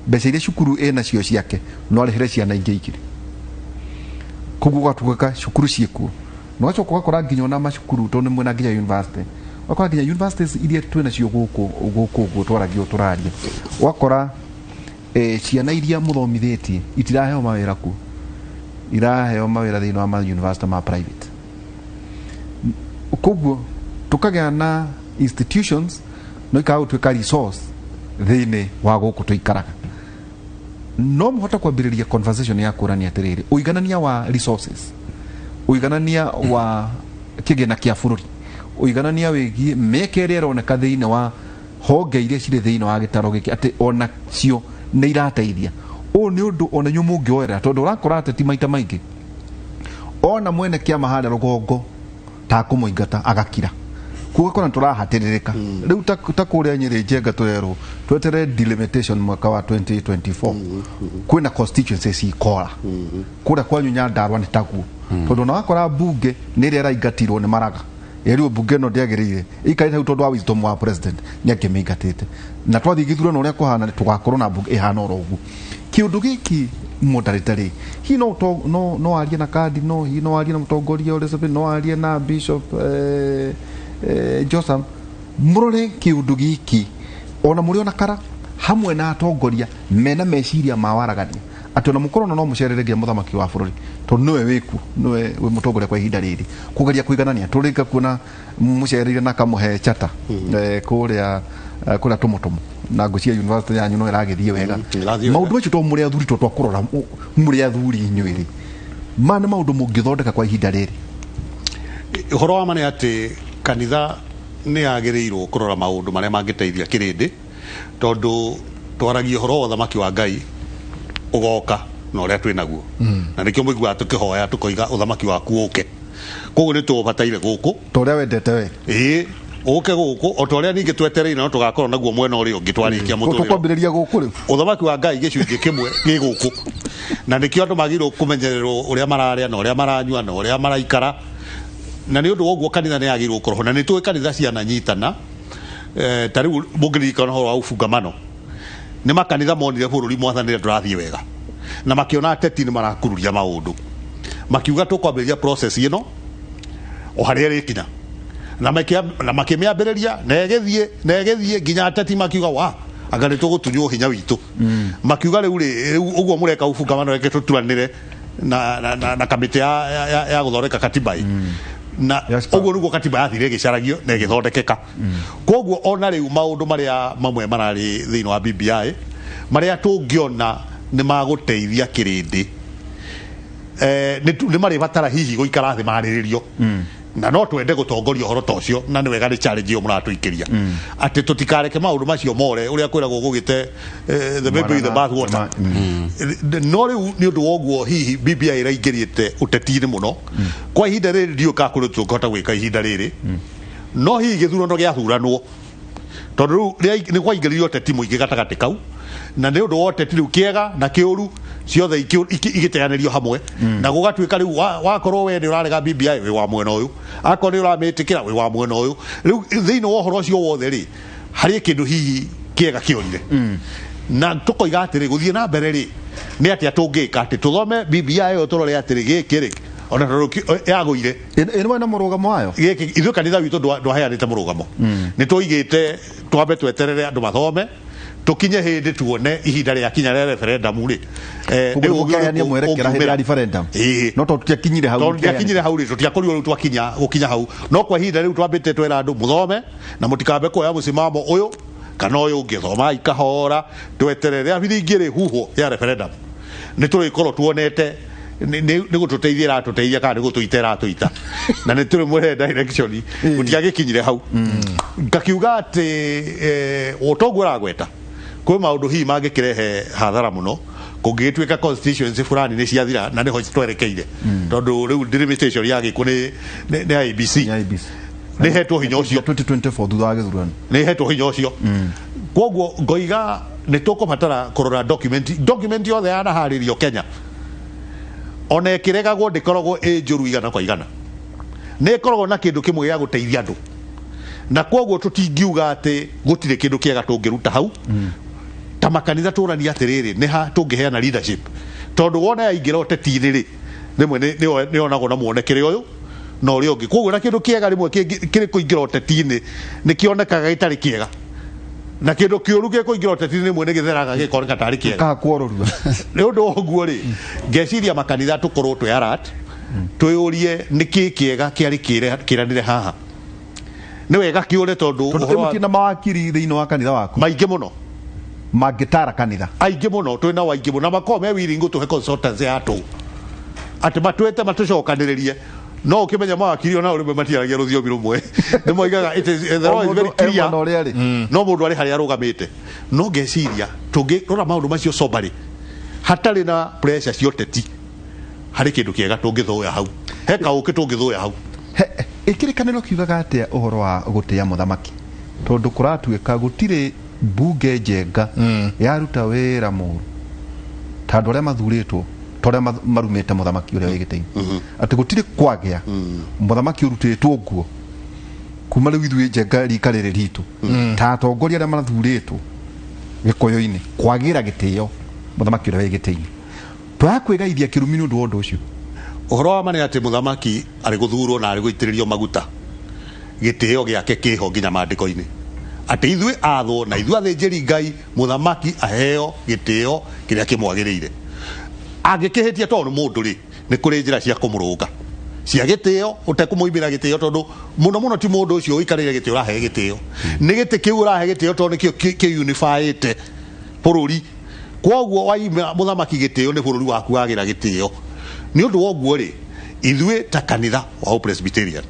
mbeca iria cukuru ĩnacio ciake no arĩhĩre ciana ingĩ igĩrĩ. Koguo gũgatuĩka cukuru ciĩkuo, na ũgacoka ũgakora nginya ona macukuru, tondũ nĩ mwena nginya university, ũgakora nginya universities iria twĩnacio gũkũ gũkũ ũguo twaragia ũũ tũraria, ũgakora ciana iria mũthomithĩtie itiraheo mawĩra kuo, iraheo mawĩra thĩinĩ wa ma university ma private. Koguo tũkagĩa na institutions no ikaga gũtuĩka resource thĩinĩ wa gũkũ tũikaraga. No mũhote kwambĩrĩria conversation ya kũrania atĩrĩrĩ, ũiganania wa resources, ũiganania wa kĩgĩna kĩa bũrũri, ũiganania wĩgiĩ mĩeke ĩrĩa ĩroneka thĩinĩ wa honge iria cirĩ thĩinĩ wa gĩtaro gĩkĩ, atĩ ona cio nĩ irateithia. Ũũ nĩ ũndũ ona inyuĩ mũngĩoerera, tondũ ũrakora ateti maita maingĩ ona mwene kĩama harĩa rũgongo takũmũingata agakira, kuo ũgakora nĩ tũrahatĩrĩrĩka rĩu ta kũrĩa Nyĩrĩ. Njenga, tũrerwo twetere delimitation mwaka wa 2024. Kwĩna constituencies ikora kũrĩa kwanyu Nyandarua nĩ taguo, tondũ ona wakora mbunge nĩ ĩrĩa ĩraingatirwo nĩ maraga ĩriũ mbunge ĩno ndĩagĩrĩire ĩikarĩte hau, tondũ wa wisdom wa president nĩ angĩmĩingatĩte. Na twathiĩ gĩthurano ũrĩa kũhana, tũgakorwo na mbunge ĩhana oro ũguo. Kĩũndũ gĩkĩ moderator rĩ, hihi no arie na cardinal, hihi no arie na mũtongoria ũrĩa, no arie na bishop Josam, mũrore kĩũndũ gĩkĩ ona mũrĩ ona kara hamwe na atongoria mena meciria ma waragania, atĩ ona mũkorwo no mũcerere nginya mũthamaki wa bũrũri, tondũ nĩwe wĩkuo, nĩwe wĩ mũtongoria kwa ihinda rĩrĩ, kũgeria kũiganania. Tũrĩka kuona mũcereire na kamũhe chata kũrĩa tũmũtũmũ na ngũcia university yanyu no ĩragĩthiĩ wega. Ĩrathiĩ wega. Maũndũ macio to mũrĩ athuri, to twakũrora mũrĩ athuri inyuĩ rĩ, ma nĩ maũndũ mũngĩthondeka kwa ihinda rĩrĩ? Ũhoro wa ma nĩ atĩ kanitha nĩ yagĩrĩirwo kũrora maũndũ marĩa mangĩteithia kĩrĩndĩ, tondũ twaragia ũhoro wa ũthamaki wa Ngai ũgoka na ũrĩa twĩ naguo, na nĩkĩo mũiguaga tũkĩhoya tũkoiga ũthamaki waku ũke. Koguo nĩ tũbataire gũkũ ta ũrĩa wendete we. Ĩĩ, ũke gũkũ o ta ũrĩa ningĩ twetereire no tũgakorwo naguo mwena ũrĩa ũngĩ twarĩkia mũtũrĩre. Tũkwambĩrĩria gũkũ rĩu. Ũthamaki wa Ngai gĩcunjĩ kĩmwe gĩ gũkũ, na nĩkĩo andũ magĩrĩirwo kũmenyererwo ũrĩa mararĩa na ũrĩa maranyua na ũrĩa maraikara, na nĩ ũndũ wa ũguo kanitha nĩ yagĩrĩirwo gũkorwo ho. Na nĩ tũĩ kanitha ciananyitana, ta rĩu mũngĩririkana ũhoro wa ubungamano, nĩ makanitha monire bũrũri mwathanĩre ndũrathiĩ wega, na makĩona ateti nĩ marakururia maũndũ, makiuga tũkwambĩrĩria process ĩno o harĩa ĩrĩkinya, na makĩmĩambĩrĩria na ĩgĩthiĩ na ĩgĩthiĩ nginya ateti makiuga wa anga nĩ tũgũtunywo hinya witũ. Makiuga rĩu rĩ, rĩu ũguo mũreka ubungamano, reke tũtuanĩre na kamĩtĩ ya gũthondeka katiba ĩ na Yes, pa. Ũguo nĩguo katiba yathire ĩgĩcaragio na ĩgĩthondekeka. Koguo ona rĩu maũndũ marĩa mamwe mararĩ thĩinĩ wa BBI marĩa tũngĩona nĩ magũteithia kĩrĩndĩ, nĩ marĩbatara hihi gũikara thĩ marĩrĩrio, na no twende gũtongoria ũhoro ta ũcio. Na nĩ wega, nĩ challenge ĩyo mũratũikĩria atĩ tũtikareke maũndũ macio more ũrĩa kwĩragwo gũgĩte the baby with the bath water. No rĩu nĩ ũndũ wa ũguo hihi BBI ĩraingĩrĩte ũteti-inĩ mũno kwa ihinda rĩrĩ, ndiũĩ kana kũrĩ tũngĩhota gwĩka ihinda rĩrĩ, no hihi gĩthurano gĩathuranwo, tondũ rĩu nĩ kwaingĩririo ũteti mũingĩ gatagatĩ kau, na nĩ ũndũ wa ũteti rĩu kĩega na kĩũru ciothe igĩteanĩrio hamwe, na gũgatuĩka rĩu wakorwo we nĩ ũrarega BBI wĩ wa mwena ũyũ, akorwo nĩ ũramĩtĩkĩra wĩ wa mwena ũyũ. Rĩu thĩinĩ wa ũhoro ũcio wothe rĩ, harĩ kĩndũ hihi kĩega kĩorire, na tũkoiga atĩrĩ, gũthiĩ na mbere rĩ, nĩ atĩa tũngĩka atĩ tũthome BBI ĩyo, tũrore atĩrĩ gĩkĩ rĩ, ona tondũ yagũire. Ĩno na mũrũgamo wayo. Gĩkĩ ithuĩ kanitha witũ ndwaheanĩte mũrũgamo, nĩ tũigĩte twambe tweterere andũ mathome. Tukinye hindi tuone ihinda rĩa kinya rĩa referendum rĩ, Koguo nĩ ũngĩ mũkĩgayania ũrĩkũ mwerekera hĩndĩ ũngiumĩra. ya referendum. Ĩĩ. No tondũ tũtiakinyire hau. Tondũ ndiakinyire hau rĩ, tũtiakorirwo rĩu twakinya gũkinya hau, no kwa ihinda rĩu twambĩte twera andũ mũthome na mũtikambe kuoya mũsimamo ũyũ kana ũyũ ũngĩ, thomai kahora, tweterere rĩa biringi rĩ huhwo ya referendum nĩ tũrĩkorwo tuonete nĩ gũtũteithia ĩratũteithia kana nĩ gũtũita ĩratũita, na nĩ tũrĩmwĩre direction. Gũtiagĩkinyire hau, ngakiuga atĩ ũtoguo ũragweta kwĩ maũndũ hihi mangĩkĩrehe hathara mũno kũngĩgĩtuĩka constituency fulani nĩ ciathira na nĩho twerekeire, tondũ rĩu delimitation ya gĩkũ nĩ IEBC. Nĩ IEBC. Nĩ hetwo hinya ũcio. 2024 thutha wa gĩthurano. Nĩ hetwo hinya ũcio, koguo ngoiga nĩ tũkũbatara kũrora document yothe yanaharĩrio Kenya, ona ĩkĩregagwo ndĩkoragwo ĩ njũru igana kwa igana, nĩ ĩkoragwo na kĩndũ kĩmwe gĩa gũteithia andũ, na koguo tũtingiuga atĩ gũtirĩ kĩndũ kĩega tũngĩruta hau. Ta makanitha tũrania atĩrĩrĩ, nĩ ha tũngĩheana leadership, tondũ wona yaingĩra ũteti-inĩ rĩ, rĩmwe nĩ yonagwo na muonekere ũyũ na ũrĩa ũngĩ. Koguo na kĩndũ kĩega rĩmwe kĩrĩ kũingĩra ũteti-inĩ nĩ kĩonekaga gĩtarĩ kĩega, na kĩndũ kĩũru gĩkũingĩra ũteti-inĩ rĩmwe nĩ gĩtheraga gĩkoneka tarĩ kĩega. Kahakwo rũrua. Nĩ ũndũ wa ũguo rĩ, ngeciria makanitha tũkorwo twĩ alert, twĩyũrie nĩ kĩ kĩega kĩarĩ kĩranĩre haha, nĩ wega kĩũre tondũ Tondũ ũhoro wa- ĩmũtie na mawakiri thĩinĩ wa kanitha waku maingĩ mũno. Mangĩtara kanitha. Aingĩ mũno, twĩ nao aingĩ mũno, na makorwo me willing gũtũhe consultants ya tũ atĩ matwĩte matũcokanĩrĩrie, no ũkĩmenya mawakiri ona rĩmwe matiaragia rũthiomi rũmwe, nĩ moigaga it is the law is very O mũndũ e clear. mwena ũrĩa arĩ. No mũndũ arĩ harĩa arũgamĩte, no ngeciria tũngĩrora maũndũ macio soberly hatarĩ na pressure cia ũteti, harĩ kĩndũ kĩega tũngĩthũya hau, he kaũkĩ tũngĩthũya hau. Ĩkĩrĩkanĩro kiugaga atĩa ũhoro wa gũtĩa mũthamaki, tondũ kũratuĩka gũtirĩ mbunge njenga yaruta wĩra mũru ta andũ arĩa mathurĩtwo, ta ũrĩa marumĩte mũthamaki ũrĩa wĩ gĩtĩ-inĩ, atĩ gũtirĩ kwagĩa mũthamaki ũrutĩtwo nguo kuma rĩu ithuĩ njenga rika rĩrĩ ritũ, ta atongoria arĩa mathurĩtwo gĩkũyũ-inĩ kwagĩra gĩtĩo mũthamaki ũrĩa wĩ gĩtĩ-inĩ. Twakwĩgaithia kĩrumi nĩ ũndũ wa ũndũ ũcio. Ũhoro wa ma nĩ atĩ mũthamaki arĩ gũthurwo na arĩ gũitĩrĩrio maguta, gĩtĩo gĩake kĩho nginya maandĩko-inĩ, atĩ ithuĩ athwo na ithuĩ athĩnjĩri Ngai, mũthamaki aheo gĩtĩo kĩrĩa kĩmwagĩrĩire. Angĩkĩhĩtia, tondũ nĩ mũndũ rĩ, nĩ kũrĩ njĩra cia kũmũrũnga cia gĩtĩo ũtekũmũimĩra gĩtĩo, tondũ mũno mũno ti mũndũ ũcio ũikarĩire gĩtĩ ũrahe gĩtĩo, nĩ gĩtĩ kĩu ũrahe gĩtĩo, tondũ nĩkĩo kĩ-unifyĩte bũrũri. Koguo waima mũthamaki gĩtĩo, nĩ bũrũri waku wagĩra gĩtĩo. Nĩ ũndũ wa ũguo rĩ, ithuĩ ta kanitha wa Presbyterian,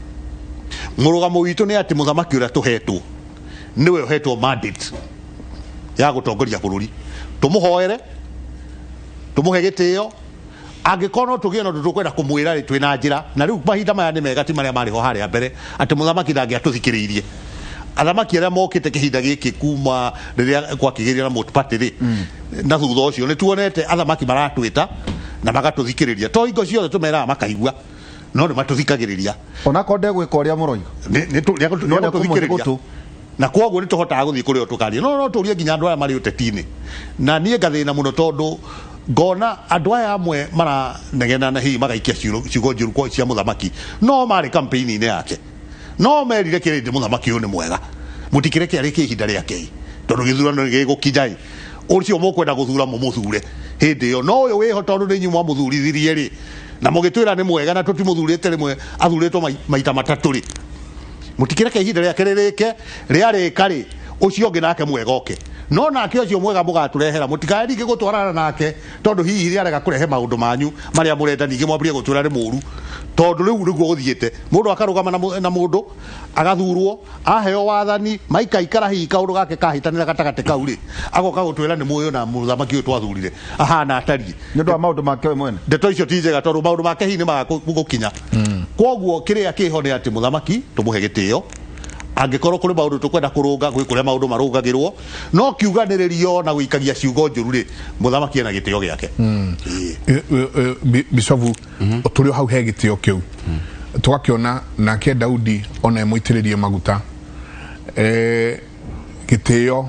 mũrũgamo witũ nĩ atĩ mũthamaki ũrĩa tũhetwo nĩwe ũhetwo mandate ya gũtongoria bũrũri, tũmũhoere, tũmũhe gĩtĩo. Angĩkorwo no tũgĩe na ũndũ tũkwenda kũmwĩra rĩ, twĩna njĩra, na rĩu mahinda maya nĩ mega, ti marĩa marĩ ho harĩa mbere atĩ mũthamaki ndangĩatũthikĩrĩirie. Athamaki arĩa mokĩte kĩhinda gĩkĩ kuma rĩrĩa gwakĩgĩria na multi-party rĩ, na thutha ũcio nĩ tuonete athamaki maratwĩta na magatũthikĩrĩria. To hingo ciothe tũmeraga makaigua, no nĩ matũthikagĩrĩria. Onakorwo ndegwĩka ũrĩa mũroiga. No nĩekũmũhe Nĩagũtũthikĩrĩria. Gũtũ. Na koguo nĩ tũhotaga gũthiĩ kũrĩa tũkaria, no tũrie nginya andũ aya marĩ ũteti-inĩ. Na niĩ ngathĩna mũno tondũ ngona andũ aya amwe maranegena na hihi magaikia ciugo njũru cia mũthamaki, no marĩ campaign-inĩ yake, no merire kĩrĩndĩ mũthamaki ũyũ nĩ mwega, mũtikĩreke arĩkie ihinda rĩake, tondũ gĩthurano nĩ gĩgũkinya ĩ, ũcio mũkwenda gũthura mũmũthure hĩndĩ ĩyo, no ũyũ wĩho tondũ nĩ inyuĩ mwamũthurithirie rĩ, na mũgĩtwĩra nĩ mwega, na tũtimũthurĩte rĩmwe, athurĩtwo maita matatũ rĩ, mũtikĩreke ihinda rĩake rĩrĩke. Rĩarĩka rĩ, ũcio ũngĩ nake mwega oke, no nake ũcio mwega mũgatũrehera, mũtikae ningĩ gũtwarana nake, tondũ hihi rĩarega kũrehe maũndũ manyu marĩa mũrenda, ningĩ mwambĩrĩrie gũtwĩra nĩ mũru, tondũ rĩu nĩguo gũthiĩte. Mũndũ akarũgama na mũndũ agathurwo, aheo wathani, maikaikara, hihi kaũndũ gake kahĩtanĩra gatagatĩ kau rĩ, agoka gũtwĩra nĩ mũĩ na mũthamaki ũyũ twathurire ahana atariĩ. Nĩ ũndũ wa maũndũ make we mwene. Ndeto icio ti njega, tondũ maũndũ make hihi nĩ maga gũkinya. Koguo kĩrĩa kĩho nĩ atĩ mũthamaki tũmũhe gĩtĩo. Angĩkorwo kũrĩ maũndũ tũkwenda kũrũnga, gwĩ kũrĩa maũndũ marũngagĩrwo, no kiuganĩrĩrio na gũikagia ciugo njũru rĩ, mũthamaki ena gĩtĩo gĩake. Ĩĩ. Bishofu, tũrĩ o hau he gĩtĩo kĩu, tũgakĩona nake Daudi ona emũitĩrĩrie maguta, gĩtĩo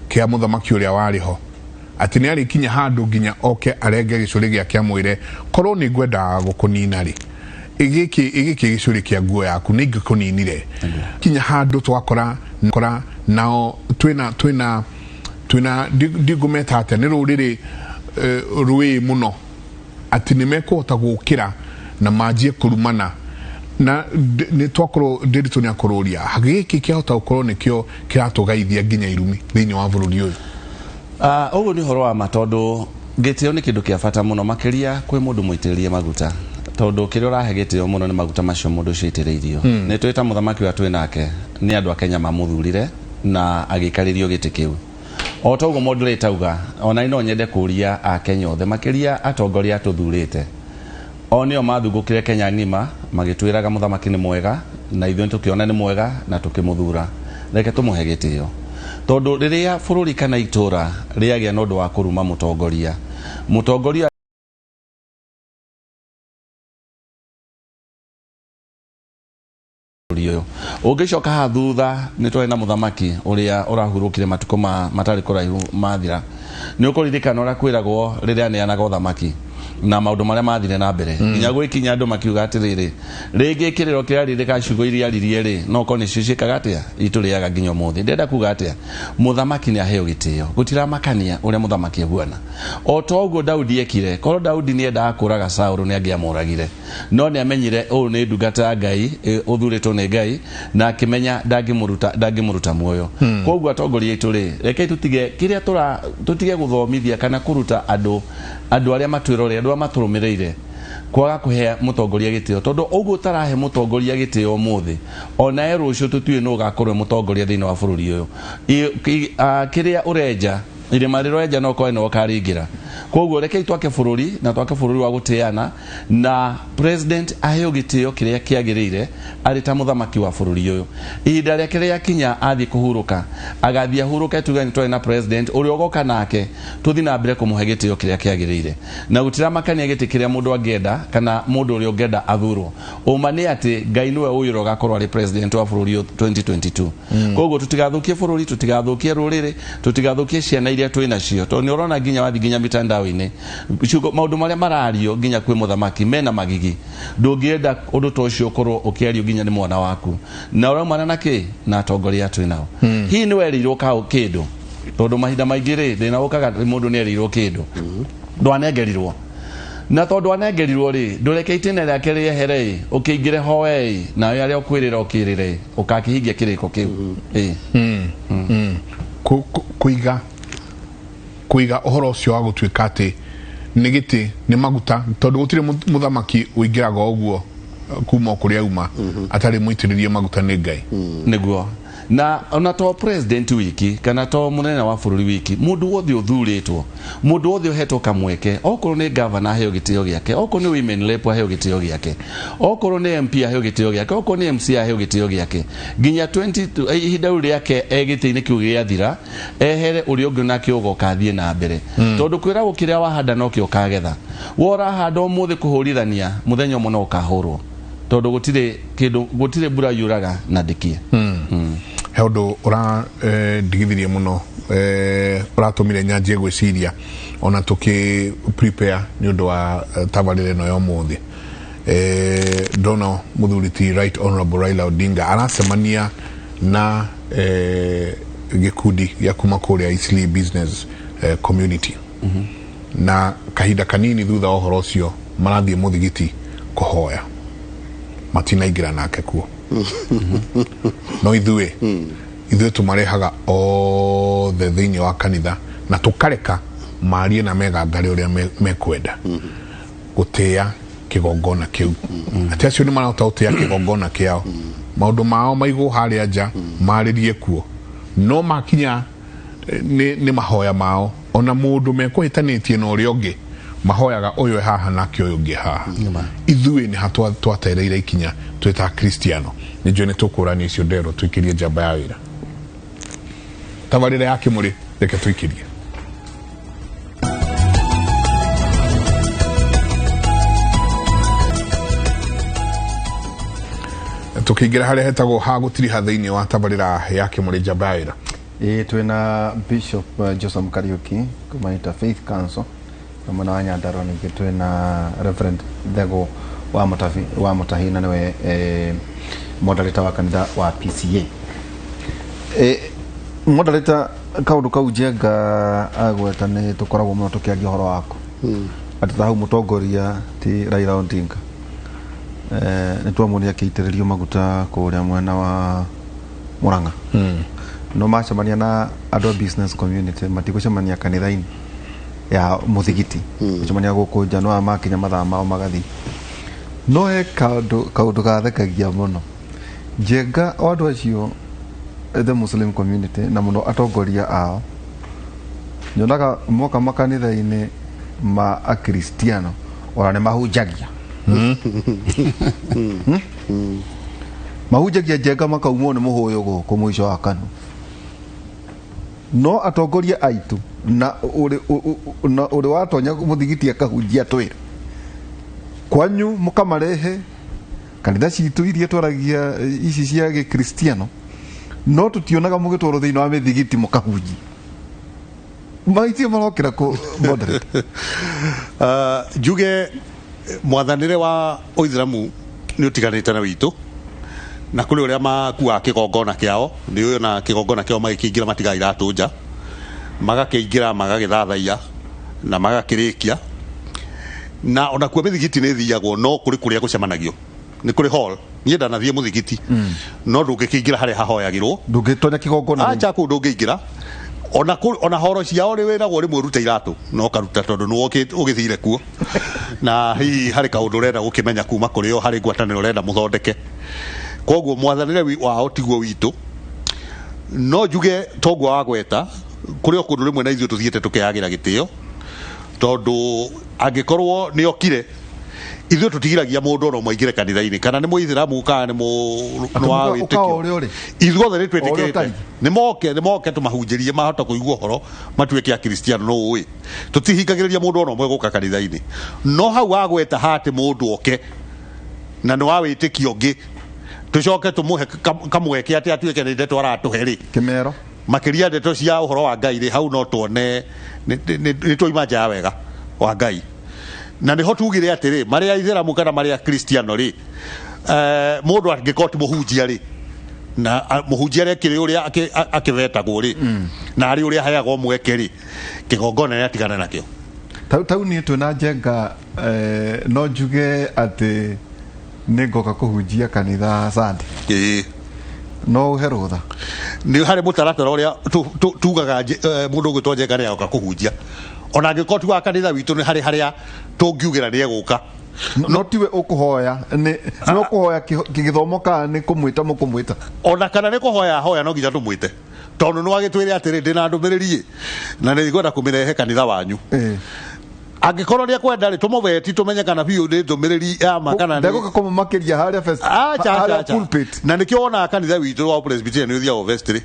kĩa mũthamaki ũrĩa warĩ ho, atĩ nĩ arĩkinya handũ nginya oke arenge gĩcũrĩ gĩake, amwĩre, korwo nĩ ngwendaga gũkũnina rĩ, ĩgĩkĩ gĩcũrĩ kĩa nguo yaku nĩ ingĩkũninire. Kinya handũ twakora kora nao twĩna Twina ndigumeta atia ni ruriri rwi muno ati ni mekuhota gukira na manjie kurumana na ni twakorwo Ndiritu ni akũrũria gĩkĩ kĩahota gũkorwo nĩkĩo kĩratũgaithia nginya irumi thĩinĩ wa bũrũri ũyũ. Ũguo nĩ ũhoro wa ma tondũ gĩtĩo nĩ kĩndũ kĩa bata mũno makĩria kwĩ mũndũ mũitĩrĩrie maguta tondũ kĩrĩa ũrahe gĩtĩo mũno nĩ maguta macio mũndũ ũcio aitĩrĩirio. Nĩ twĩta mũthamaki ũrĩa twĩ nake nĩ andũ a Kenya mamũthurire na agĩikarĩrio gĩtĩ kĩu. O ta ũguo moderator auga ona no nyende kũria a Kenya othe makĩria atongoria atũthurĩte o nĩo mathungũkire Kenya ng'ima magĩtwĩraga mũthamaki nĩ mwega na ithuĩ tũkĩona nĩ mwega na tũkĩmũthura reke tũmũhe gĩtĩo tondũ rĩrĩa bũrũri kana itũra rĩagĩa na ũndũ wa kũruma mũtongoria mũtongoria ũyũ ũngĩcoka haha thutha nĩ twarĩ na mũthamaki ũrĩa ũrahurũkire matukũ matarĩ kũraihu mathira nĩ ũkũririkana ũrĩa kwĩragwo rĩrĩa aneanaga ũthamaki na maũndũ marĩa mathire na mbere nginya gwĩkinya andũ makiuga atĩrĩrĩ rĩngĩ kĩrĩro kĩrarĩrĩka ciugo iria aririe rĩ no korwo nĩcio ciĩkaga atĩa itũrĩaga nginya ũmũthĩ. Ndĩrenda kuga atĩa mũthamaki nĩ aheo gĩtĩo gũtiramakania ũrĩa mũthamaki ahuana o ta ũguo Daudi ekire korwo Daudi nĩ endaga kũraga Saũlũ nĩ angĩamũragire no nĩ amenyire ũyũ nĩ ndungata ya Ngai ũthurĩtwo nĩ Ngai na akĩmenya ndangĩmũruta muoyo. Koguo atongoria aitũ rĩ rekei tũtige kĩrĩa tũtige gũthomithia kana kũruta andũ arĩa matwĩrorere andũ arĩa matũrũmĩrĩire kwaga kũhe mũtongoria gĩtĩo tondũ ũguo ũtarahe mũtongoria gĩtĩo ũmũthĩ onawe rũciũ tũtiũĩ nũ ũgakorwo mũtongoria thĩinĩ wa bũrũri ũyũ. Kĩrĩa ũrenja irima rĩroenja no ũkorwo nĩwe ũkaringĩra. Koguo rekei twake bũrũri na twake bũrũri wa gũtĩana na president aheo gĩtĩo kĩrĩa kĩagĩrĩire arĩ ta mũthamaki wa bũrũri ũyũ. Ihinda rĩake rĩakinya athiĩ kũhurũka agathiĩ ahurũke tuge nĩ twarĩ na president ũrĩa ũgoka nake tũthiĩ na mbere kũmũhe gĩtĩo kĩrĩa kĩagĩrĩire na gũtiramakania gĩtĩ kĩrĩa mũndũ angĩenda kana mũndũ ũrĩa ũngĩenda athurwo. Ũma nĩ atĩ Ngai nĩwe ũyũ ũgakorwo arĩ president wa bũrũri ũyũ 2022. Koguo tũtigathũkie bũrũri tũtigathũkie rũrĩrĩ tũtigathũkie ciana iria twĩ nacio tondũ nĩ ũrona nginya wathiĩ nginya mitandao-inĩ maũndũ marĩa marario nginya kwĩ mũthamaki mena magigi ndũngĩenda ũndũ ta ũcio ũkorwo ũkĩario nginya nĩ mwana waku na ũraumana na kĩ na atongoria twĩ nao. Hihi nĩ werĩirwo kĩndũ tondũ mahinda maingĩ rĩ thĩna ũkaga mũndũ nĩ erĩirwo kĩndũ ndwanengerirwo na tondũ anengerirwo rĩ ndũreke itĩna rĩake rĩehere ĩ ũkĩingĩre hoe ĩ nawe arĩa ũkwĩrĩra ũkĩrĩre ũkakĩhingia kĩrĩko kĩu. Kũiga ũhoro ũcio wa gũtuĩka atĩ nĩ gĩtĩ nĩ maguta tondũ gũtirĩ mũthamaki ũingĩraga ũguo kuma kũrĩa auma atarĩ mũitĩrĩrie maguta nĩ Ngai. Nĩguo na ona to president wiki kana to munene wa bũrũri wiki mũndũ wothe ũthurĩtwo mũndũ wothe ũhetwo kamweke okorwo nĩ governor aheo gĩtĩo gĩake okorwo nĩ women rep aheo gĩtĩo gĩake okorwo nĩ MP aheo gĩtĩo gĩake okorwo nĩ MC aheo gĩtĩo gĩake nginya 20 ihinda rĩu rĩake gĩtĩ-inĩ kĩu gĩathira ehere ũrĩa ũngĩ nake ũgoka athiĩ na mbere tondũ kwĩragwo kĩrĩa wahanda nokĩo ũkagetha we ũrahanda ũmũthĩ kũhũrithania mũthenya ũmwe no ũkahũrwo tondũ gũtirĩ kĩndũ gũtirĩ mbura yuraga na ndĩkie. He ũndũ ũra ndigithirie mũno ũratũmire nyanjie gwĩciria ona tũkĩ prepare nĩ ũndũ wa tabarĩra ĩno ya ũmũthĩ. Ndona mũthuri ti Right Honorable Raila Odinga aracemania na gĩkundi gĩa kuma kũrĩa Eastleigh Business Community na kahinda kanini thutha wa ũhoro ũcio marathiĩ mũthigiti kũhoya matinaingĩra nake kuo no ithuĩ tũmarehaga othe thĩinĩ wa kanitha na tũkareka marie na megangare ũrĩa mekwenda gũtĩĩa kĩgongona kĩu atĩ acio nĩ marahota gũtĩĩa kĩgongona kĩao maũndũ mao maigwo harĩa nja marĩrie kuo no makinya nĩ mahoya mao ona mũndũ mekũhĩtanĩtie na ũrĩa ũngĩ mahoyaga ũyũ haha nake ũyũ ũngĩ haha. Ithuĩ nĩ ha twatereire ikinya twĩ ta Kristiano nĩ njũĩ nĩ tũkũrania icio ndero tũikĩrie njamba ya wĩra tabarĩra ya Kĩmũrĩ reke tũikĩrie. Tũkĩingĩra harĩa hetagwo ha gũtiriha thĩinĩ wa tabarĩra ya Kĩmũrĩ njamba ya wĩra. Twĩna Bishop Joseph Kariuki kuma Interfaith Council mwena wa Nyandarua, ningĩ twĩna Reverend Thego wa Mutahi na nĩwe moderator wa kanitha wa PCA. Moderator, kaundu kau Njenga agweta nĩ tũkoragwo mũno tũkĩaria ũhoro wako atĩ ta hau mũtongoria ti Raila Odinga, nĩ twamuonire akĩitĩrĩrio maguta kũrĩa mwena wa Murang'a, no macemania na andũ a business community matigũcemania kanitha-inĩ ya mũthigiti, gũcemania gũkũ nja, no makinya mathaa mao magathiĩ. No he kaũndũ gathekagia mũno Njenga o andũ acio, the Muslim community, na mũno atongoria ao, nyonaga moka makanitha-inĩ ma akristiano ona nĩ mahunjagia. Mahunjagia Njenga makaumwo nĩ mũhũyũ gũkũ mũico wa kanu, no atongoria aitũ na ũrĩ na ũrĩ watonya mũthigiti akahunjia twĩre kwanyu mũkamarehe kanitha citũ iria twaragia ici cia gĩkristiano, no tũtionaga mũgĩtwarwo thĩinĩ wa mĩthigiti mũkahunjia maitio marokĩra kũ moderate. Njuge mwathanĩre wa ũithĩramu nĩ ũtiganĩte na witũ, na kũrĩ ũrĩa makuaga kĩgongona kĩao, nĩ ũyũ na kĩgongona kĩao magĩkĩingĩra matigaga iratũ nja, magakĩingĩra magagĩthathaiya na magakĩrĩkia. Na onakuo mĩthigiti nĩ ĩthiagwo, no kũrĩ kũrĩa gũcemanagio, nĩ kũrĩ hall. Niĩ ndanathiĩ mũthigiti, no ndũngĩkĩingĩra harĩa hahoyagĩrwo. Ndũngĩtonya kĩgongona. Acha, kũu ndũngĩingĩra. Ona ona horo ciao nĩ wĩragwo rĩmwe ũrute iratũ na ũkaruta, tondũ nĩwe ũgĩthire kuo na hihi harĩ kaũndũ ũrenda gũkĩmenya kuma kũrĩ o, harĩ ngwatanĩro ũrenda mũthondeke. Koguo mwathanĩre wao tiguo witũ. No njuge toguo wagweta, kũrĩ o kũndũ rĩmwe na ithuĩ tũthiĩte tũkeyagĩra gĩtĩo, tondũ angĩkorwo nĩ okire, ithuĩ tũtigiragia mũndũ ona ũmwe aingĩre kanitha-inĩ, kana nĩ mũithĩramu kana nĩ nĩ wa Ũka wĩtĩkio. Ũrĩa ũrĩ. Ithuothe nĩ O ũrĩa twĩtĩkĩrĩte. ũtariĩ. Nĩ moke tũmahunjĩrie, mahota kũigua ũhoro matuĩke akristiano. No ũĩ tũtihingagĩrĩria mũndũ ona ũmwe gũka kanitha-inĩ, no hau wagweta hatĩ mũndũ oke na nĩ wa wĩtĩkio ũngĩ, tũcoke tũmũhe kamweke atĩ atuĩke nĩ ndeto aratũhe rĩ, kĩmero, makĩria ndeto cia ũhoro wa Ngai rĩ, hau no tuone nĩ twaima nja ya wega wa Ngai. Na nĩho tugire atĩrĩ, marĩa aithĩramu kana marĩa kristiano rĩ, mũndũ angĩkorwo ti mũhunjia rĩ, na mũhunjia arĩa akĩrĩ ũrĩa akĩvetagwo rĩ, na arĩ ũrĩa aheagwo mweke rĩ, kĩgongona nĩ atigana nakĩo. Tau niĩ twĩna Njenga, no njuge atĩ nĩ ngoka kũhunjia kanitha Sunday, no ũhe rũtha? Nĩ harĩ mũtaratara ũrĩa tugaga mũndũ ũgwĩtwo Njenga nĩ agoka kũhunjia, ona angĩkorwo ti wa kanitha witũ, nĩ harĩ harĩa tũngiugĩra nĩ egũka. No tiwe ũkũhoya, nĩ ũkũhoya gĩthomo kana nĩ kũmwĩta mũkũmwĩta? Ona kana nĩ kũhoya hoya, no nginya tũmwĩte, tondũ nĩ wagĩtwĩre atĩrĩ, ndĩna ndũmĩrĩri ĩ na nĩ ngwenda kũmĩrehe kanitha wanyu. Angĩkorwo nĩ ekwenda rĩ, tũmũbeti tũmenye kana biũ nĩ ndũmĩrĩri ya ma kana nĩ Ndegũka kũmũmakĩria harĩa Acha, acha, harĩa acha. pulpit. Na nĩkĩo wonaga kanitha witũ wa Presbyterian nĩ ũthiaga vestry,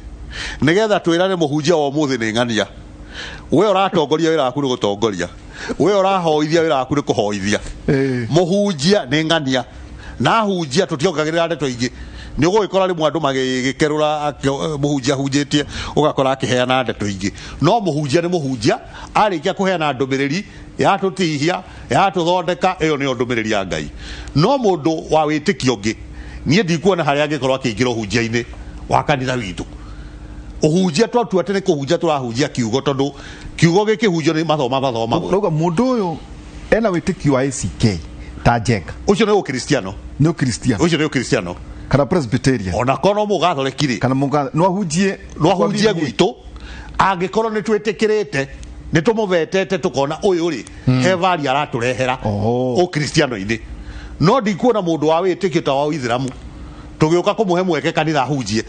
nĩgetha twĩrane mũhunjia wa ũmũthĩ nĩ ng'ania. We ũratongoria, wĩra waku nĩ gũtongoria; we ũrahoithia, wĩra waku nĩ kũhoithia. Mũhunjia nĩ ng'ania, na ahunjia tũtiongagĩrĩra ndeto ingĩ. Nĩ ũgũgĩkora rĩmwe andũ magĩgĩkerũra mũhunjia ahunjĩtie, ũgakora akĩheana ndeto ingĩ, no mũhunjia nĩ mũhunjia. Arĩkia kũheana ndũmĩrĩri yatũtihia, yatũthondeka, ĩyo nĩyo ndũmĩrĩri ya Ngai. No mũndũ wa wĩtĩkio ũngĩ, niĩ ndikuona harĩa angĩkorwo akĩingĩra ũhunjia-inĩ wa kanitha witũ. Ũhunjia twatua atĩ nĩ kũhunjia tũrahunjia kiugo, tondũ kiugo gĩkĩhunjio nĩ mathoma mathomagwo. Rauga mũndũ ũyũ ena wĩtĩkio wa ACK ta Njenga. Ũcio nĩ ũkristiano. Nĩ ũkristiano. Ũcio nĩ ũkristiano. Kana Presbyterian. Ona korwo no mũgatholeki rĩ, kana mũga no ahunjie. No ahunjie gwitũ angĩkorwo nĩ twĩtĩkĩrĩte, nĩ tũmũvetete, tũkona ũyũ rĩ, he vari aratũrehera ũkristiano-inĩ. No ndikuona mũndũ wa wĩtĩkio ta wa ũithĩramu tũgĩũka kũmũhe mweke kanitha ahunjie,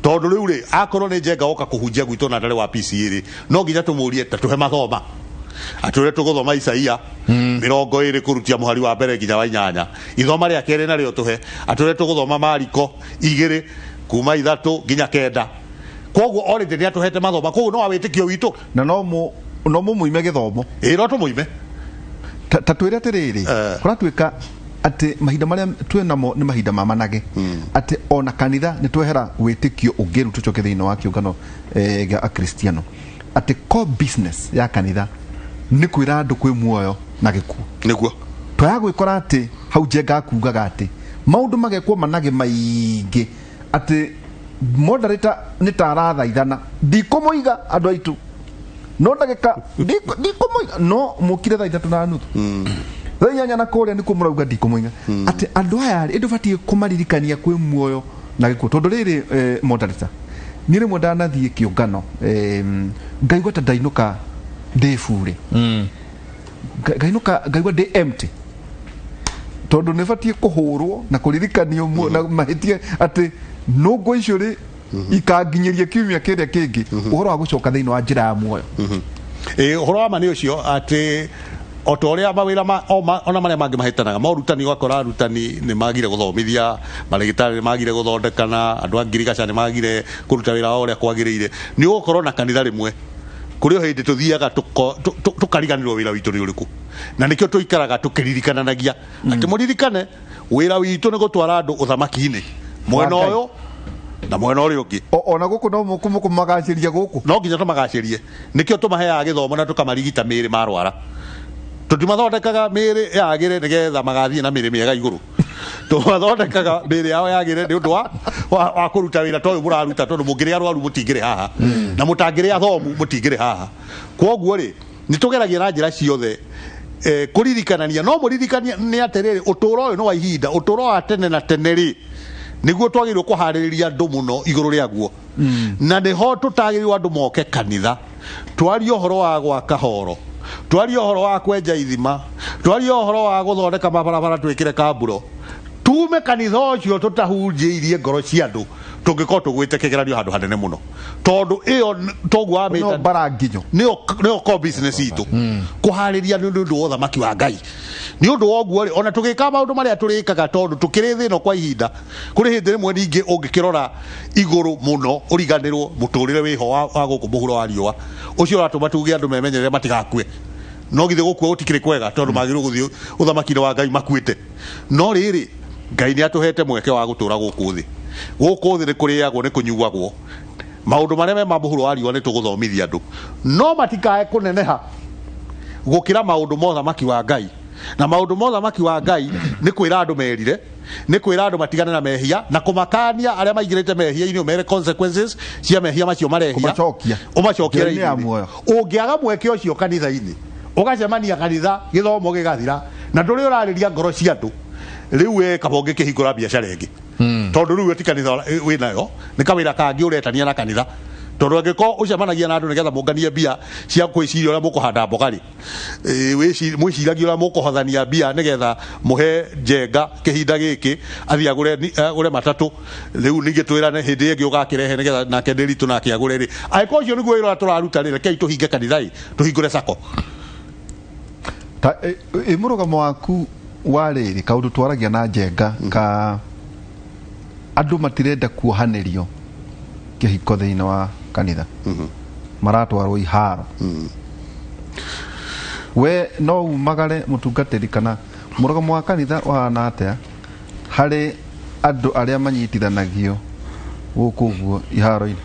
tondũ rĩu rĩ, akorwo nĩ Njenga woka kũhunjia gwitũ na ndarĩ wa PCA rĩ, no nginya tũmũrie ta tũhe mathoma, atwĩre tũgũthoma Isaia 20 kũrutia mũhari wa mbere nginya wa 8. Ithoma rĩa kerĩ narĩo tũhe, atwĩre tũgũthoma Mariko 2 kuma 3 nginya 9. Koguo already nĩ atũhete mathoma, koguo no wa wĩtĩkio witũ. Na no mũmũime gĩthomo. Ĩ, no tũmũime. Ta twĩre atĩrĩrĩ, kũratuĩka atĩ mahinda marĩa twĩ namo nĩ mahinda ma manage, atĩ ona kanitha nĩ twehera wĩtĩkio ũngĩ, rĩu tũcoke thĩinĩ wa kĩũngano gĩa akristiano, atĩ core business ya kanitha nĩ kwĩra andũ kwĩ muoyo na gĩkuũ. Nĩguo. Twaya gwĩkora atĩ hau Njenga akugaga atĩ maũndũ magekwo manage maingĩ atĩ Moderator nĩ ta arathaithana, ndikũmũiga andũ aitũ, no ndagĩka ndikũmũiga, no mũkire 3:30, 8:30 na kũrĩa nĩkuo mũrauga ndikũmũiga, atĩ andũ aya rĩ ndũbatiĩ kũmaririkania kwĩ muoyo na gĩkuũ, tondũ rĩrĩ, moderator, niĩ rĩmwe ndanathiĩ kĩũngano, ngaigua ta ndainũka ndĩ burĩ. Ngainũka ngaigua ndĩ empty, tondũ nĩ batiĩ kũhũrwo na kũririkanio na mahĩtia atĩ nũngũ icio rĩ ikanginyĩria kiumia kĩrĩa kĩngĩ ũhoro wa gũcoka thĩinĩ wa njĩra ya muoyo. Ĩ, ũhoro wa ma nĩ ũcio atĩ o ta ũrĩa mawĩra ona marĩa mangĩ mahĩtanaga, morutani, ũgakora arutani nĩ magire gũthomithia, marĩgĩtarĩ nĩ magire gũthondekana, andũ a ngirigaca nĩ magire kũruta wĩra wao ũrĩa kwagĩrĩire. Nĩ ũgũkorwo na kanitha rĩmwe kũrĩ o hĩndĩ tũthiaga tũkariganĩrwo wĩra witũ nĩ ũrĩkũ, na nĩkĩo tũikaraga tũkĩririkananagia atĩ mũririkane wĩra witũ nĩ gũtwara andũ ũthamaki-inĩ mwena Wa Ngai. ũyũ na mwena ũrĩa ũngĩ. Ona gũkũ no mũkũmagacĩria gũkũ. No nginya tũmagacĩrie, nĩkĩo tũmaheaga gĩthomo na tũkamarigita mĩĩrĩ marwara. Tũtimathondekaga mĩĩrĩ yagĩre nĩgetha magathiĩ na mĩĩrĩ mĩega igũrũ, tũmathondekaga mĩĩrĩ yao yagĩre nĩ ũndũ wa kũruta wĩra ta ũyũ mũraruta, tondũ mũngĩrĩ arwaru mũtingĩrĩ haha, na mũtangĩrĩ athomu mũtingĩrĩ haha. Kwoguo rĩ, nĩ tũgeragia na njĩra ciothe kũririkanania, no mũririkania nĩ atĩrĩrĩ, ũtũũro ũyũ nĩ wa ihinda, ũtũũro wa tene na tene rĩ, nĩguo twagĩrĩirwo kũharĩrĩria andũ mũno igũrũ rĩaguo, na nĩho tũtagĩrĩirwo andũ moke kanitha twarie ũhoro wa gwaka horo, twarie ũhoro wa kwenja ithima, twarie ũhoro wa gũthondeka mabarabara, twĩkĩre kamburo, tume kanitha ũcio tũtahunjĩirie ngoro cia andũ, tũngĩkorwo tũgwĩte kĩgeranio handũ hanene mũno, tondũ ĩyo toguo no wamĩta mbara nginyo. Nĩyo core business itũ, kũharĩria nĩ ũndũ wa ũthamaki wa Ngai. Nĩ ũndũ wa ũguo rĩ, ona tũgĩka maũndũ marĩa tũrĩkaga, tondũ tũkĩrĩ thĩ ĩno kwa ihinda, kũrĩ hĩndĩ rĩmwe ningĩ ũngĩkĩrora igũrũ mũno ũriganĩrwo mũtũrĩre wĩho wa gũkũ mũhuro wa riũa, ũcio ũratũma tuge andũ memenyerere matigakue. No githĩ gũkua gũtikĩrĩ kwega, tondũ magĩrĩirwo gũthiĩ ũthamaki-inĩ wa Ngai makuĩte? No rĩrĩ, Ngai nĩ atũhete mweke wa gũtũra gũkũ thĩ. Gũkũ thĩ nĩ kũrĩagwo, nĩ kũnyuagwo, maũndũ marĩa me ma mũhuro wa riũa nĩ tũgũthomithia andũ, no matikae kũneneha gũkĩra maũndũ ma ũthamaki wa Ngai. Na maũndũ ma ũthamaki wa Ngai nĩ kwĩra andũ merire, nĩ kwĩra andũ matigane na mehia, na kũmakania arĩa maingĩrĩte mehia-inĩ, ũmere consequences cia mehia macio marehia. Kũmacokia. Ũmacokie Njĩra-inĩ ya raini-inĩ. muoyo. Ũngĩaga mweke ũcio kanitha-inĩ, ũgacemania kanitha gĩthomo gĩgathira na ndũrĩ ũrarĩria ngoro cia andũ, rĩu we kaba ũngĩkĩhingũra biacara ĩngĩ, tondũ rĩu ti kanitha wĩnayo, nĩ kawĩra kangĩ ũretania na kanitha, tondũ angĩkorwo ũcemanagia na andũ nĩgetha mũnganie mbia cia kwĩciria ũrĩa mũkũhanda mboga rĩ, mwĩciragia ũrĩa mũkũhothania mbia nĩgetha mũhe Njenga kĩhinda gĩkĩ athiĩ agũre matatũ, rĩu ningĩ twĩrane hĩndĩ ĩngĩ ũgakĩrehe nĩgetha nake Ndĩritũ nake agũre rĩ, angĩkorwo ũcio nĩguo wĩra ũrĩa tũraruta rĩ, rekei tũhinge kanitha ĩ, tũhingũre sacco. Ta ĩ mũrũgamo waku wa rĩrĩ kaũndũ twaragia na Njenga ka andũ matirenda kuohanĩrio kĩhiko thĩinĩ wa kanitha, maratwarwo iharo, we no umagare mũtungatĩri, kana mũrũgamo wa kanitha ũhana atĩa harĩ andũ arĩa manyitithanagio gũkũ ũguo iharo-inĩ?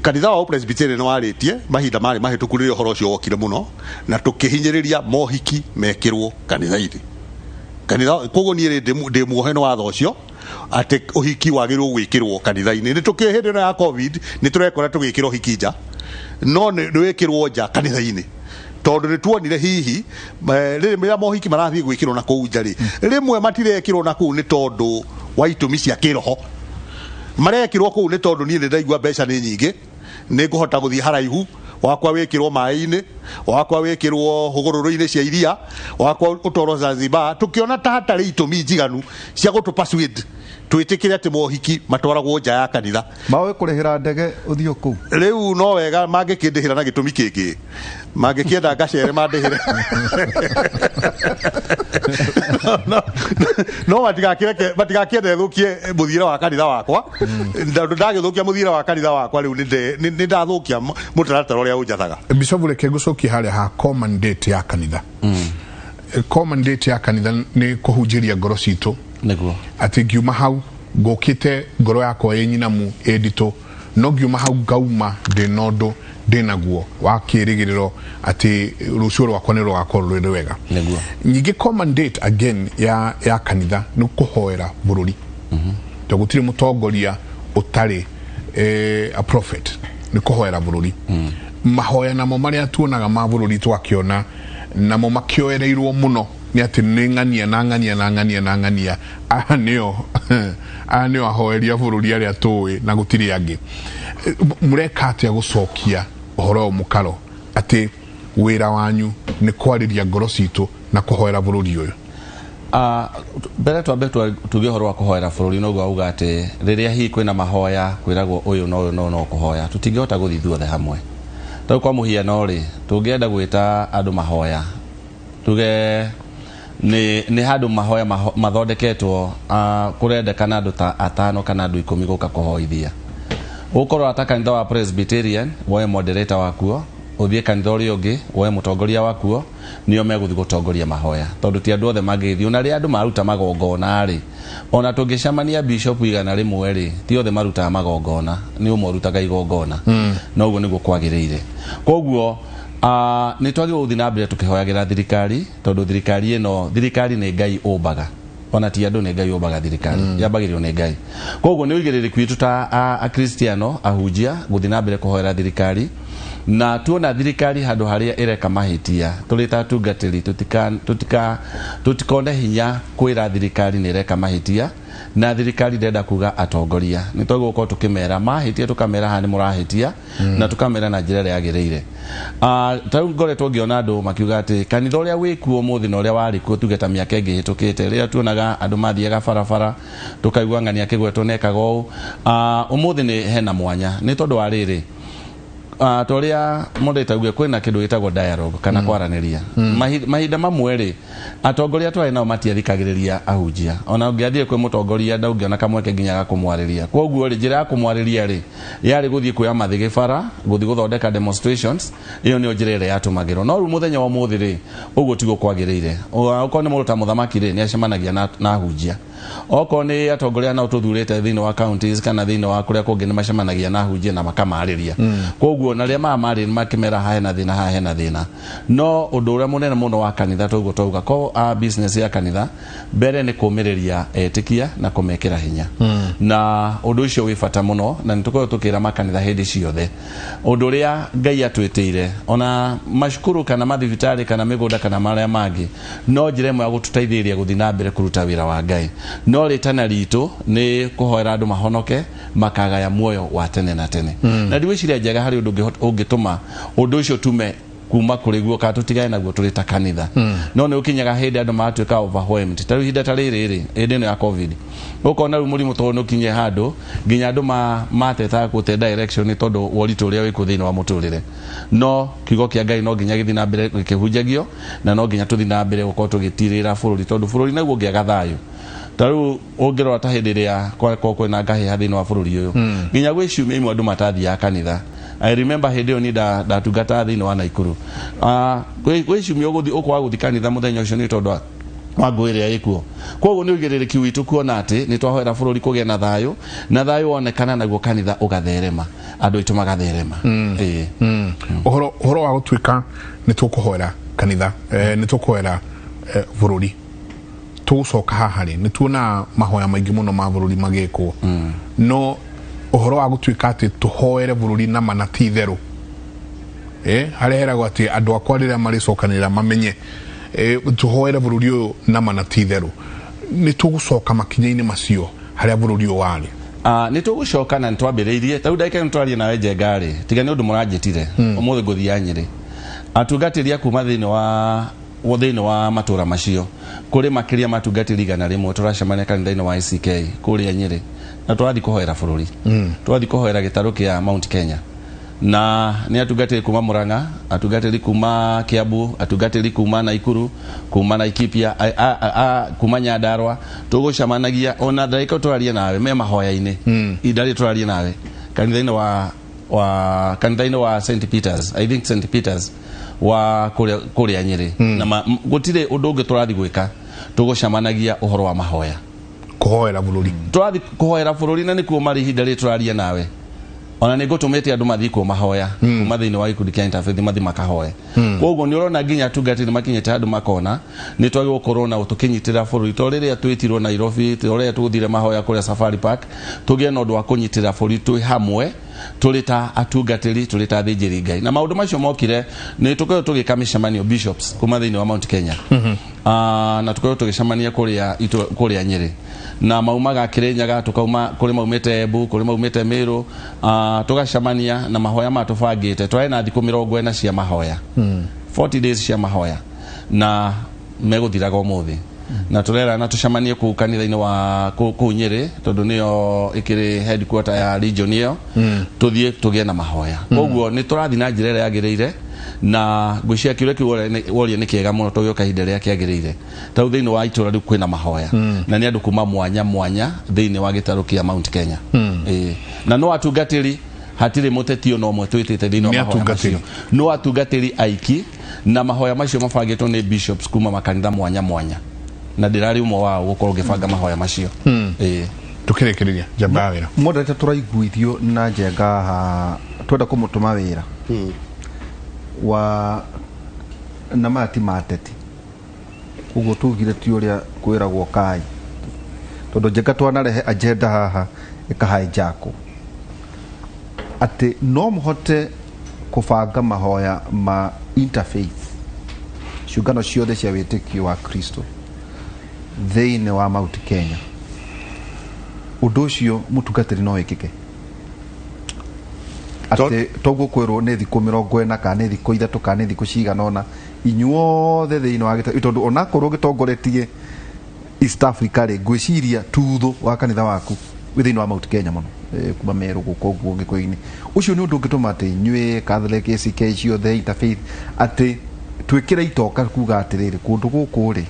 Kanitha wa Presbyterian nĩ warĩtie mahinda marĩ mahĩtũku rĩrĩa ũhoro ũcio wokire mũno, na tũkĩhinyĩrĩria mohiki mekĩrwo kanitha-inĩ kanitha. Koguo niĩ rĩ, ndĩ muohe nĩ watho ũcio atĩ ũhiki wagĩrĩirwo gwĩkĩrwo kanitha-inĩ. Nĩ tũkĩũĩ hĩndĩ ĩno ya COVID nĩ tũrekora tũgĩkĩra ũhiki nja, no nĩ wĩkĩrwo nja kanitha-inĩ, tondũ nĩ tuonire hihi rĩrĩa mohiki marathiĩ gwĩkĩrwo na kũu nja rĩ, rĩmwe matirekĩrwo na kũu nĩ tondũ wa itũmi cia kĩroho, marekĩrwo kũu nĩ tondũ niĩ nĩ ndaigua mbeca nĩ nyingĩ, nĩ ngũhota gũthiĩ haraihu, wakwa wĩkĩrwo maĩ-inĩ, wakwa wĩkĩrwo hũgũrũrũ-inĩ cia iria, wakwa ũtwarwo Zanzibar. Tũkĩona ta hatarĩ itũmi njiganu cia gũtũ persuade twĩtĩkĩre atĩ mohiki matwaragwo nja ya kanitha. Mawe kũrĩhĩra ndege ũthiĩ kũu. Rĩu no wega mangĩkĩndĩhĩra na gĩtũmi kĩngĩ, mangĩkĩenda ngacere mandĩhĩre, no matigakĩende thũkie mũthiĩre wa kanitha wakwa, tondũ ndagĩthũkia mũthiĩre wa kanitha wakwa rĩu nĩ ndathũkia mũtaratara ũrĩa ũnjathaga. Bishop, reke ngũcokie harĩa ha core mandate ya kanitha. Core mandate ya kanitha nĩ kũhunjĩria ngoro citũ atĩ ngiuma hau ngũkĩte ngoro yakwa ĩ nyinamu ĩ nditũ, no ngiuma hau ngauma ndĩna ũndũ ndĩnaguo wa kĩrĩgĩrĩro atĩ rũciũ rwakwa nĩ rũgakorwo rwĩ rwega. Ningĩ core mandate again ya kanitha nĩ kũhoera bũrũri, tondũ gũtirĩ mũtongoria ũtarĩ A prophet nĩ kũhoera bũrũri. Mahoya namo marĩa tuonaga ma bũrũri, twakĩona namo makĩoereirwo mũno nĩ atĩ nĩ ng'ania na ng'ania na ng'ania na ng'ania. Aya nĩo ahoeri a bũrũri arĩa tũĩ na gũtirĩ angĩ. Mũreka atĩa gũcokia ũhoro ũyũ mũkaro atĩ wĩra wanyu nĩ kwarĩria ngoro citũ na kũhoera bũrũri ũyũ? Mbere twambe tuge ũhoro wa kũhoera bũrũri, noguo auga atĩ rĩrĩa hihi kwĩna mahoya kwĩragwo ũyũ na ũyũ no kũhoya, tũtingĩhota gũthiĩ ithuothe hamwe. Tarĩu kwa mũhiano rĩ, tũngĩenda gwĩta andũ mahoya, tuge nĩ handũ mahoya mathondeketwo, kũrendekana andũ ta atano kana andũ 10 gũka kũhoithia. Ũkorwo ata kanitha wa Presbyterian, woe moderator wakuo, ũthiĩ kanitha ũrĩa ũngĩ woe mũtongoria wakuo, nĩo megũthiĩ gũtongoria mahoya, tondũ ti andũ othe mangĩgĩthiĩ. Ona rĩrĩa andũ maruta magongona rĩ, ona tũngĩcemania bishop 100 rĩ, ti othe marutaga magongona, nĩ ũmwe ũrutaga igongona. Na ũguo nĩguo kwagĩrĩire. Koguo nĩ twagĩrĩirwo gũthiĩ na mbere tũkĩhoyagĩra thirikari, tondũ thirikari ĩno, thirikari nĩ Ngai ũmbaga, ona ti andũ, nĩ Ngai ũmbaga thirikari, yambagĩrĩrio nĩ Ngai. Koguo nĩ ũigĩrĩrĩki witũ ta akristiano ahunjia gũthiĩ na mbere kũhoera thirikari, na tuona thirikari handũ harĩa ĩreka mahĩtia, tũrĩ ta atungatĩri tũtikone hinya kwĩra thirikari nĩ ĩreka mahĩtia. Na thirikari ndĩrenda kuga atongoria, nĩ twagĩrĩirwo gũkorwo tũkĩmera mahĩtia, tũkamera haha nĩ mũrahĩtia, na tũkamera na njĩra ĩrĩa yagĩrĩire. Ta rĩu ngoretwo ngĩona andũ makiuga atĩ kanitha ũrĩa wĩkuo ũmũthĩ na ũrĩa warĩ kuo, tuge ta mĩaka ĩngĩ ĩhĩtũkĩte, rĩrĩa tuonaga andũ mathiaga barabara tũkaigua ng'ania kĩgwetwo nekaga ũũ, ũmũthĩ nĩ hena mwanya, nĩ tondũ wa rĩrĩ, ta ũrĩa moderator auge, kwĩna kĩndũ gĩtagwo dialogue kana kwaranĩria. Mahinda mamwe rĩ, atongoria twarĩ nao matiathikagĩrĩria ahunjia. Ona ũngĩathiĩ kwĩ mũtongoria, ndũngĩona kamweke nginya ga kũmwarĩria. Koguo rĩ, njĩra ya kũmwarĩria rĩ, yarĩ gũthiĩ kuoya mathĩgĩ bara, gũthiĩ gũthondeka demonstrations. Ĩyo nĩyo njĩra ĩrĩa yatũmagĩrwo. No rĩu mũthenya wa ũmũthĩ rĩ, ũguo tiguo kwagĩrĩire. Okorwo nĩ mũndũ ta mũthamaki rĩ, nĩ acemanagia na ahunjia. Okorwo nĩ atongoria nao tũthurĩte thĩinĩ wa counties kana thĩinĩ wa kũrĩa kũngĩ, nĩ macemanagia na ahunjia na makamarĩria. Koguo na rĩrĩa maramarĩria, makĩmera haha hena thĩna, haha hena thĩna. No ũndũ ũrĩa mũnene mũno wa kanitha, toguo twauga ko a business ya kanitha, mbere nĩ kũmĩrĩria etĩkia na kũmekĩra hinya, na ũndũ ũcio wĩ bata mũno, na nĩ tũkoragwo tũkĩra makanitha hĩndĩ ciothe ũndũ ũrĩa Ngai atwĩtĩire, ona macukuru kana mathibitarĩ kana mĩgũnda kana marĩa mangĩ, no njĩra ĩmwe ya gũtũteithĩrĩria gũthiĩ na mbere kũruta wĩra wa Ngai. No rĩtana ritũ nĩ kũhoera andũ mahonoke, makagaya muoyo wa tene na tene. Na ndigwĩciria njega harĩ ũndũ ũngĩtũma ũndũ ũcio tume kuma kũrĩ guo kana tũtigane naguo tũrĩ ta kanitha. No nĩ ũkinyaga hĩndĩ andũ magatuĩka overwhelmed. Ta rĩu ihinda ta rĩrĩ rĩ, hĩndĩ ĩno ya COVID, ũkona rĩu mũrimũ tondũ nĩ ũkinyie handũ nginya andũ matetaga gũte direction nĩ tondũ wa ũritũ ũrĩa wĩkuo thĩinĩ wa mũtũrĩre. No kiugo kĩa Ngai no nginya gĩthiĩ na mbere gĩkĩhunjagio, na no nginya tũthiĩ na mbere gũkorwo tũgĩtirĩra bũrũri, tondũ bũrũri naguo ũngĩaga thayũ, ta rĩu ũngĩrora ta hĩndĩ ĩrĩa kwakorwo kwĩna ngahĩha thĩinĩ wa bũrũri ũyũ, nginya gwĩ ciumia imwe andũ matathiaga kanitha. I remember hĩndĩ ĩyo niĩ ndatungataga thĩinĩ wa Naikuru. Gwĩ ciumia ũgũthiĩ ũkwaga gũthiĩ kanitha mũthenya ũcio nĩ tondũ wa ngũĩ ĩrĩa ĩkuo. Koguo nĩ ũigĩrĩrĩki witũ kuona atĩ nĩ twahoera bũrũri kũgĩa na thayũ, na thayũ wonekana naguo kanitha ũgatherema, andũ aitũ magatherema. Ĩĩ. Ũhoro wa gũtuĩka nĩ tũkũhoera kanitha, nĩ tũkũhoera bũrũri, tũgũcoka haha rĩ, nĩ tuonaga mahoya maingĩ mũno ma bũrũri magĩkwo. No ũhoro wa gũtuĩka atĩ tũhoere bũrũri nama na ti itherũ, harĩa heragwo atĩ andũ akwa rĩrĩa marĩcokanĩrĩra mamenye, tũhoere bũrũri ũyũ nama na ti itherũ, nĩ tũgũcoka makinya-inĩ macio harĩa bũrũri ũyũ warĩ? Nĩ tũgũcoka na nĩ twambĩrĩirie. Ta rĩu ndagĩka ĩno twarie nawe Njenga rĩ, tiga nĩ ũndũ mũranjĩtire, ũmũthĩ ngũthiĩ Nyĩrĩ. Atungatĩri a kuma thĩinĩ wa matũra macio, kũrĩ makĩria ma atungatĩri 100 tũracemania kanitha-inĩ wa ACK kũrĩa Nyĩrĩ, na tũrathiĩ kũhoera bũrũri, tũrathiĩ kũhoera gĩtarũ kĩa Mount Kenya. Na nĩ atungatĩri kuma Murang'a, atungatĩri kuma Kiambu, atungatĩri kuma Naikuru, kuma Laikipia, kuma Nyandarua. Tũgũcemanagia ona ndagĩka tũraria nawe me mahoya-inĩ. Ihinda rĩrĩ tũraria nawe kanitha-inĩ wa kanitha-inĩ wa St Peters, I think St Peters wa kũrĩa Nyĩrĩ. Na gũtirĩ ũndũ ũngĩ tũrathiĩ gwĩka, tũgũcemanagia ũhoro wa mahoya. Kũhoera bũrũri. Tũrathiĩ kũhoera bũrũri, na nĩkuo marĩ ihinda rĩrĩ tũraria nawe. Ona nĩ ngũtũmĩte andũ mathiĩ kuo mahoya kuma thĩinĩ wa gĩkundi kĩa interfaith, mathiĩ makahoe. Koguo nĩ ũrona nginya atungatĩri makinyĩte handũ makona nĩ twagĩrĩirwo gũkorwo na tũkĩnyitĩrĩra bũrũri, to rĩrĩa twĩtirwo Nairobi, to rĩrĩa tũthire mahoya kũrĩa Safari Park, tũgĩe na ũndũ wa kũnyitĩrĩra bũrũri twĩ hamwe, tũrĩ ta atungatĩri, tũrĩ ta athĩnjĩri Ngai. Na maũndũ macio mokire nĩ tũkoretwo tũgĩka mĩcemanio bishops kuma thĩinĩ wa Mount Kenya. Na tũkoretwo tũgĩcemania kũrĩa kũrĩa Nyĩrĩ, na maumaga Kĩrĩnyaga, tũkauma kũrĩ maumĩte Embu, kũrĩ maumĩte Mĩrũ. Tũgacemania na mahoya ma tũbangĩte twarĩ na thikũ 40 cia mahoya, 40 days cia mahoya, na megũthiraga ũmũthĩ, na tũrera na tũcemanie kũu kanitha-inĩ wa kũu Nyĩrĩ, tondũ nĩyo ĩkĩrĩ headquarter ya region ĩyo, tũthiĩ tũgĩe na mahoya. Koguo nĩ tũrathiĩ na njĩra ĩrĩa yagĩrĩire, na ngwĩciria kĩũria kĩu woria nĩ kĩega mũno, tũgĩũka ihinda rĩrĩa kĩagĩrĩire. Ta rĩu thĩinĩ wa itũra rĩu kwĩna mahoya, na nĩ andũ kuma mwanya mwanya thĩinĩ wa gĩtarũ kĩa Mount Kenya. Ĩĩ. Na no atungatĩri, hatirĩ mũteti ona ũmwe twĩtĩte thĩinĩ wa Nĩ mahoya atungatĩri. macio, no atungatĩri aiki, na mahoya macio mabangĩtwo nĩ bishops kuma makanitha mwanya mwanya, na ndĩrarĩ ũmwe wao gũkorwo ngĩbanga mahoya macio. Ĩĩ. Tukĩrĩkĩrĩria, njamba ya wĩra. Moderator, tũraiguithio na Njenga haha twenda kũmũtũma wĩra wa na maya ti mateti, ũguo tugire ti ũrĩa kwĩragwo kai, tondũ Njenga twanarehe agenda haha ĩkahijackwo, atĩ no mũhote kũbanga mahoya ma interfaith, ciũngano ciothe cia wĩtĩkio wa Kristo thĩinĩ wa Mount Kenya. Ũndũ ũcio, mũtungatĩri, no wĩkĩke atĩ toguo kwĩrwo nĩ thikũ 40 kana nĩ thikũ 3 kana nĩ thikũ cigana ũna, inyuothe thĩinĩ wa gĩta, tondũ onakorwo gĩtongoretie East Africa rĩ, ngwĩciria tuthu wa kanitha waku wĩ thĩinĩ wa Mount Kenya mũno, kuma Meru gũkũ ũguo Gĩkũyũ-inĩ. Ũcio nĩ ũndũ ũngĩtũma atĩ inyuĩ Catholic, ACK ciothe, interfaith, atĩ twĩkĩre itoka kuga atĩrĩrĩ, kũndũ gũkũ rĩ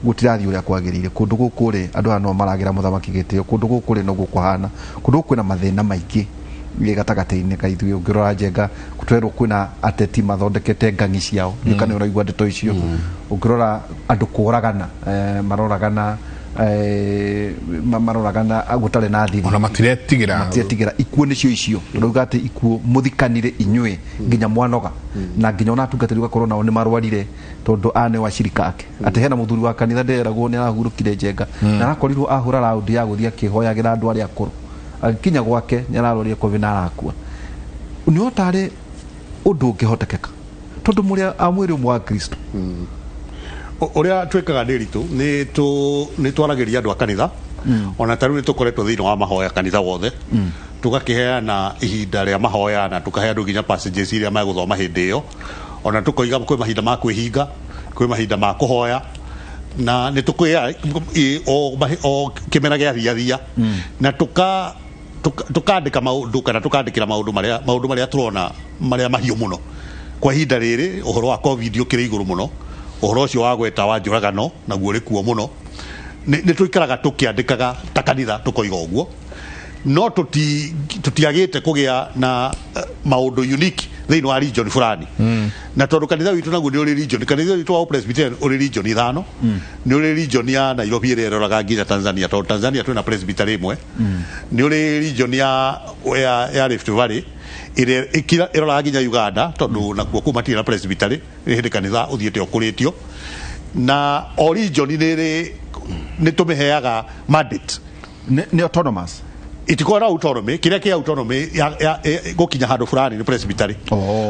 gũtirathiĩ ũrĩa kwagĩrĩire, kũndũ gũkũ rĩ andũ aya no maragĩra mũthamaki gĩtĩo, kũndũ gũkũ rĩ noguo kũhana, kũndũ gũkũ kwĩna mathĩna maingĩ gatagatĩ-inĩ ka ithuĩ. Ũngĩrora Njenga, twerwo kwĩna ateti mathondekete ngangi ciao, mm. Kana ũraigua ndeto icio. Ũngĩrora andũ kũragana, maroragana, maroragana gũtarĩ na thiri. Ona matiretigĩra. Matiretigĩra. Ikuũ nĩcio icio tũrauga atĩ ikuũ mũthikanire inyuĩ nginya mwanoga, na nginya ona atungatĩri ũgakorwo nao nĩ marwarire, tondũ aya nĩ wacirika ake, atĩ hena mũthuri wa kanitha nderagwo nĩ arahurũkire, Njenga, na arakorirwo ahũra raundi ya gũthiĩ akĩhoyagĩra andũ arĩa akũrũ, agĩkinya gwake nĩ ararwarire COVID na arakua. Nĩ otarĩ ũndũ ũngĩhotekeka, tondũ mũrĩ a mwĩrĩ ũmwe wa Kristo? Ũrĩa twĩkaga nĩ ritũ nĩ twaragĩria andũ a kanitha. Ona ta rĩu nĩ tũkoretwo thĩinĩ wa mahoya kanitha wothe, tũgakĩheana ihinda rĩa mahoya na tũkahe andũ nginya passages iria megũthoma hĩndĩ ĩyo. Ona tũkoiga kwĩ mahinda ma kwĩhinga, kwĩ mahinda ma kũhoya, na nĩ tũkwĩya o kĩmera gĩathiathia, na tukandĩka maũndũ kana tukandĩkĩra maũndũ marĩa tũrona marĩa mahiũ mũno kwa ihinda rĩrĩ. Ũhoro wa COVID ũkĩrĩ igũrũ mũno, ũhoro ũcio wa gweta wa njũragano naguo ũrĩ kuo mũno. Nĩ tũikaraga tũkĩandĩkaga ta kanitha tũkoiga ũguo, no tũtiagĩte kũgĩa na maũndũ unique thĩinĩ wa region fulani. Na tondũ kanitha witũ naguo nĩ ũrĩ region, kanitha witũ wa Presbyterian ũrĩ region ithano. Nĩ ũrĩ region ya Nairobi ĩrĩa ĩroraga nginya Tanzania, tondũ Tanzania twĩna presbytery ĩmwe. Nĩ ũrĩ region ya Rift Valley ĩrĩa ĩroraga nginya Uganda, tondũ nakuo kũu matirĩ na presbytery, nĩ hĩndĩ kanitha ũthiĩte ũkũrĩtio. Na o region nĩ ĩrĩ nĩ tũmĩheaga mandate. Nĩ autonomous? Itikoragwo na autonomy. Kĩrĩa kĩ autonomy ya gũkinya handũ fulani nĩ presbytery.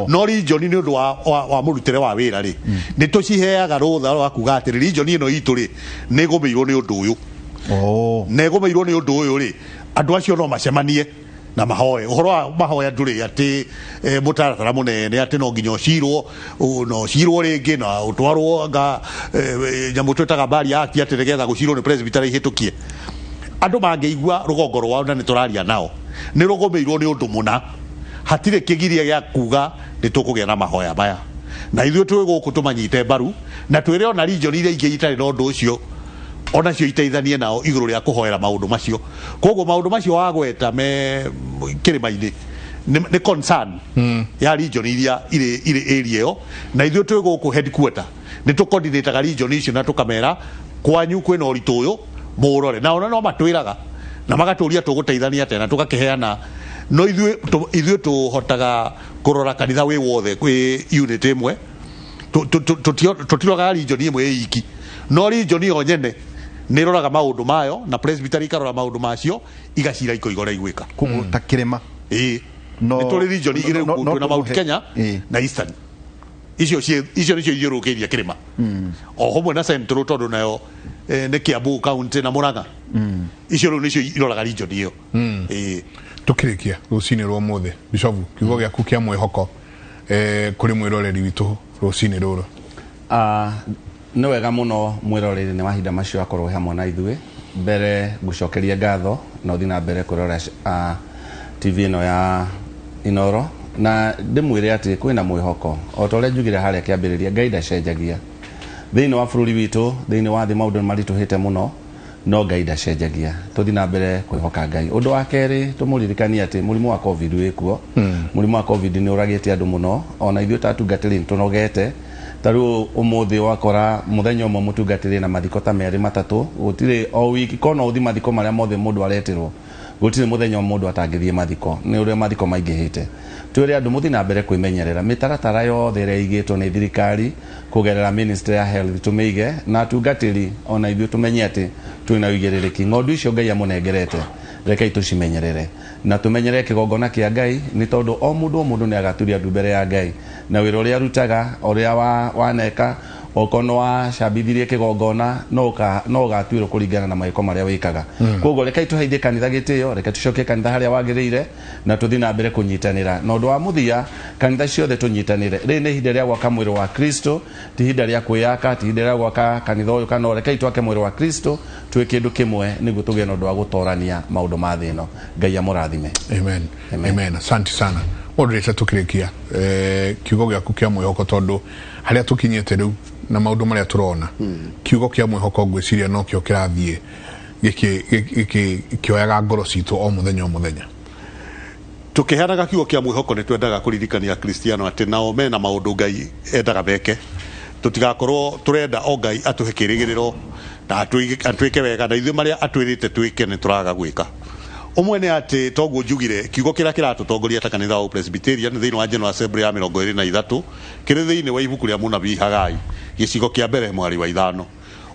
No region, nĩ ũndũ wa mũrutĩre wa wĩra rĩ, nĩ tũciheaga rũtha rwa kuga atĩrĩ, region ĩno itũ rĩ nĩ ĩgũmĩirwo nĩ ũndũ ũyũ, na ĩgũmĩirwo nĩ ũndũ ũyũ rĩ, andũ acio no macemanie na mahoe. Ũhoro wa mahoya ndũrĩ atĩ mũtaratara mũnene atĩ no nginya ũcirwo na ũcirwo rĩngĩ na ũtwarwo anga nyamũ twĩtaga mbari act, atĩ nĩgetha gũcirwo nĩ presbytery ihĩtũkie. Andũ mangĩigua rũgongo rwao, na nĩ tũraria nao, nĩ rũgũmĩirwo nĩ ũndũ mũna, hatirĩ kĩgiria gĩa kuga nĩ tũkũgĩa na mahoya maya, na ithuĩ twĩ gũkũ tũmanyite mbaru, na twĩre ona region iria ingĩ itarĩ na ũndũ ũcio onacio iteithanie nao igũrũ rĩa kũhoera maũndũ macio. Koguo maũndũ macio wagweta me kĩrĩma-inĩ nĩ concern ya region iria irĩ area ĩyo, na ithuĩ twĩ gũkũ headquarter nĩ tũcoordinataga region icio na tũkamera kwanyu kwĩna ũritũ ũyũ mũũrore, na ona no matwĩraga na magatũria tũgũteithania atĩa, na tũgakĩheana No ithuĩ tũhotaga kũrora kanitha wĩ wothe kwĩ unit ĩmwe. Tũtiroraga region ĩmwe ĩ iki, no region yo nyene nĩ ĩroraga maũndũ mayo na presbytery ikarora maũndũ macio, igacira ikoiga ũrĩa igwĩka. Koguo ta kĩrĩma. Ĩĩ. No- Nĩ tũrĩ region igĩrĩ, no twĩna Mount tũmũhe- Kenya na Eastern. Icio nĩcio ithiũrũrũkĩirie kĩrĩma o hamwe na Central, tondũ nayo nĩ Kiambu county na Murang'a. Icio rĩu nĩcio iroraga region ĩyo. Ĩĩ. Tukirikia rucinĩ rwa ũmũthĩ, bishofu, kiugo gĩaku kĩa mwĩhoko kũrĩ mwĩroreri witũ rũcinĩ rũrũ. Nĩ wega mũno mwĩroreri nĩ mahinda macio akorwo hamwe na ithuĩ. Mbere ngũcokeria ngatho na ũthiĩ na mbere kũrora TV ĩno ya Inoro, na ndĩmwĩre atĩ kwĩna mwĩhoko. O ta ũrĩa njugire harĩa kĩambĩrĩria, Ngai ndacenjagia. Thĩinĩ wa bũrũri witũ, thĩinĩ wa thĩ, maũndũ nĩ maritũhĩte mũno, no Ngai ndacenjagia. Tũthiĩ na mbere kwĩhoka Ngai. Ũndũ wa kerĩ, tũmũririkanie atĩ mũrimũ wa COVID wĩkuo. Mũrimũ wa COVID nĩ ũragĩte andũ mũno, ona ithuĩ ta atungatĩri nĩ tũnogete. Ta rĩu ũmũthĩ wakora mũthenya ũmwe mũtungatĩri na mathiko ta merĩ matatũ, gũtirĩ o wiki kona ũthi mathiko marĩa mothe mũndũ aretirwo, gũtirĩ mũthenya mũndũ atangĩthiĩ mathiko, nĩ ũrĩa mathiko maingĩhĩte. Twĩre andũ mũthiĩ na mbere kwĩmenyerera mĩtaratara yothe ĩrĩa ĩigĩtwo nĩ thirikari kũgerera Ministry ya Health, tũmĩige, na atungatĩri ona ithuĩ tũmenye atĩ twĩna ũigĩrĩrĩki. Ng'ondu icio Ngai amũnengerete, rekei tũcimenyerere na tũmenyerere kĩgongona kĩa Ngai, nĩ tondũ o mũndũ nĩ agaturia ndu mbere ya Ngai, na wĩra ũrĩa arutaga, ũrĩa waneka, okorwo nĩ wacambithirie kĩgongona, no ũgatuĩrwo kũringana na mawĩko marĩa wĩkaga. Koguo rekei tũheithie kanitha gĩtĩo, reke tũcokie kanitha harĩa wagĩrĩire, na tũthiĩ na mbere kũnyitanĩra. Na ũndũ wa mũthia, kanitha ciothe tũnyitanĩre. Rĩrĩ nĩ ihinda rĩa gwaka mwĩrĩ wa Kristo, ti ihinda rĩa kwĩyaka, ti ihinda rĩa gwaka kanitha ũyũ kana ũrĩa. Rekei twake mwĩrĩ wa Kristo, twĩ kĩndũ kĩmwe, nĩguo tũgĩe na ũndũ wa gũtorania maũndũ ma thĩ ĩno. Ngai amũrathime. Amen. Amen. Asante sana. Moderator, tukirikia kiugo gĩaku kĩa mwĩhoko, tondũ harĩa tũkinyĩte rĩu na maũndũ marĩa tũrona, kiugo kĩa mwĩhoko ngwĩciria no kĩo kĩrathiĩ gĩkĩoyaga ngoro citũ o mũthenya o mũthenya. Tũkĩheanaga kiugo kĩa mwĩhoko nĩ twendaga kũririkania Akristiano atĩ nao mena maũndũ Ngai endaga meke. Tũtigakorwo tũrenda o Ngai atũhe kĩrĩgĩrĩro na atwĩke wega, na ithuĩ marĩa atwĩrĩte twĩke nĩ tũraga gwĩka. Ũmwe nĩ atĩ toguo njugire, kiugo kĩrĩa kĩratũtongoria ta kanitha wa Presbyterian thĩinĩ wa General Assembly ya 23 kĩrĩ thĩinĩ wa ibuku rĩa mũnabii Hagai gĩcigo kĩa mbere mwari wa 5,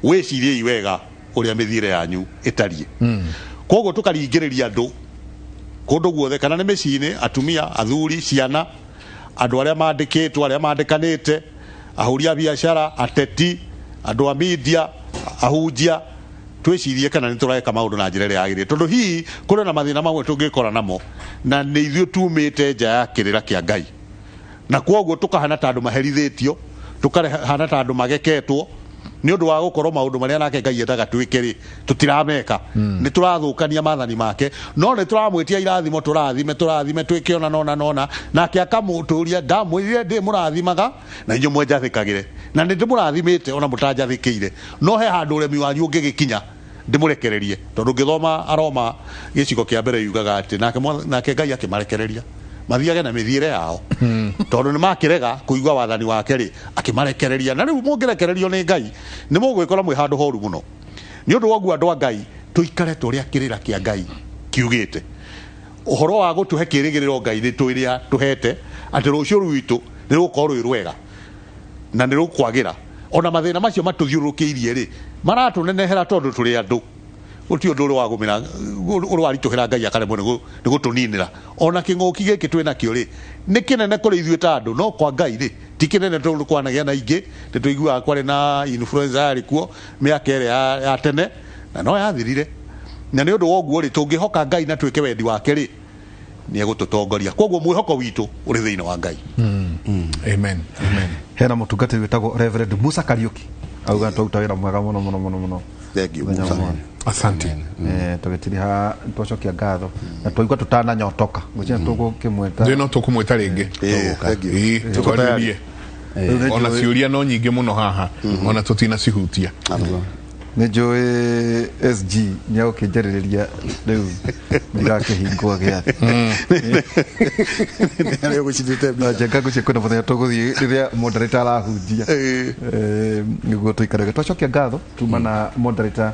wĩciriei wega ũrĩa mĩthiĩre yanyu ĩtariĩ. Koguo tũkaringĩrĩria andũ kũndũ guothe, kana nĩ mĩciĩ-inĩ, atumia, athuri, ciana, andũ arĩa mandĩkĩtwo, arĩa mandĩkanĩte, ahũri a biacara, ateti, andũ a media, ahunjia, twĩcirie kana nĩ tũreka maũndũ na njĩra ĩrĩa yagĩrĩire, tondũ hihi kũrĩ na mathĩna mamwe tũngĩkora namo na nĩ ithuĩ tumĩte nja ya kĩrĩra kĩa Ngai, na kwoguo tũkahana ta andũ maherithĩtio, tũkahana ta andũ mageketwo nĩ ũndũ wa gũkorwo maũndũ marĩa nake Ngai endaga twĩke rĩ tũtirameka. Nĩ tũrathũkania maathani make, no nĩ tũramwĩtia irathimo, tũrathime, tũrathime, twĩke ona nona nona, nake akamũtũria ndamwĩrire ndĩmũrathimaga na inyuĩ mwenjathĩkagĩre, na nĩ ndĩmũrathimĩte ona mũtanjathĩkĩire, no he handũ ũremi wanyu ũngĩgĩkinya ndĩmũrekererie, tondũ ngĩthoma Aroma gĩcigo kĩa mbere yugaga atĩ nake Ngai akĩmarekereria mathiage na mĩthiĩre yao, tondũ nĩ makĩrega kũigua wathani wake rĩ, akĩmarekereria. Na rĩu mũngĩrekererio nĩ Ngai nĩ mũgwĩkora mwĩ handũ horu mũno. Nĩ ũndũ wa ũguo andũ a Ngai tũikare ta ũrĩa kĩrĩra kĩa Ngai kiugĩte. Ũhoro wa gũtũhe kĩrĩgĩrĩro Ngai nĩ twĩrĩa tũhete atĩ rũciũ rwitũ nĩ rũgũkorwo rwĩ rwega na nĩ rũkwagĩra. Ona mathĩna macio matũthiũrũrũkĩirie rĩ, maratũnenehera tondũ tũrĩ andũ. Gũtirĩ ũndũ ũrĩ wagũmĩra, ũrĩ waritũhĩra Ngai akaremwo nĩ gũtũninĩra. Ona kĩng'ũki gĩkĩ twĩ nakĩo rĩ, nĩ kĩnene kũrĩ ithuĩ ta andũ, no kwa Ngai rĩ, ti kĩnene tondũ kwanagĩa na ingĩ. Nĩ tũiguaga kwarĩ na influenza yarĩ kuo mĩaka ĩrĩa ya tene, na no yathirire. Na nĩ ũndũ wa ũguo rĩ, tũngĩhoka Ngai na twĩke wendi wake rĩ, nĩ egũtũtongoria. Koguo mwĩhoko witũ ũrĩ thĩinĩ wa Ngai. Amen. Amen. Hena mũtungatĩri wĩtagwo Reverend Musa Kariuki, auga twaruta wĩra mwega mũno mũno mũno mũno. Thank you, Mũthenya Musa. ũmwe. Asante. Tũgĩtiriha twacokia ngatho na twaigua tũtananyotoka, ngwĩciria tũgũkĩmwĩta. Ndĩ no tũkũmwĩta rĩngĩ. Thank you. Ĩĩ, twarĩrie. Ona ciũria no nyingĩ mũno haha, ona tũtinacihutia. Nĩ njũĩ SG nĩ egũkĩnjarĩrĩria rĩu ndigakĩhingwo gĩathĩ. Nĩ ũgũcindĩte Na njenga ngwĩciria kwĩna mũthenya tũgũthiĩ rĩrĩa moderator arahunjia. Nĩguo tũikarage. Twacokia ngatho tuma na moderator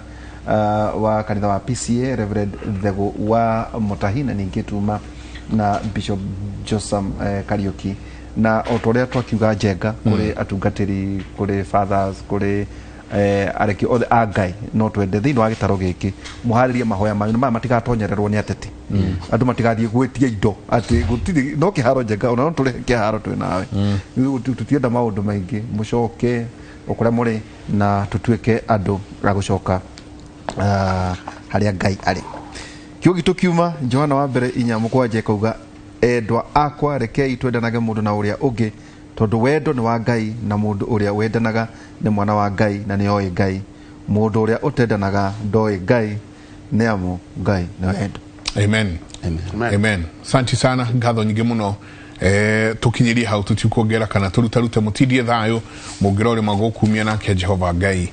wa kanitha wa PCA Reverend Thegu wa Mutahi, na ningĩ tuma Na Bishop Josam Kariuki, na o ta ũrĩa twakiuga Njenga, kũrĩ atungatĩri, kũrĩ fathers, kũrĩ areki othe a Ngai, no twende thĩinĩ wa gĩtaro gĩkĩ mũharĩrie mahoya manyu maya matigatonyererwo nĩ ateti, andũ matigathiĩ gwĩtia indo atĩ gũtirĩ no kĩharo. Njenga, ona no tũrehe kĩharo twĩ nawe. Tũtienda maũndũ maingĩ, mũcoke o kũrĩa mũrĩ na tũtuĩke andũ a gũcoka harĩa Ngai arĩ. Kiugo gitũ kiuma Johana wa mbere 4:7, ĩkauga, "Endwa akwa, rekei twendanage mũndũ na ũrĩa ũngĩ, tondũ wendo nĩ wa Ngai, na mũndũ ũrĩa wendanaga nĩ mwana wa Ngai na nĩ oĩ Ngai. Mũndũ ũrĩa ũtendanaga ndoĩ Ngai, nĩ amu Ngai nĩ wendo." Amen. Amen. Amen. Asante sana, ngatho nyingĩ mũno. Tukinyirie hau, tutikwongera kana turutarute. Mutindie thayo mũngĩrorĩma gũkumia nake Jehova Ngai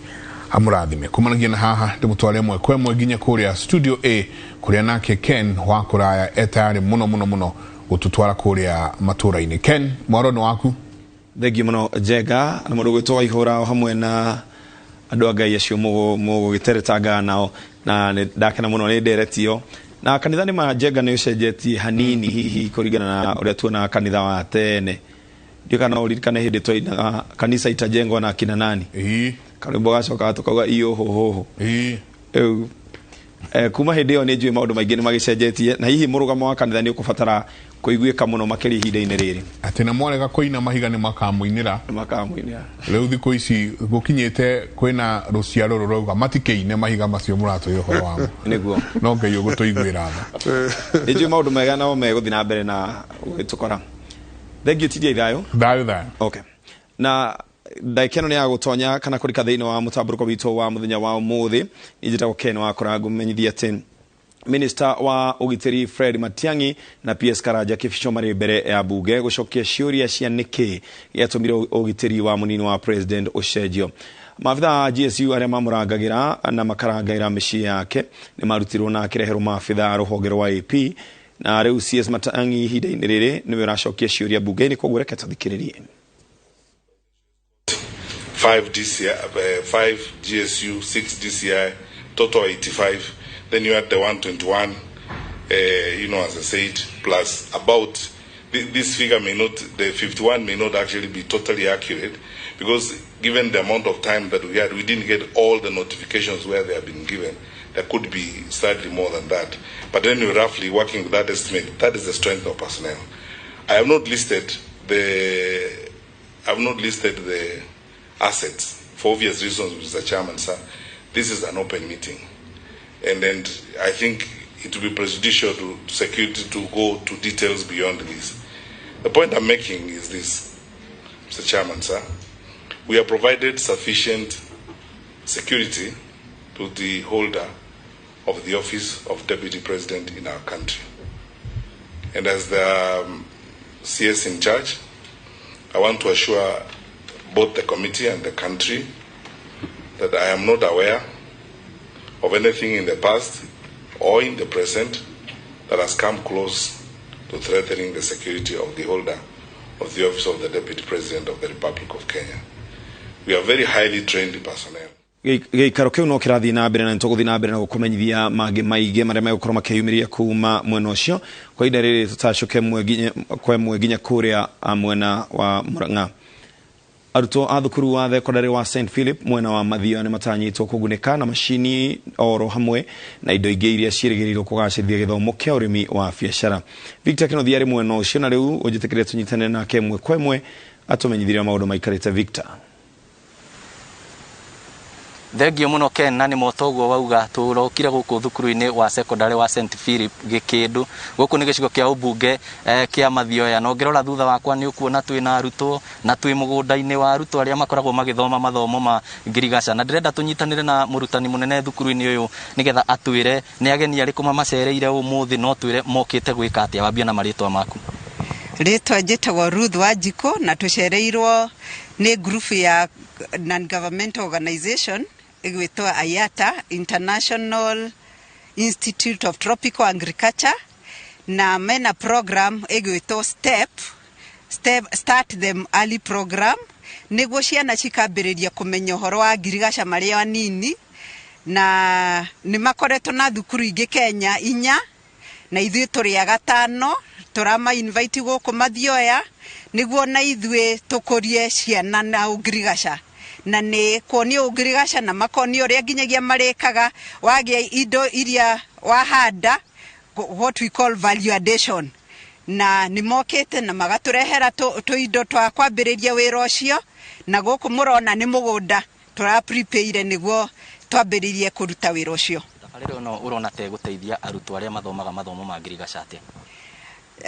amũrathime. Kumanagia na haha ndĩmũtware ĩmwe kwa ĩmwe nginya kũrĩa studio A, kũrĩa nake Ken wa kũraya etayarĩ mũno mũno mũno gũtũtwara kũrĩa matũra-inĩ. Ken, mwaro nĩ waku. Thengiũ mũno Njenga na mũndũ gwĩtwo Waihũra, o hamwe na andũ a Ngai acio mũgũgĩteretangaga nao, na nĩ ndakena mũno nĩ nderetio na kanitha. Nĩ ma Njenga nĩ ũcenjetie hanini hihi kũringana na ũrĩa tuonaga kanitha wa tene. Ndiũ kana no ũririkane hĩndĩ twainaga "Kanisa itajengwa na akina nani"? Ĩĩ. Karwĩmbo gacokaga tũkauga iyo hohoho. Ĩĩ. Rĩu kuma hĩndĩ ĩyo nĩ njũĩ maũndũ maingĩ nĩ magĩcenjetie, na hihi mũrũgamo wa kanitha nĩ ũkũbatara kũiguĩka mũno makĩria ihinda-inĩ rĩrĩ. Atĩ na mwarega kũina, mahiga nĩ makamũinĩra. Nĩ makamũinĩra. Rĩu thikũ ici gũkinyĩte kwĩna rũciaro rũrauga matikĩine mahiga macio mũratwĩra ũhoro wamo. Nĩguo. No Ngai ũgũtũiguĩra tha. Nĩ njũĩ maũndũ mega nao megũthiĩ na mbere na gũgĩtũkora. Thengiũ, tiria ithayũ. Thayũ, thayũ. Okay, na ndagĩka ĩno nĩ ya gũtonya kana kũrika thĩinĩ wa mũtambũrũko witũ wa mũthenya wa ũmũthĩ. Niĩ njĩtagwo Ken wa Kũrangũ. Menyithia atĩ Minister wa ũgitĩri Fred Matiang'i na PS Karanja Kibicho marĩ mbere ya bunge gũcokia ciũria cia nĩkĩ gĩatũmire ũgitĩri wa mũnini wa president ũcenjio. Maabitha a GSU arĩa mamũrangagĩra na makarangĩra mĩciĩ yake nĩ marutirwo na akĩreherwo maabitha a rũhonge rwa AP, na rĩu CS Matiang'i ihinda-inĩ rĩrĩ nĩwe ũracokia ciũria bunge-inĩ. Koguo reke tũthikĩrĩrie. 5 DCI, 5 GSU, 6 DCI, total 85. Then you add the 121, as I said, plus about, this figure may not, the 51 may not actually be totally accurate, because given the amount of time that we had, we didn't get all the notifications where they have been given. There could be slightly more than that. But anyway, roughly working with that estimate, that is the strength of personnel. I have not listed the assets for obvious reasons, Mr. Chairman, sir. This is an open meeting. And then I think it will be prejudicial to security to go to details beyond this. The point I'm making is this, Mr. Chairman, sir. We have provided sufficient security to the holder of the office of Deputy President in our country. And as the CS in charge, I want to assure both the committee and the country that I am not aware of anything in the past or in the present that has come close to threatening the security of the holder of the office of the Deputy President of the Republic of Kenya. We are very highly trained personnel. Gĩikaro kĩu no kĩrathiĩ na mbere, na nĩtũgũthiĩ na mbere na gũkũmenyithia mangĩ maingĩ marĩa megũkorwo makĩyumĩria kuma mwena ũcio. Kwa ihinda rĩrĩ tũtacũke kwa ĩmwe nginya kũrĩa mwena wa Murang'a. Arutwo a thukuru wa thekondarĩ wa St Philip mwena wa Mathioya nĩ matanyĩtwo kũgunĩka na macini oro hamwe na indo ingĩ iria ciĩrĩgĩrĩirwo kũgacĩrithia gĩthomo kĩa ũrĩmi wa biacara. Victor Kĩnuthia arĩ mwena ũcio, na rĩu ũnjĩtĩkĩrie tũnyitanĩre nake ĩmwe kwa ĩmwe atũmenyithirie maũndũ maikarĩte. Victor. Thengio mũno Ken, na nĩ moto ũguo wauga, tũrokire gũkũ thukuru-inĩ wa secondary wa St Philip Gĩkĩndũ. Gũkũ nĩ gĩcigo kĩa ũmbunge kĩa Mathioya, na ũngĩrora thutha wakwa nĩ ũkuona twĩna arutwo na twĩ mũgũnda-inĩ wa arutwo arĩa makoragwo magĩthoma mathomo ma ngirigaca, na ndĩrenda tũnyitanĩre na mũrutani mũnene thukuru-inĩ ũyũ nĩgetha atwĩre nĩ ageni arĩkũ mamacereire ũmũthĩ, no twĩre mokĩte gwĩka atĩa. Wambia na marĩtwa maku. Rĩtwa njĩtagwo Ruth Wanjikũ, na tũcereirwo nĩ group ya non-governmental organization ĩgwĩtwo IATA, International Institute of Tropical Agriculture, na mena program ĩgwĩtwo STEP, Start Them Early Program, nĩguo ciana cikambĩrĩria kũmenya ũhoro wa ngirigaca marĩ anini, na nĩ makoretwo na thukuru ingĩ Kenya inya. Na ithuĩ tũrĩ a gatano tũrama invite gũkũ Mathioya nĩguo na ithuĩ tũkũrie ciana na ũngirigaca, na nĩ kuonio ũngirigaca na makonio ũrĩa nginyagia marĩkaga wagĩa indo iria wahanda, what we call value addition. Na nĩ mokĩte na magatũrehera tũindo twa kwambĩrĩria wĩra ũcio, na gũkũ mũrona nĩ mũgũnda tũra prepare nĩguo twambĩrĩrie kũruta wĩra ũcio. Tabarĩra ĩno ũrona ta ĩgũteithia arutwo arĩa mathomaga mathomo ma ngirigaca atĩa?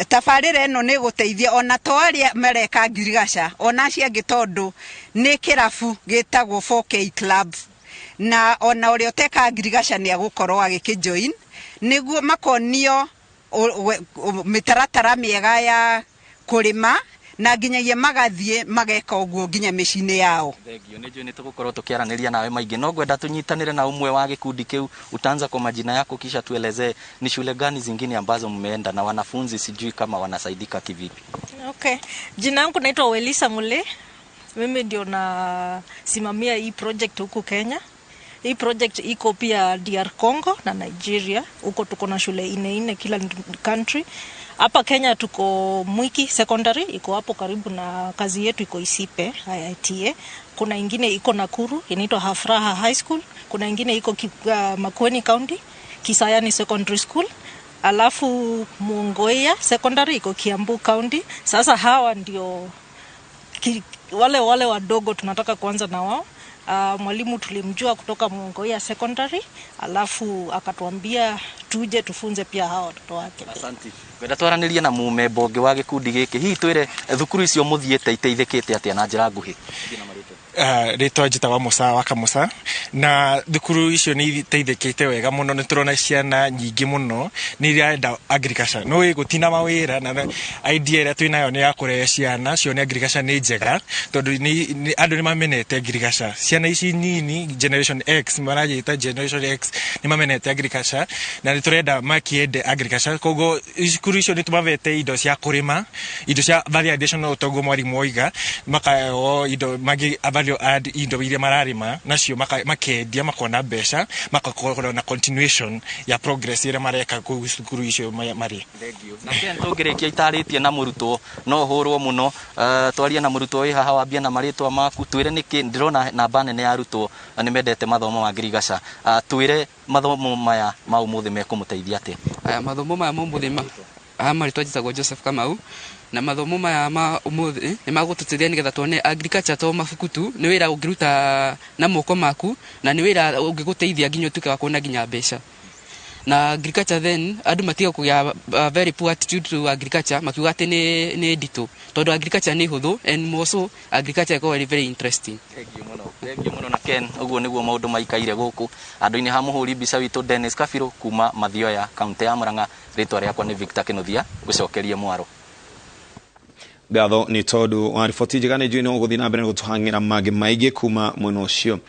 Tabarĩra ĩno nĩ ĩgũteithia ona to arĩa mareka ngirigaca, ona acio angĩ, tondũ nĩ kĩrabu gĩtagwo 4K Club, na ona ũrĩa ũtekaga ngirigaca nĩ agũkorwo agĩkĩjoin nĩguo makonio mĩtaratara mĩega ya kũrĩma, na nginyagia magathiĩ mageka ũguo nginya mĩciĩ-inĩ yao. Thengio, nĩ njũĩ nĩ tũgũkorwo tũkĩaranĩria nawe maingĩ, no ngwenda tũnyitanĩre na ũmwe wa gĩkundi kĩu. Utaanza kwa majina yako kisha tuelezee ni shule gani zingine ambazo mmeenda na wanafunzi sijui kama wanasaidika kivipi. Okay. Jina yangu naitwa Welisa Mule. Mimi ndio nasimamia hii project huku Kenya. Hii project iko pia DR Congo na Nigeria. Huko tuko na shule ine ine kila country. Hapa Kenya tuko Mwiki Secondary, iko hapo karibu na kazi yetu iko Isipe, IITA. Kuna ingine iko Nakuru, inaitwa Hafraha High School. Kuna ingine iko Makueni County, Kisayani Secondary School. Alafu Muongoia Secondary iko Kiambu County. Sasa hawa ndio wale wadogo tunataka kuanza na wao. Mwalimu tulimjua kutoka Muongoia Secondary, alafu akatuambia tuje tufunze pia hawa watoto wake. Asante. Ngwenda twaranĩrie na mũmemba ũngĩ wa gĩkundi gĩkĩ, hihi twĩre thukuru icio mũthiĩte iteithĩkĩte atĩa na njĩra nguhĩ. Rĩtwa njĩtagwo Musa wa Kamusa, na thukuru icio nĩ iteithĩkĩte wega mũno. Nĩ tũrona ciana nyingĩ mũno nĩ irenda agriculture, no gũtina mawĩra, na idea ĩrĩa twĩnayo nĩ ya kũrehe ciana cione agriculture nĩ njega, tondũ andũ nĩ mamenete agriculture. Ciana ici nini, Generation X, marajĩta Generation X, nĩ mamenete agriculture na nĩ tũrenda makĩende agriculture. Koguo cukuru icio nĩ tũmavete indo cia kũrĩma, indo cia value addition, toguo mwarimũ oiga, makaheo indo mangĩ value add indo iria mararĩma nacio, makendia makona mbeca, makakorwo na continuation ya progress ĩrĩa mareka kũu cukuru icio marĩ. Na Ken, tũngĩrĩkia itarĩtie na mũrutwo no hũrwo mũno. Twarie na mũrutwo wĩ haha, wambie na marĩtwa maku, twĩre nĩkĩ ndĩrona namba nene ya arutwo nĩ mendete mathomo ma ngirigaca. Twĩre mathomo maya ma ũmũthĩ mekũmũteithia atĩa. Aya mathomo maya ma ũmũthĩ aya marĩtwa njĩtagwo Joseph Kamau, na mathomo maya ma ũmũthĩ nĩ magũtũteithia nĩgetha tuone agriculture to mabuku tu, nĩ wĩra ũngĩruta na moko maku, na nĩ wĩra ũngĩgũteithia nginya ũtuĩke wa kuona nginya mbeca na agriculture. Then andũ matiga kũgĩa very poor attitude to agriculture, makiuga atĩ nĩ nditũ, tondũ agriculture nĩ hũthũ, and more so agriculture ĩkoragwo ĩrĩ very interesting. Thengio mũno, thengio mũno. Na Ken, ũguo nĩguo maũndũ maikaire gũkũ andũ-inĩ ha mũhũri mbica witũ Dennis Kabirũ kuma Mathioya, kaunti ya Murang'a. Rĩtwa rĩakwa nĩ Victor Kĩnuthia, ngũcokerie mwaro. Ngatho nĩ tondũ wa riboti njega. Nĩ njũĩ no gũthiĩ na mbere na gũtũhang'ĩra mangĩ maingĩ kuma mwena ũcio.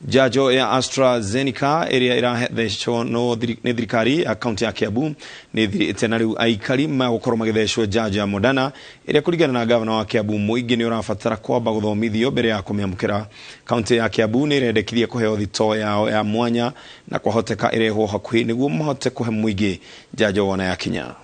Njanjo ya AstraZeneca ĩrĩa ĩrathecwo nĩ thirikari ya kaunti ya Kiambu nĩ ĩthirĩte, na rĩu aikari magũkorwo magĩthecwo njanjo ya Moderna, ĩrĩa kũringana na gavana wa Kiambu mũingĩ nĩ ũrabatara kwamba gũthomithio mbere ya kũmĩamũkĩra. Kaunti ya Kiambu nĩ ĩrendekithia kũheo thito yao ya mwanya, na kwahoteka ĩrehwo hakuhĩ nĩguo mahote kũhe mũingĩ njanjo wona yakinya.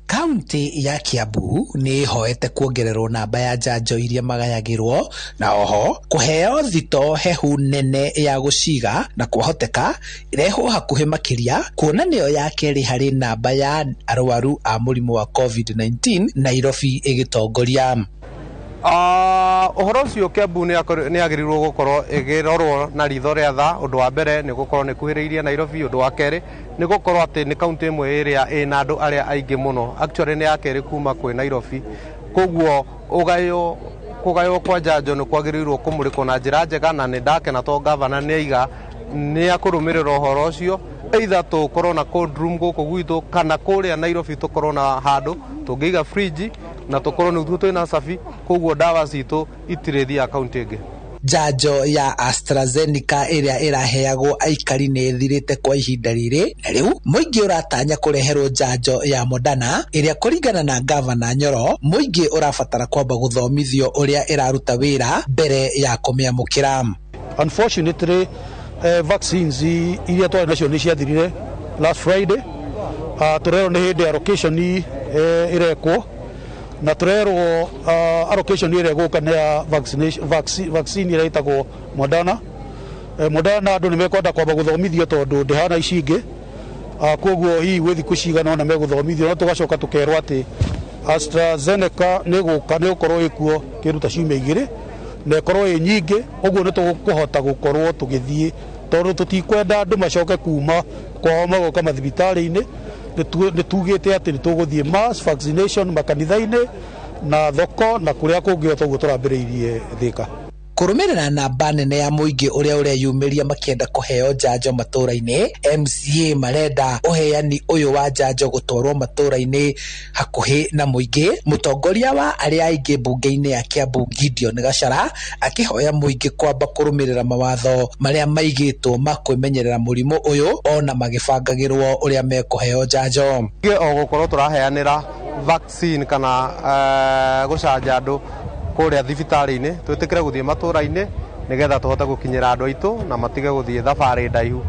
Kaunti ya Kiambu nĩ ĩhoete kuongererwo namba ya njanjo iria magayagĩrwo, na oho kũheo thito hehu nene ya gũciga, na kwahoteka ĩrehwo hakuhĩ makĩria, kuona nĩyo ya kerĩ harĩ namba ya arwaru a mũrimũ wa COVID-19, Nairobi ĩgĩtongoria. Ũhoro ũcio Kiambu nĩ yagĩrĩirwo gũkorwo ĩgĩrorwo na ritho rĩa tha. Ũndũ wa mbere nĩ gũkorwo nĩ kuhĩrĩirie Nairobi. Ũndũ wa kerĩ nĩ gũkorwo atĩ nĩ kaunti ĩmwe ĩrĩa ĩna andũ arĩa aingĩ mũno, actually nĩ ya kerĩ kuma kwĩ Nairobi. Koguo ũgaywo kũgaywo kwa njanjo nĩ kwagĩrĩirwo kũmũrĩkwo na njĩra njega, na nĩ ndakena to gavana nĩ aiga nĩ akũrũmĩrĩra ũhoro ũcio, either tũkorwo na cold room gũkũ gwitũ kana kũrĩa Nairobi tũkorwo na handũ tũngĩiga fridge na tũkorwo nĩguo twĩna cabi, koguo ndawa citũ itirĩthiaga kaunti ĩngĩ. Njanjo ya AstraZeneca ĩrĩa ĩraheagwo aikari nĩ ĩthirĩte kwa ihinda rĩrĩ, na rĩu mũingĩ ũratanya kũreherwo njanjo ya Moderna, ĩrĩa kũringana na gavana Nyoro mũingĩ ũrabatara kwamba gũthomithio ũrĩa ĩraruta wĩra mbere ya kũmĩamũkĩra. Unfortunately, vaccines iria twarĩ nacio nĩ ciathirire last Friday. Tũrerwo nĩ hĩndĩ allocation ĩrekwo na tũrerwo allocation ĩrĩa ĩgũka nĩ ya vaccination, vaccine ĩrĩa ĩtagwo Moderna. Moderna andũ nĩ mekwenda kwamba gũthomithio tondũ ndĩhana ici ingĩ. Koguo hihi gwĩ thikũ cigana ũna megũthomithio, no tũgacoka tũkerwo atĩ AstraZeneca nĩ gũka, nĩ gũkorwo ĩkuo kĩndũ ta ciumia 2 na ĩkorwo ĩ nyingĩ. Ũguo nĩ tũkũhota gũkorwo tũgĩthiĩ tondũ tũtikwenda andũ macoke kuma kwao magoka mathibitarĩ-inĩ. Nĩ tugĩte atĩ nĩ tũgũthiĩ mass vaccination makanitha-inĩ na thoko na kũrĩa kũngĩ, o toguo tũrambĩrĩirie Thĩka. Kũrũmĩrĩra namba nene ya mũingĩ ũrĩa ũreyumĩria makĩenda kũheo njanjo matũra-inĩ, MCA marenda ũheani ũyũ wa njanjo gũtwarwo matũra-inĩ hakuhĩ na mũingĩ. Mũtongoria wa arĩa aingĩ mbunge-inĩ ya Kiambu Gideon Gachara akĩhoya mũingĩ kwamba kũrũmĩrĩra mawatho marĩa maigĩtwo ma kwĩmenyerera mũrimũ ũyũ ona magĩbangagĩrwo ũrĩa mekũheo njanjo. O gũkorwo tũraheanĩra vaccine kana gũcanja andũ kũrĩa thibitarĩ-inĩ, twĩtĩkĩre gũthiĩ matũra-inĩ nĩgetha tũhote gũkinyĩra andũ aitũ na matige gũthiĩ thabarĩ ndaihu.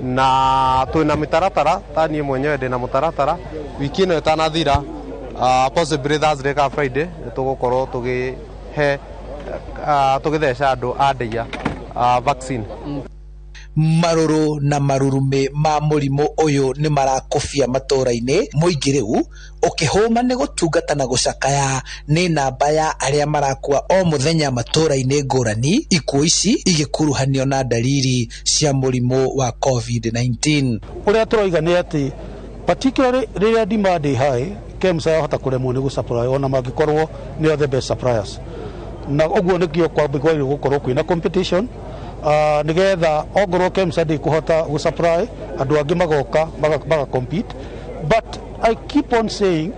Na twĩna mĩtaratara, ta niĩ mwenyewe ndĩna mũtaratara, wiki ĩno ĩtanathira, possibly Thursday kana Friday, nĩ tũgũkorwo tũgĩhe tũgĩtheca andũ a ndĩia vaccine. Marũrũ na marurumĩ ma mũrimũ ũyũ nĩ marakũbia matũra-inĩ, mũingĩ rĩu ũkĩhũma nĩ gũtungata na gũcakaya nĩ namba ya arĩa marakua o mũthenya matũra-inĩ ngũrani, ikuũ ici igĩkuruhanio na dalili cia mũrimũ wa COVID-19. Ũrĩa tũroiga nĩ atĩ particularly rĩrĩa demand ĩ high, KEMSA yahota kũremwo nĩ gũsupply ona mangĩkorwo nĩo the best suppliers, na ũguo nĩkĩo kwagĩrĩirwo gũkorwo kwĩna competition, nĩgetha ongorwo KEMSA ndĩkũhota gũsupply, andũ angĩ magoka maga compete. But I keep on saying,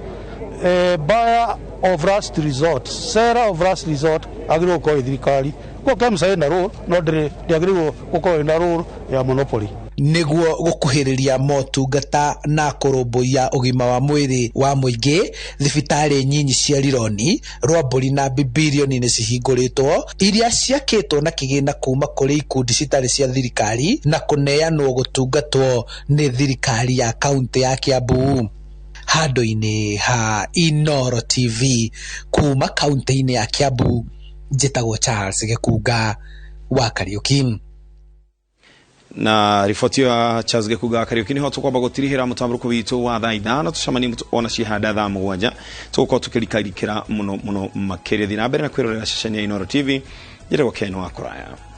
buyer of last resort, seller of last resort agĩrĩirwo gũkorwo ĩ thirikari. Kwa KEMSA ĩna role, no ndĩagĩrĩirwo gũkorwo ĩna role ya monopoly. Nĩguo gũkuhĩrĩria motungata na kũrũmbũiya ũgima wa mwĩrĩ wa mũingĩ, thibitarĩ nyinyi cia Rironi, Rwambũri na Bibilioni nĩ cihingũrĩtwo, iria ciakĩtwo na kĩgĩna kuma kũrĩ ikundi citarĩ cia thirikari na kũneanwo gũtungatwo nĩ thirikari ya kaunti ya Kiambu. Handũ-inĩ ha Inooro TV kuma kaunti-inĩ ya Kiambu, njĩtagwo Charles Gĩkunga wa Kariũki. Na riboti ya Charles Gĩkunga Kariũki niho tũkwamba gũtirihĩra mũtambũrũko witũ wa thaa 5. Tũcemanie ona cihanda thaa 7, tũgũkorwo tũkĩrikarikĩra mũno mũno makĩria. Thiĩ na mbere na kwĩrorera ceceni ya Inooro TV. Njĩtagwo Ken wa Kũraya.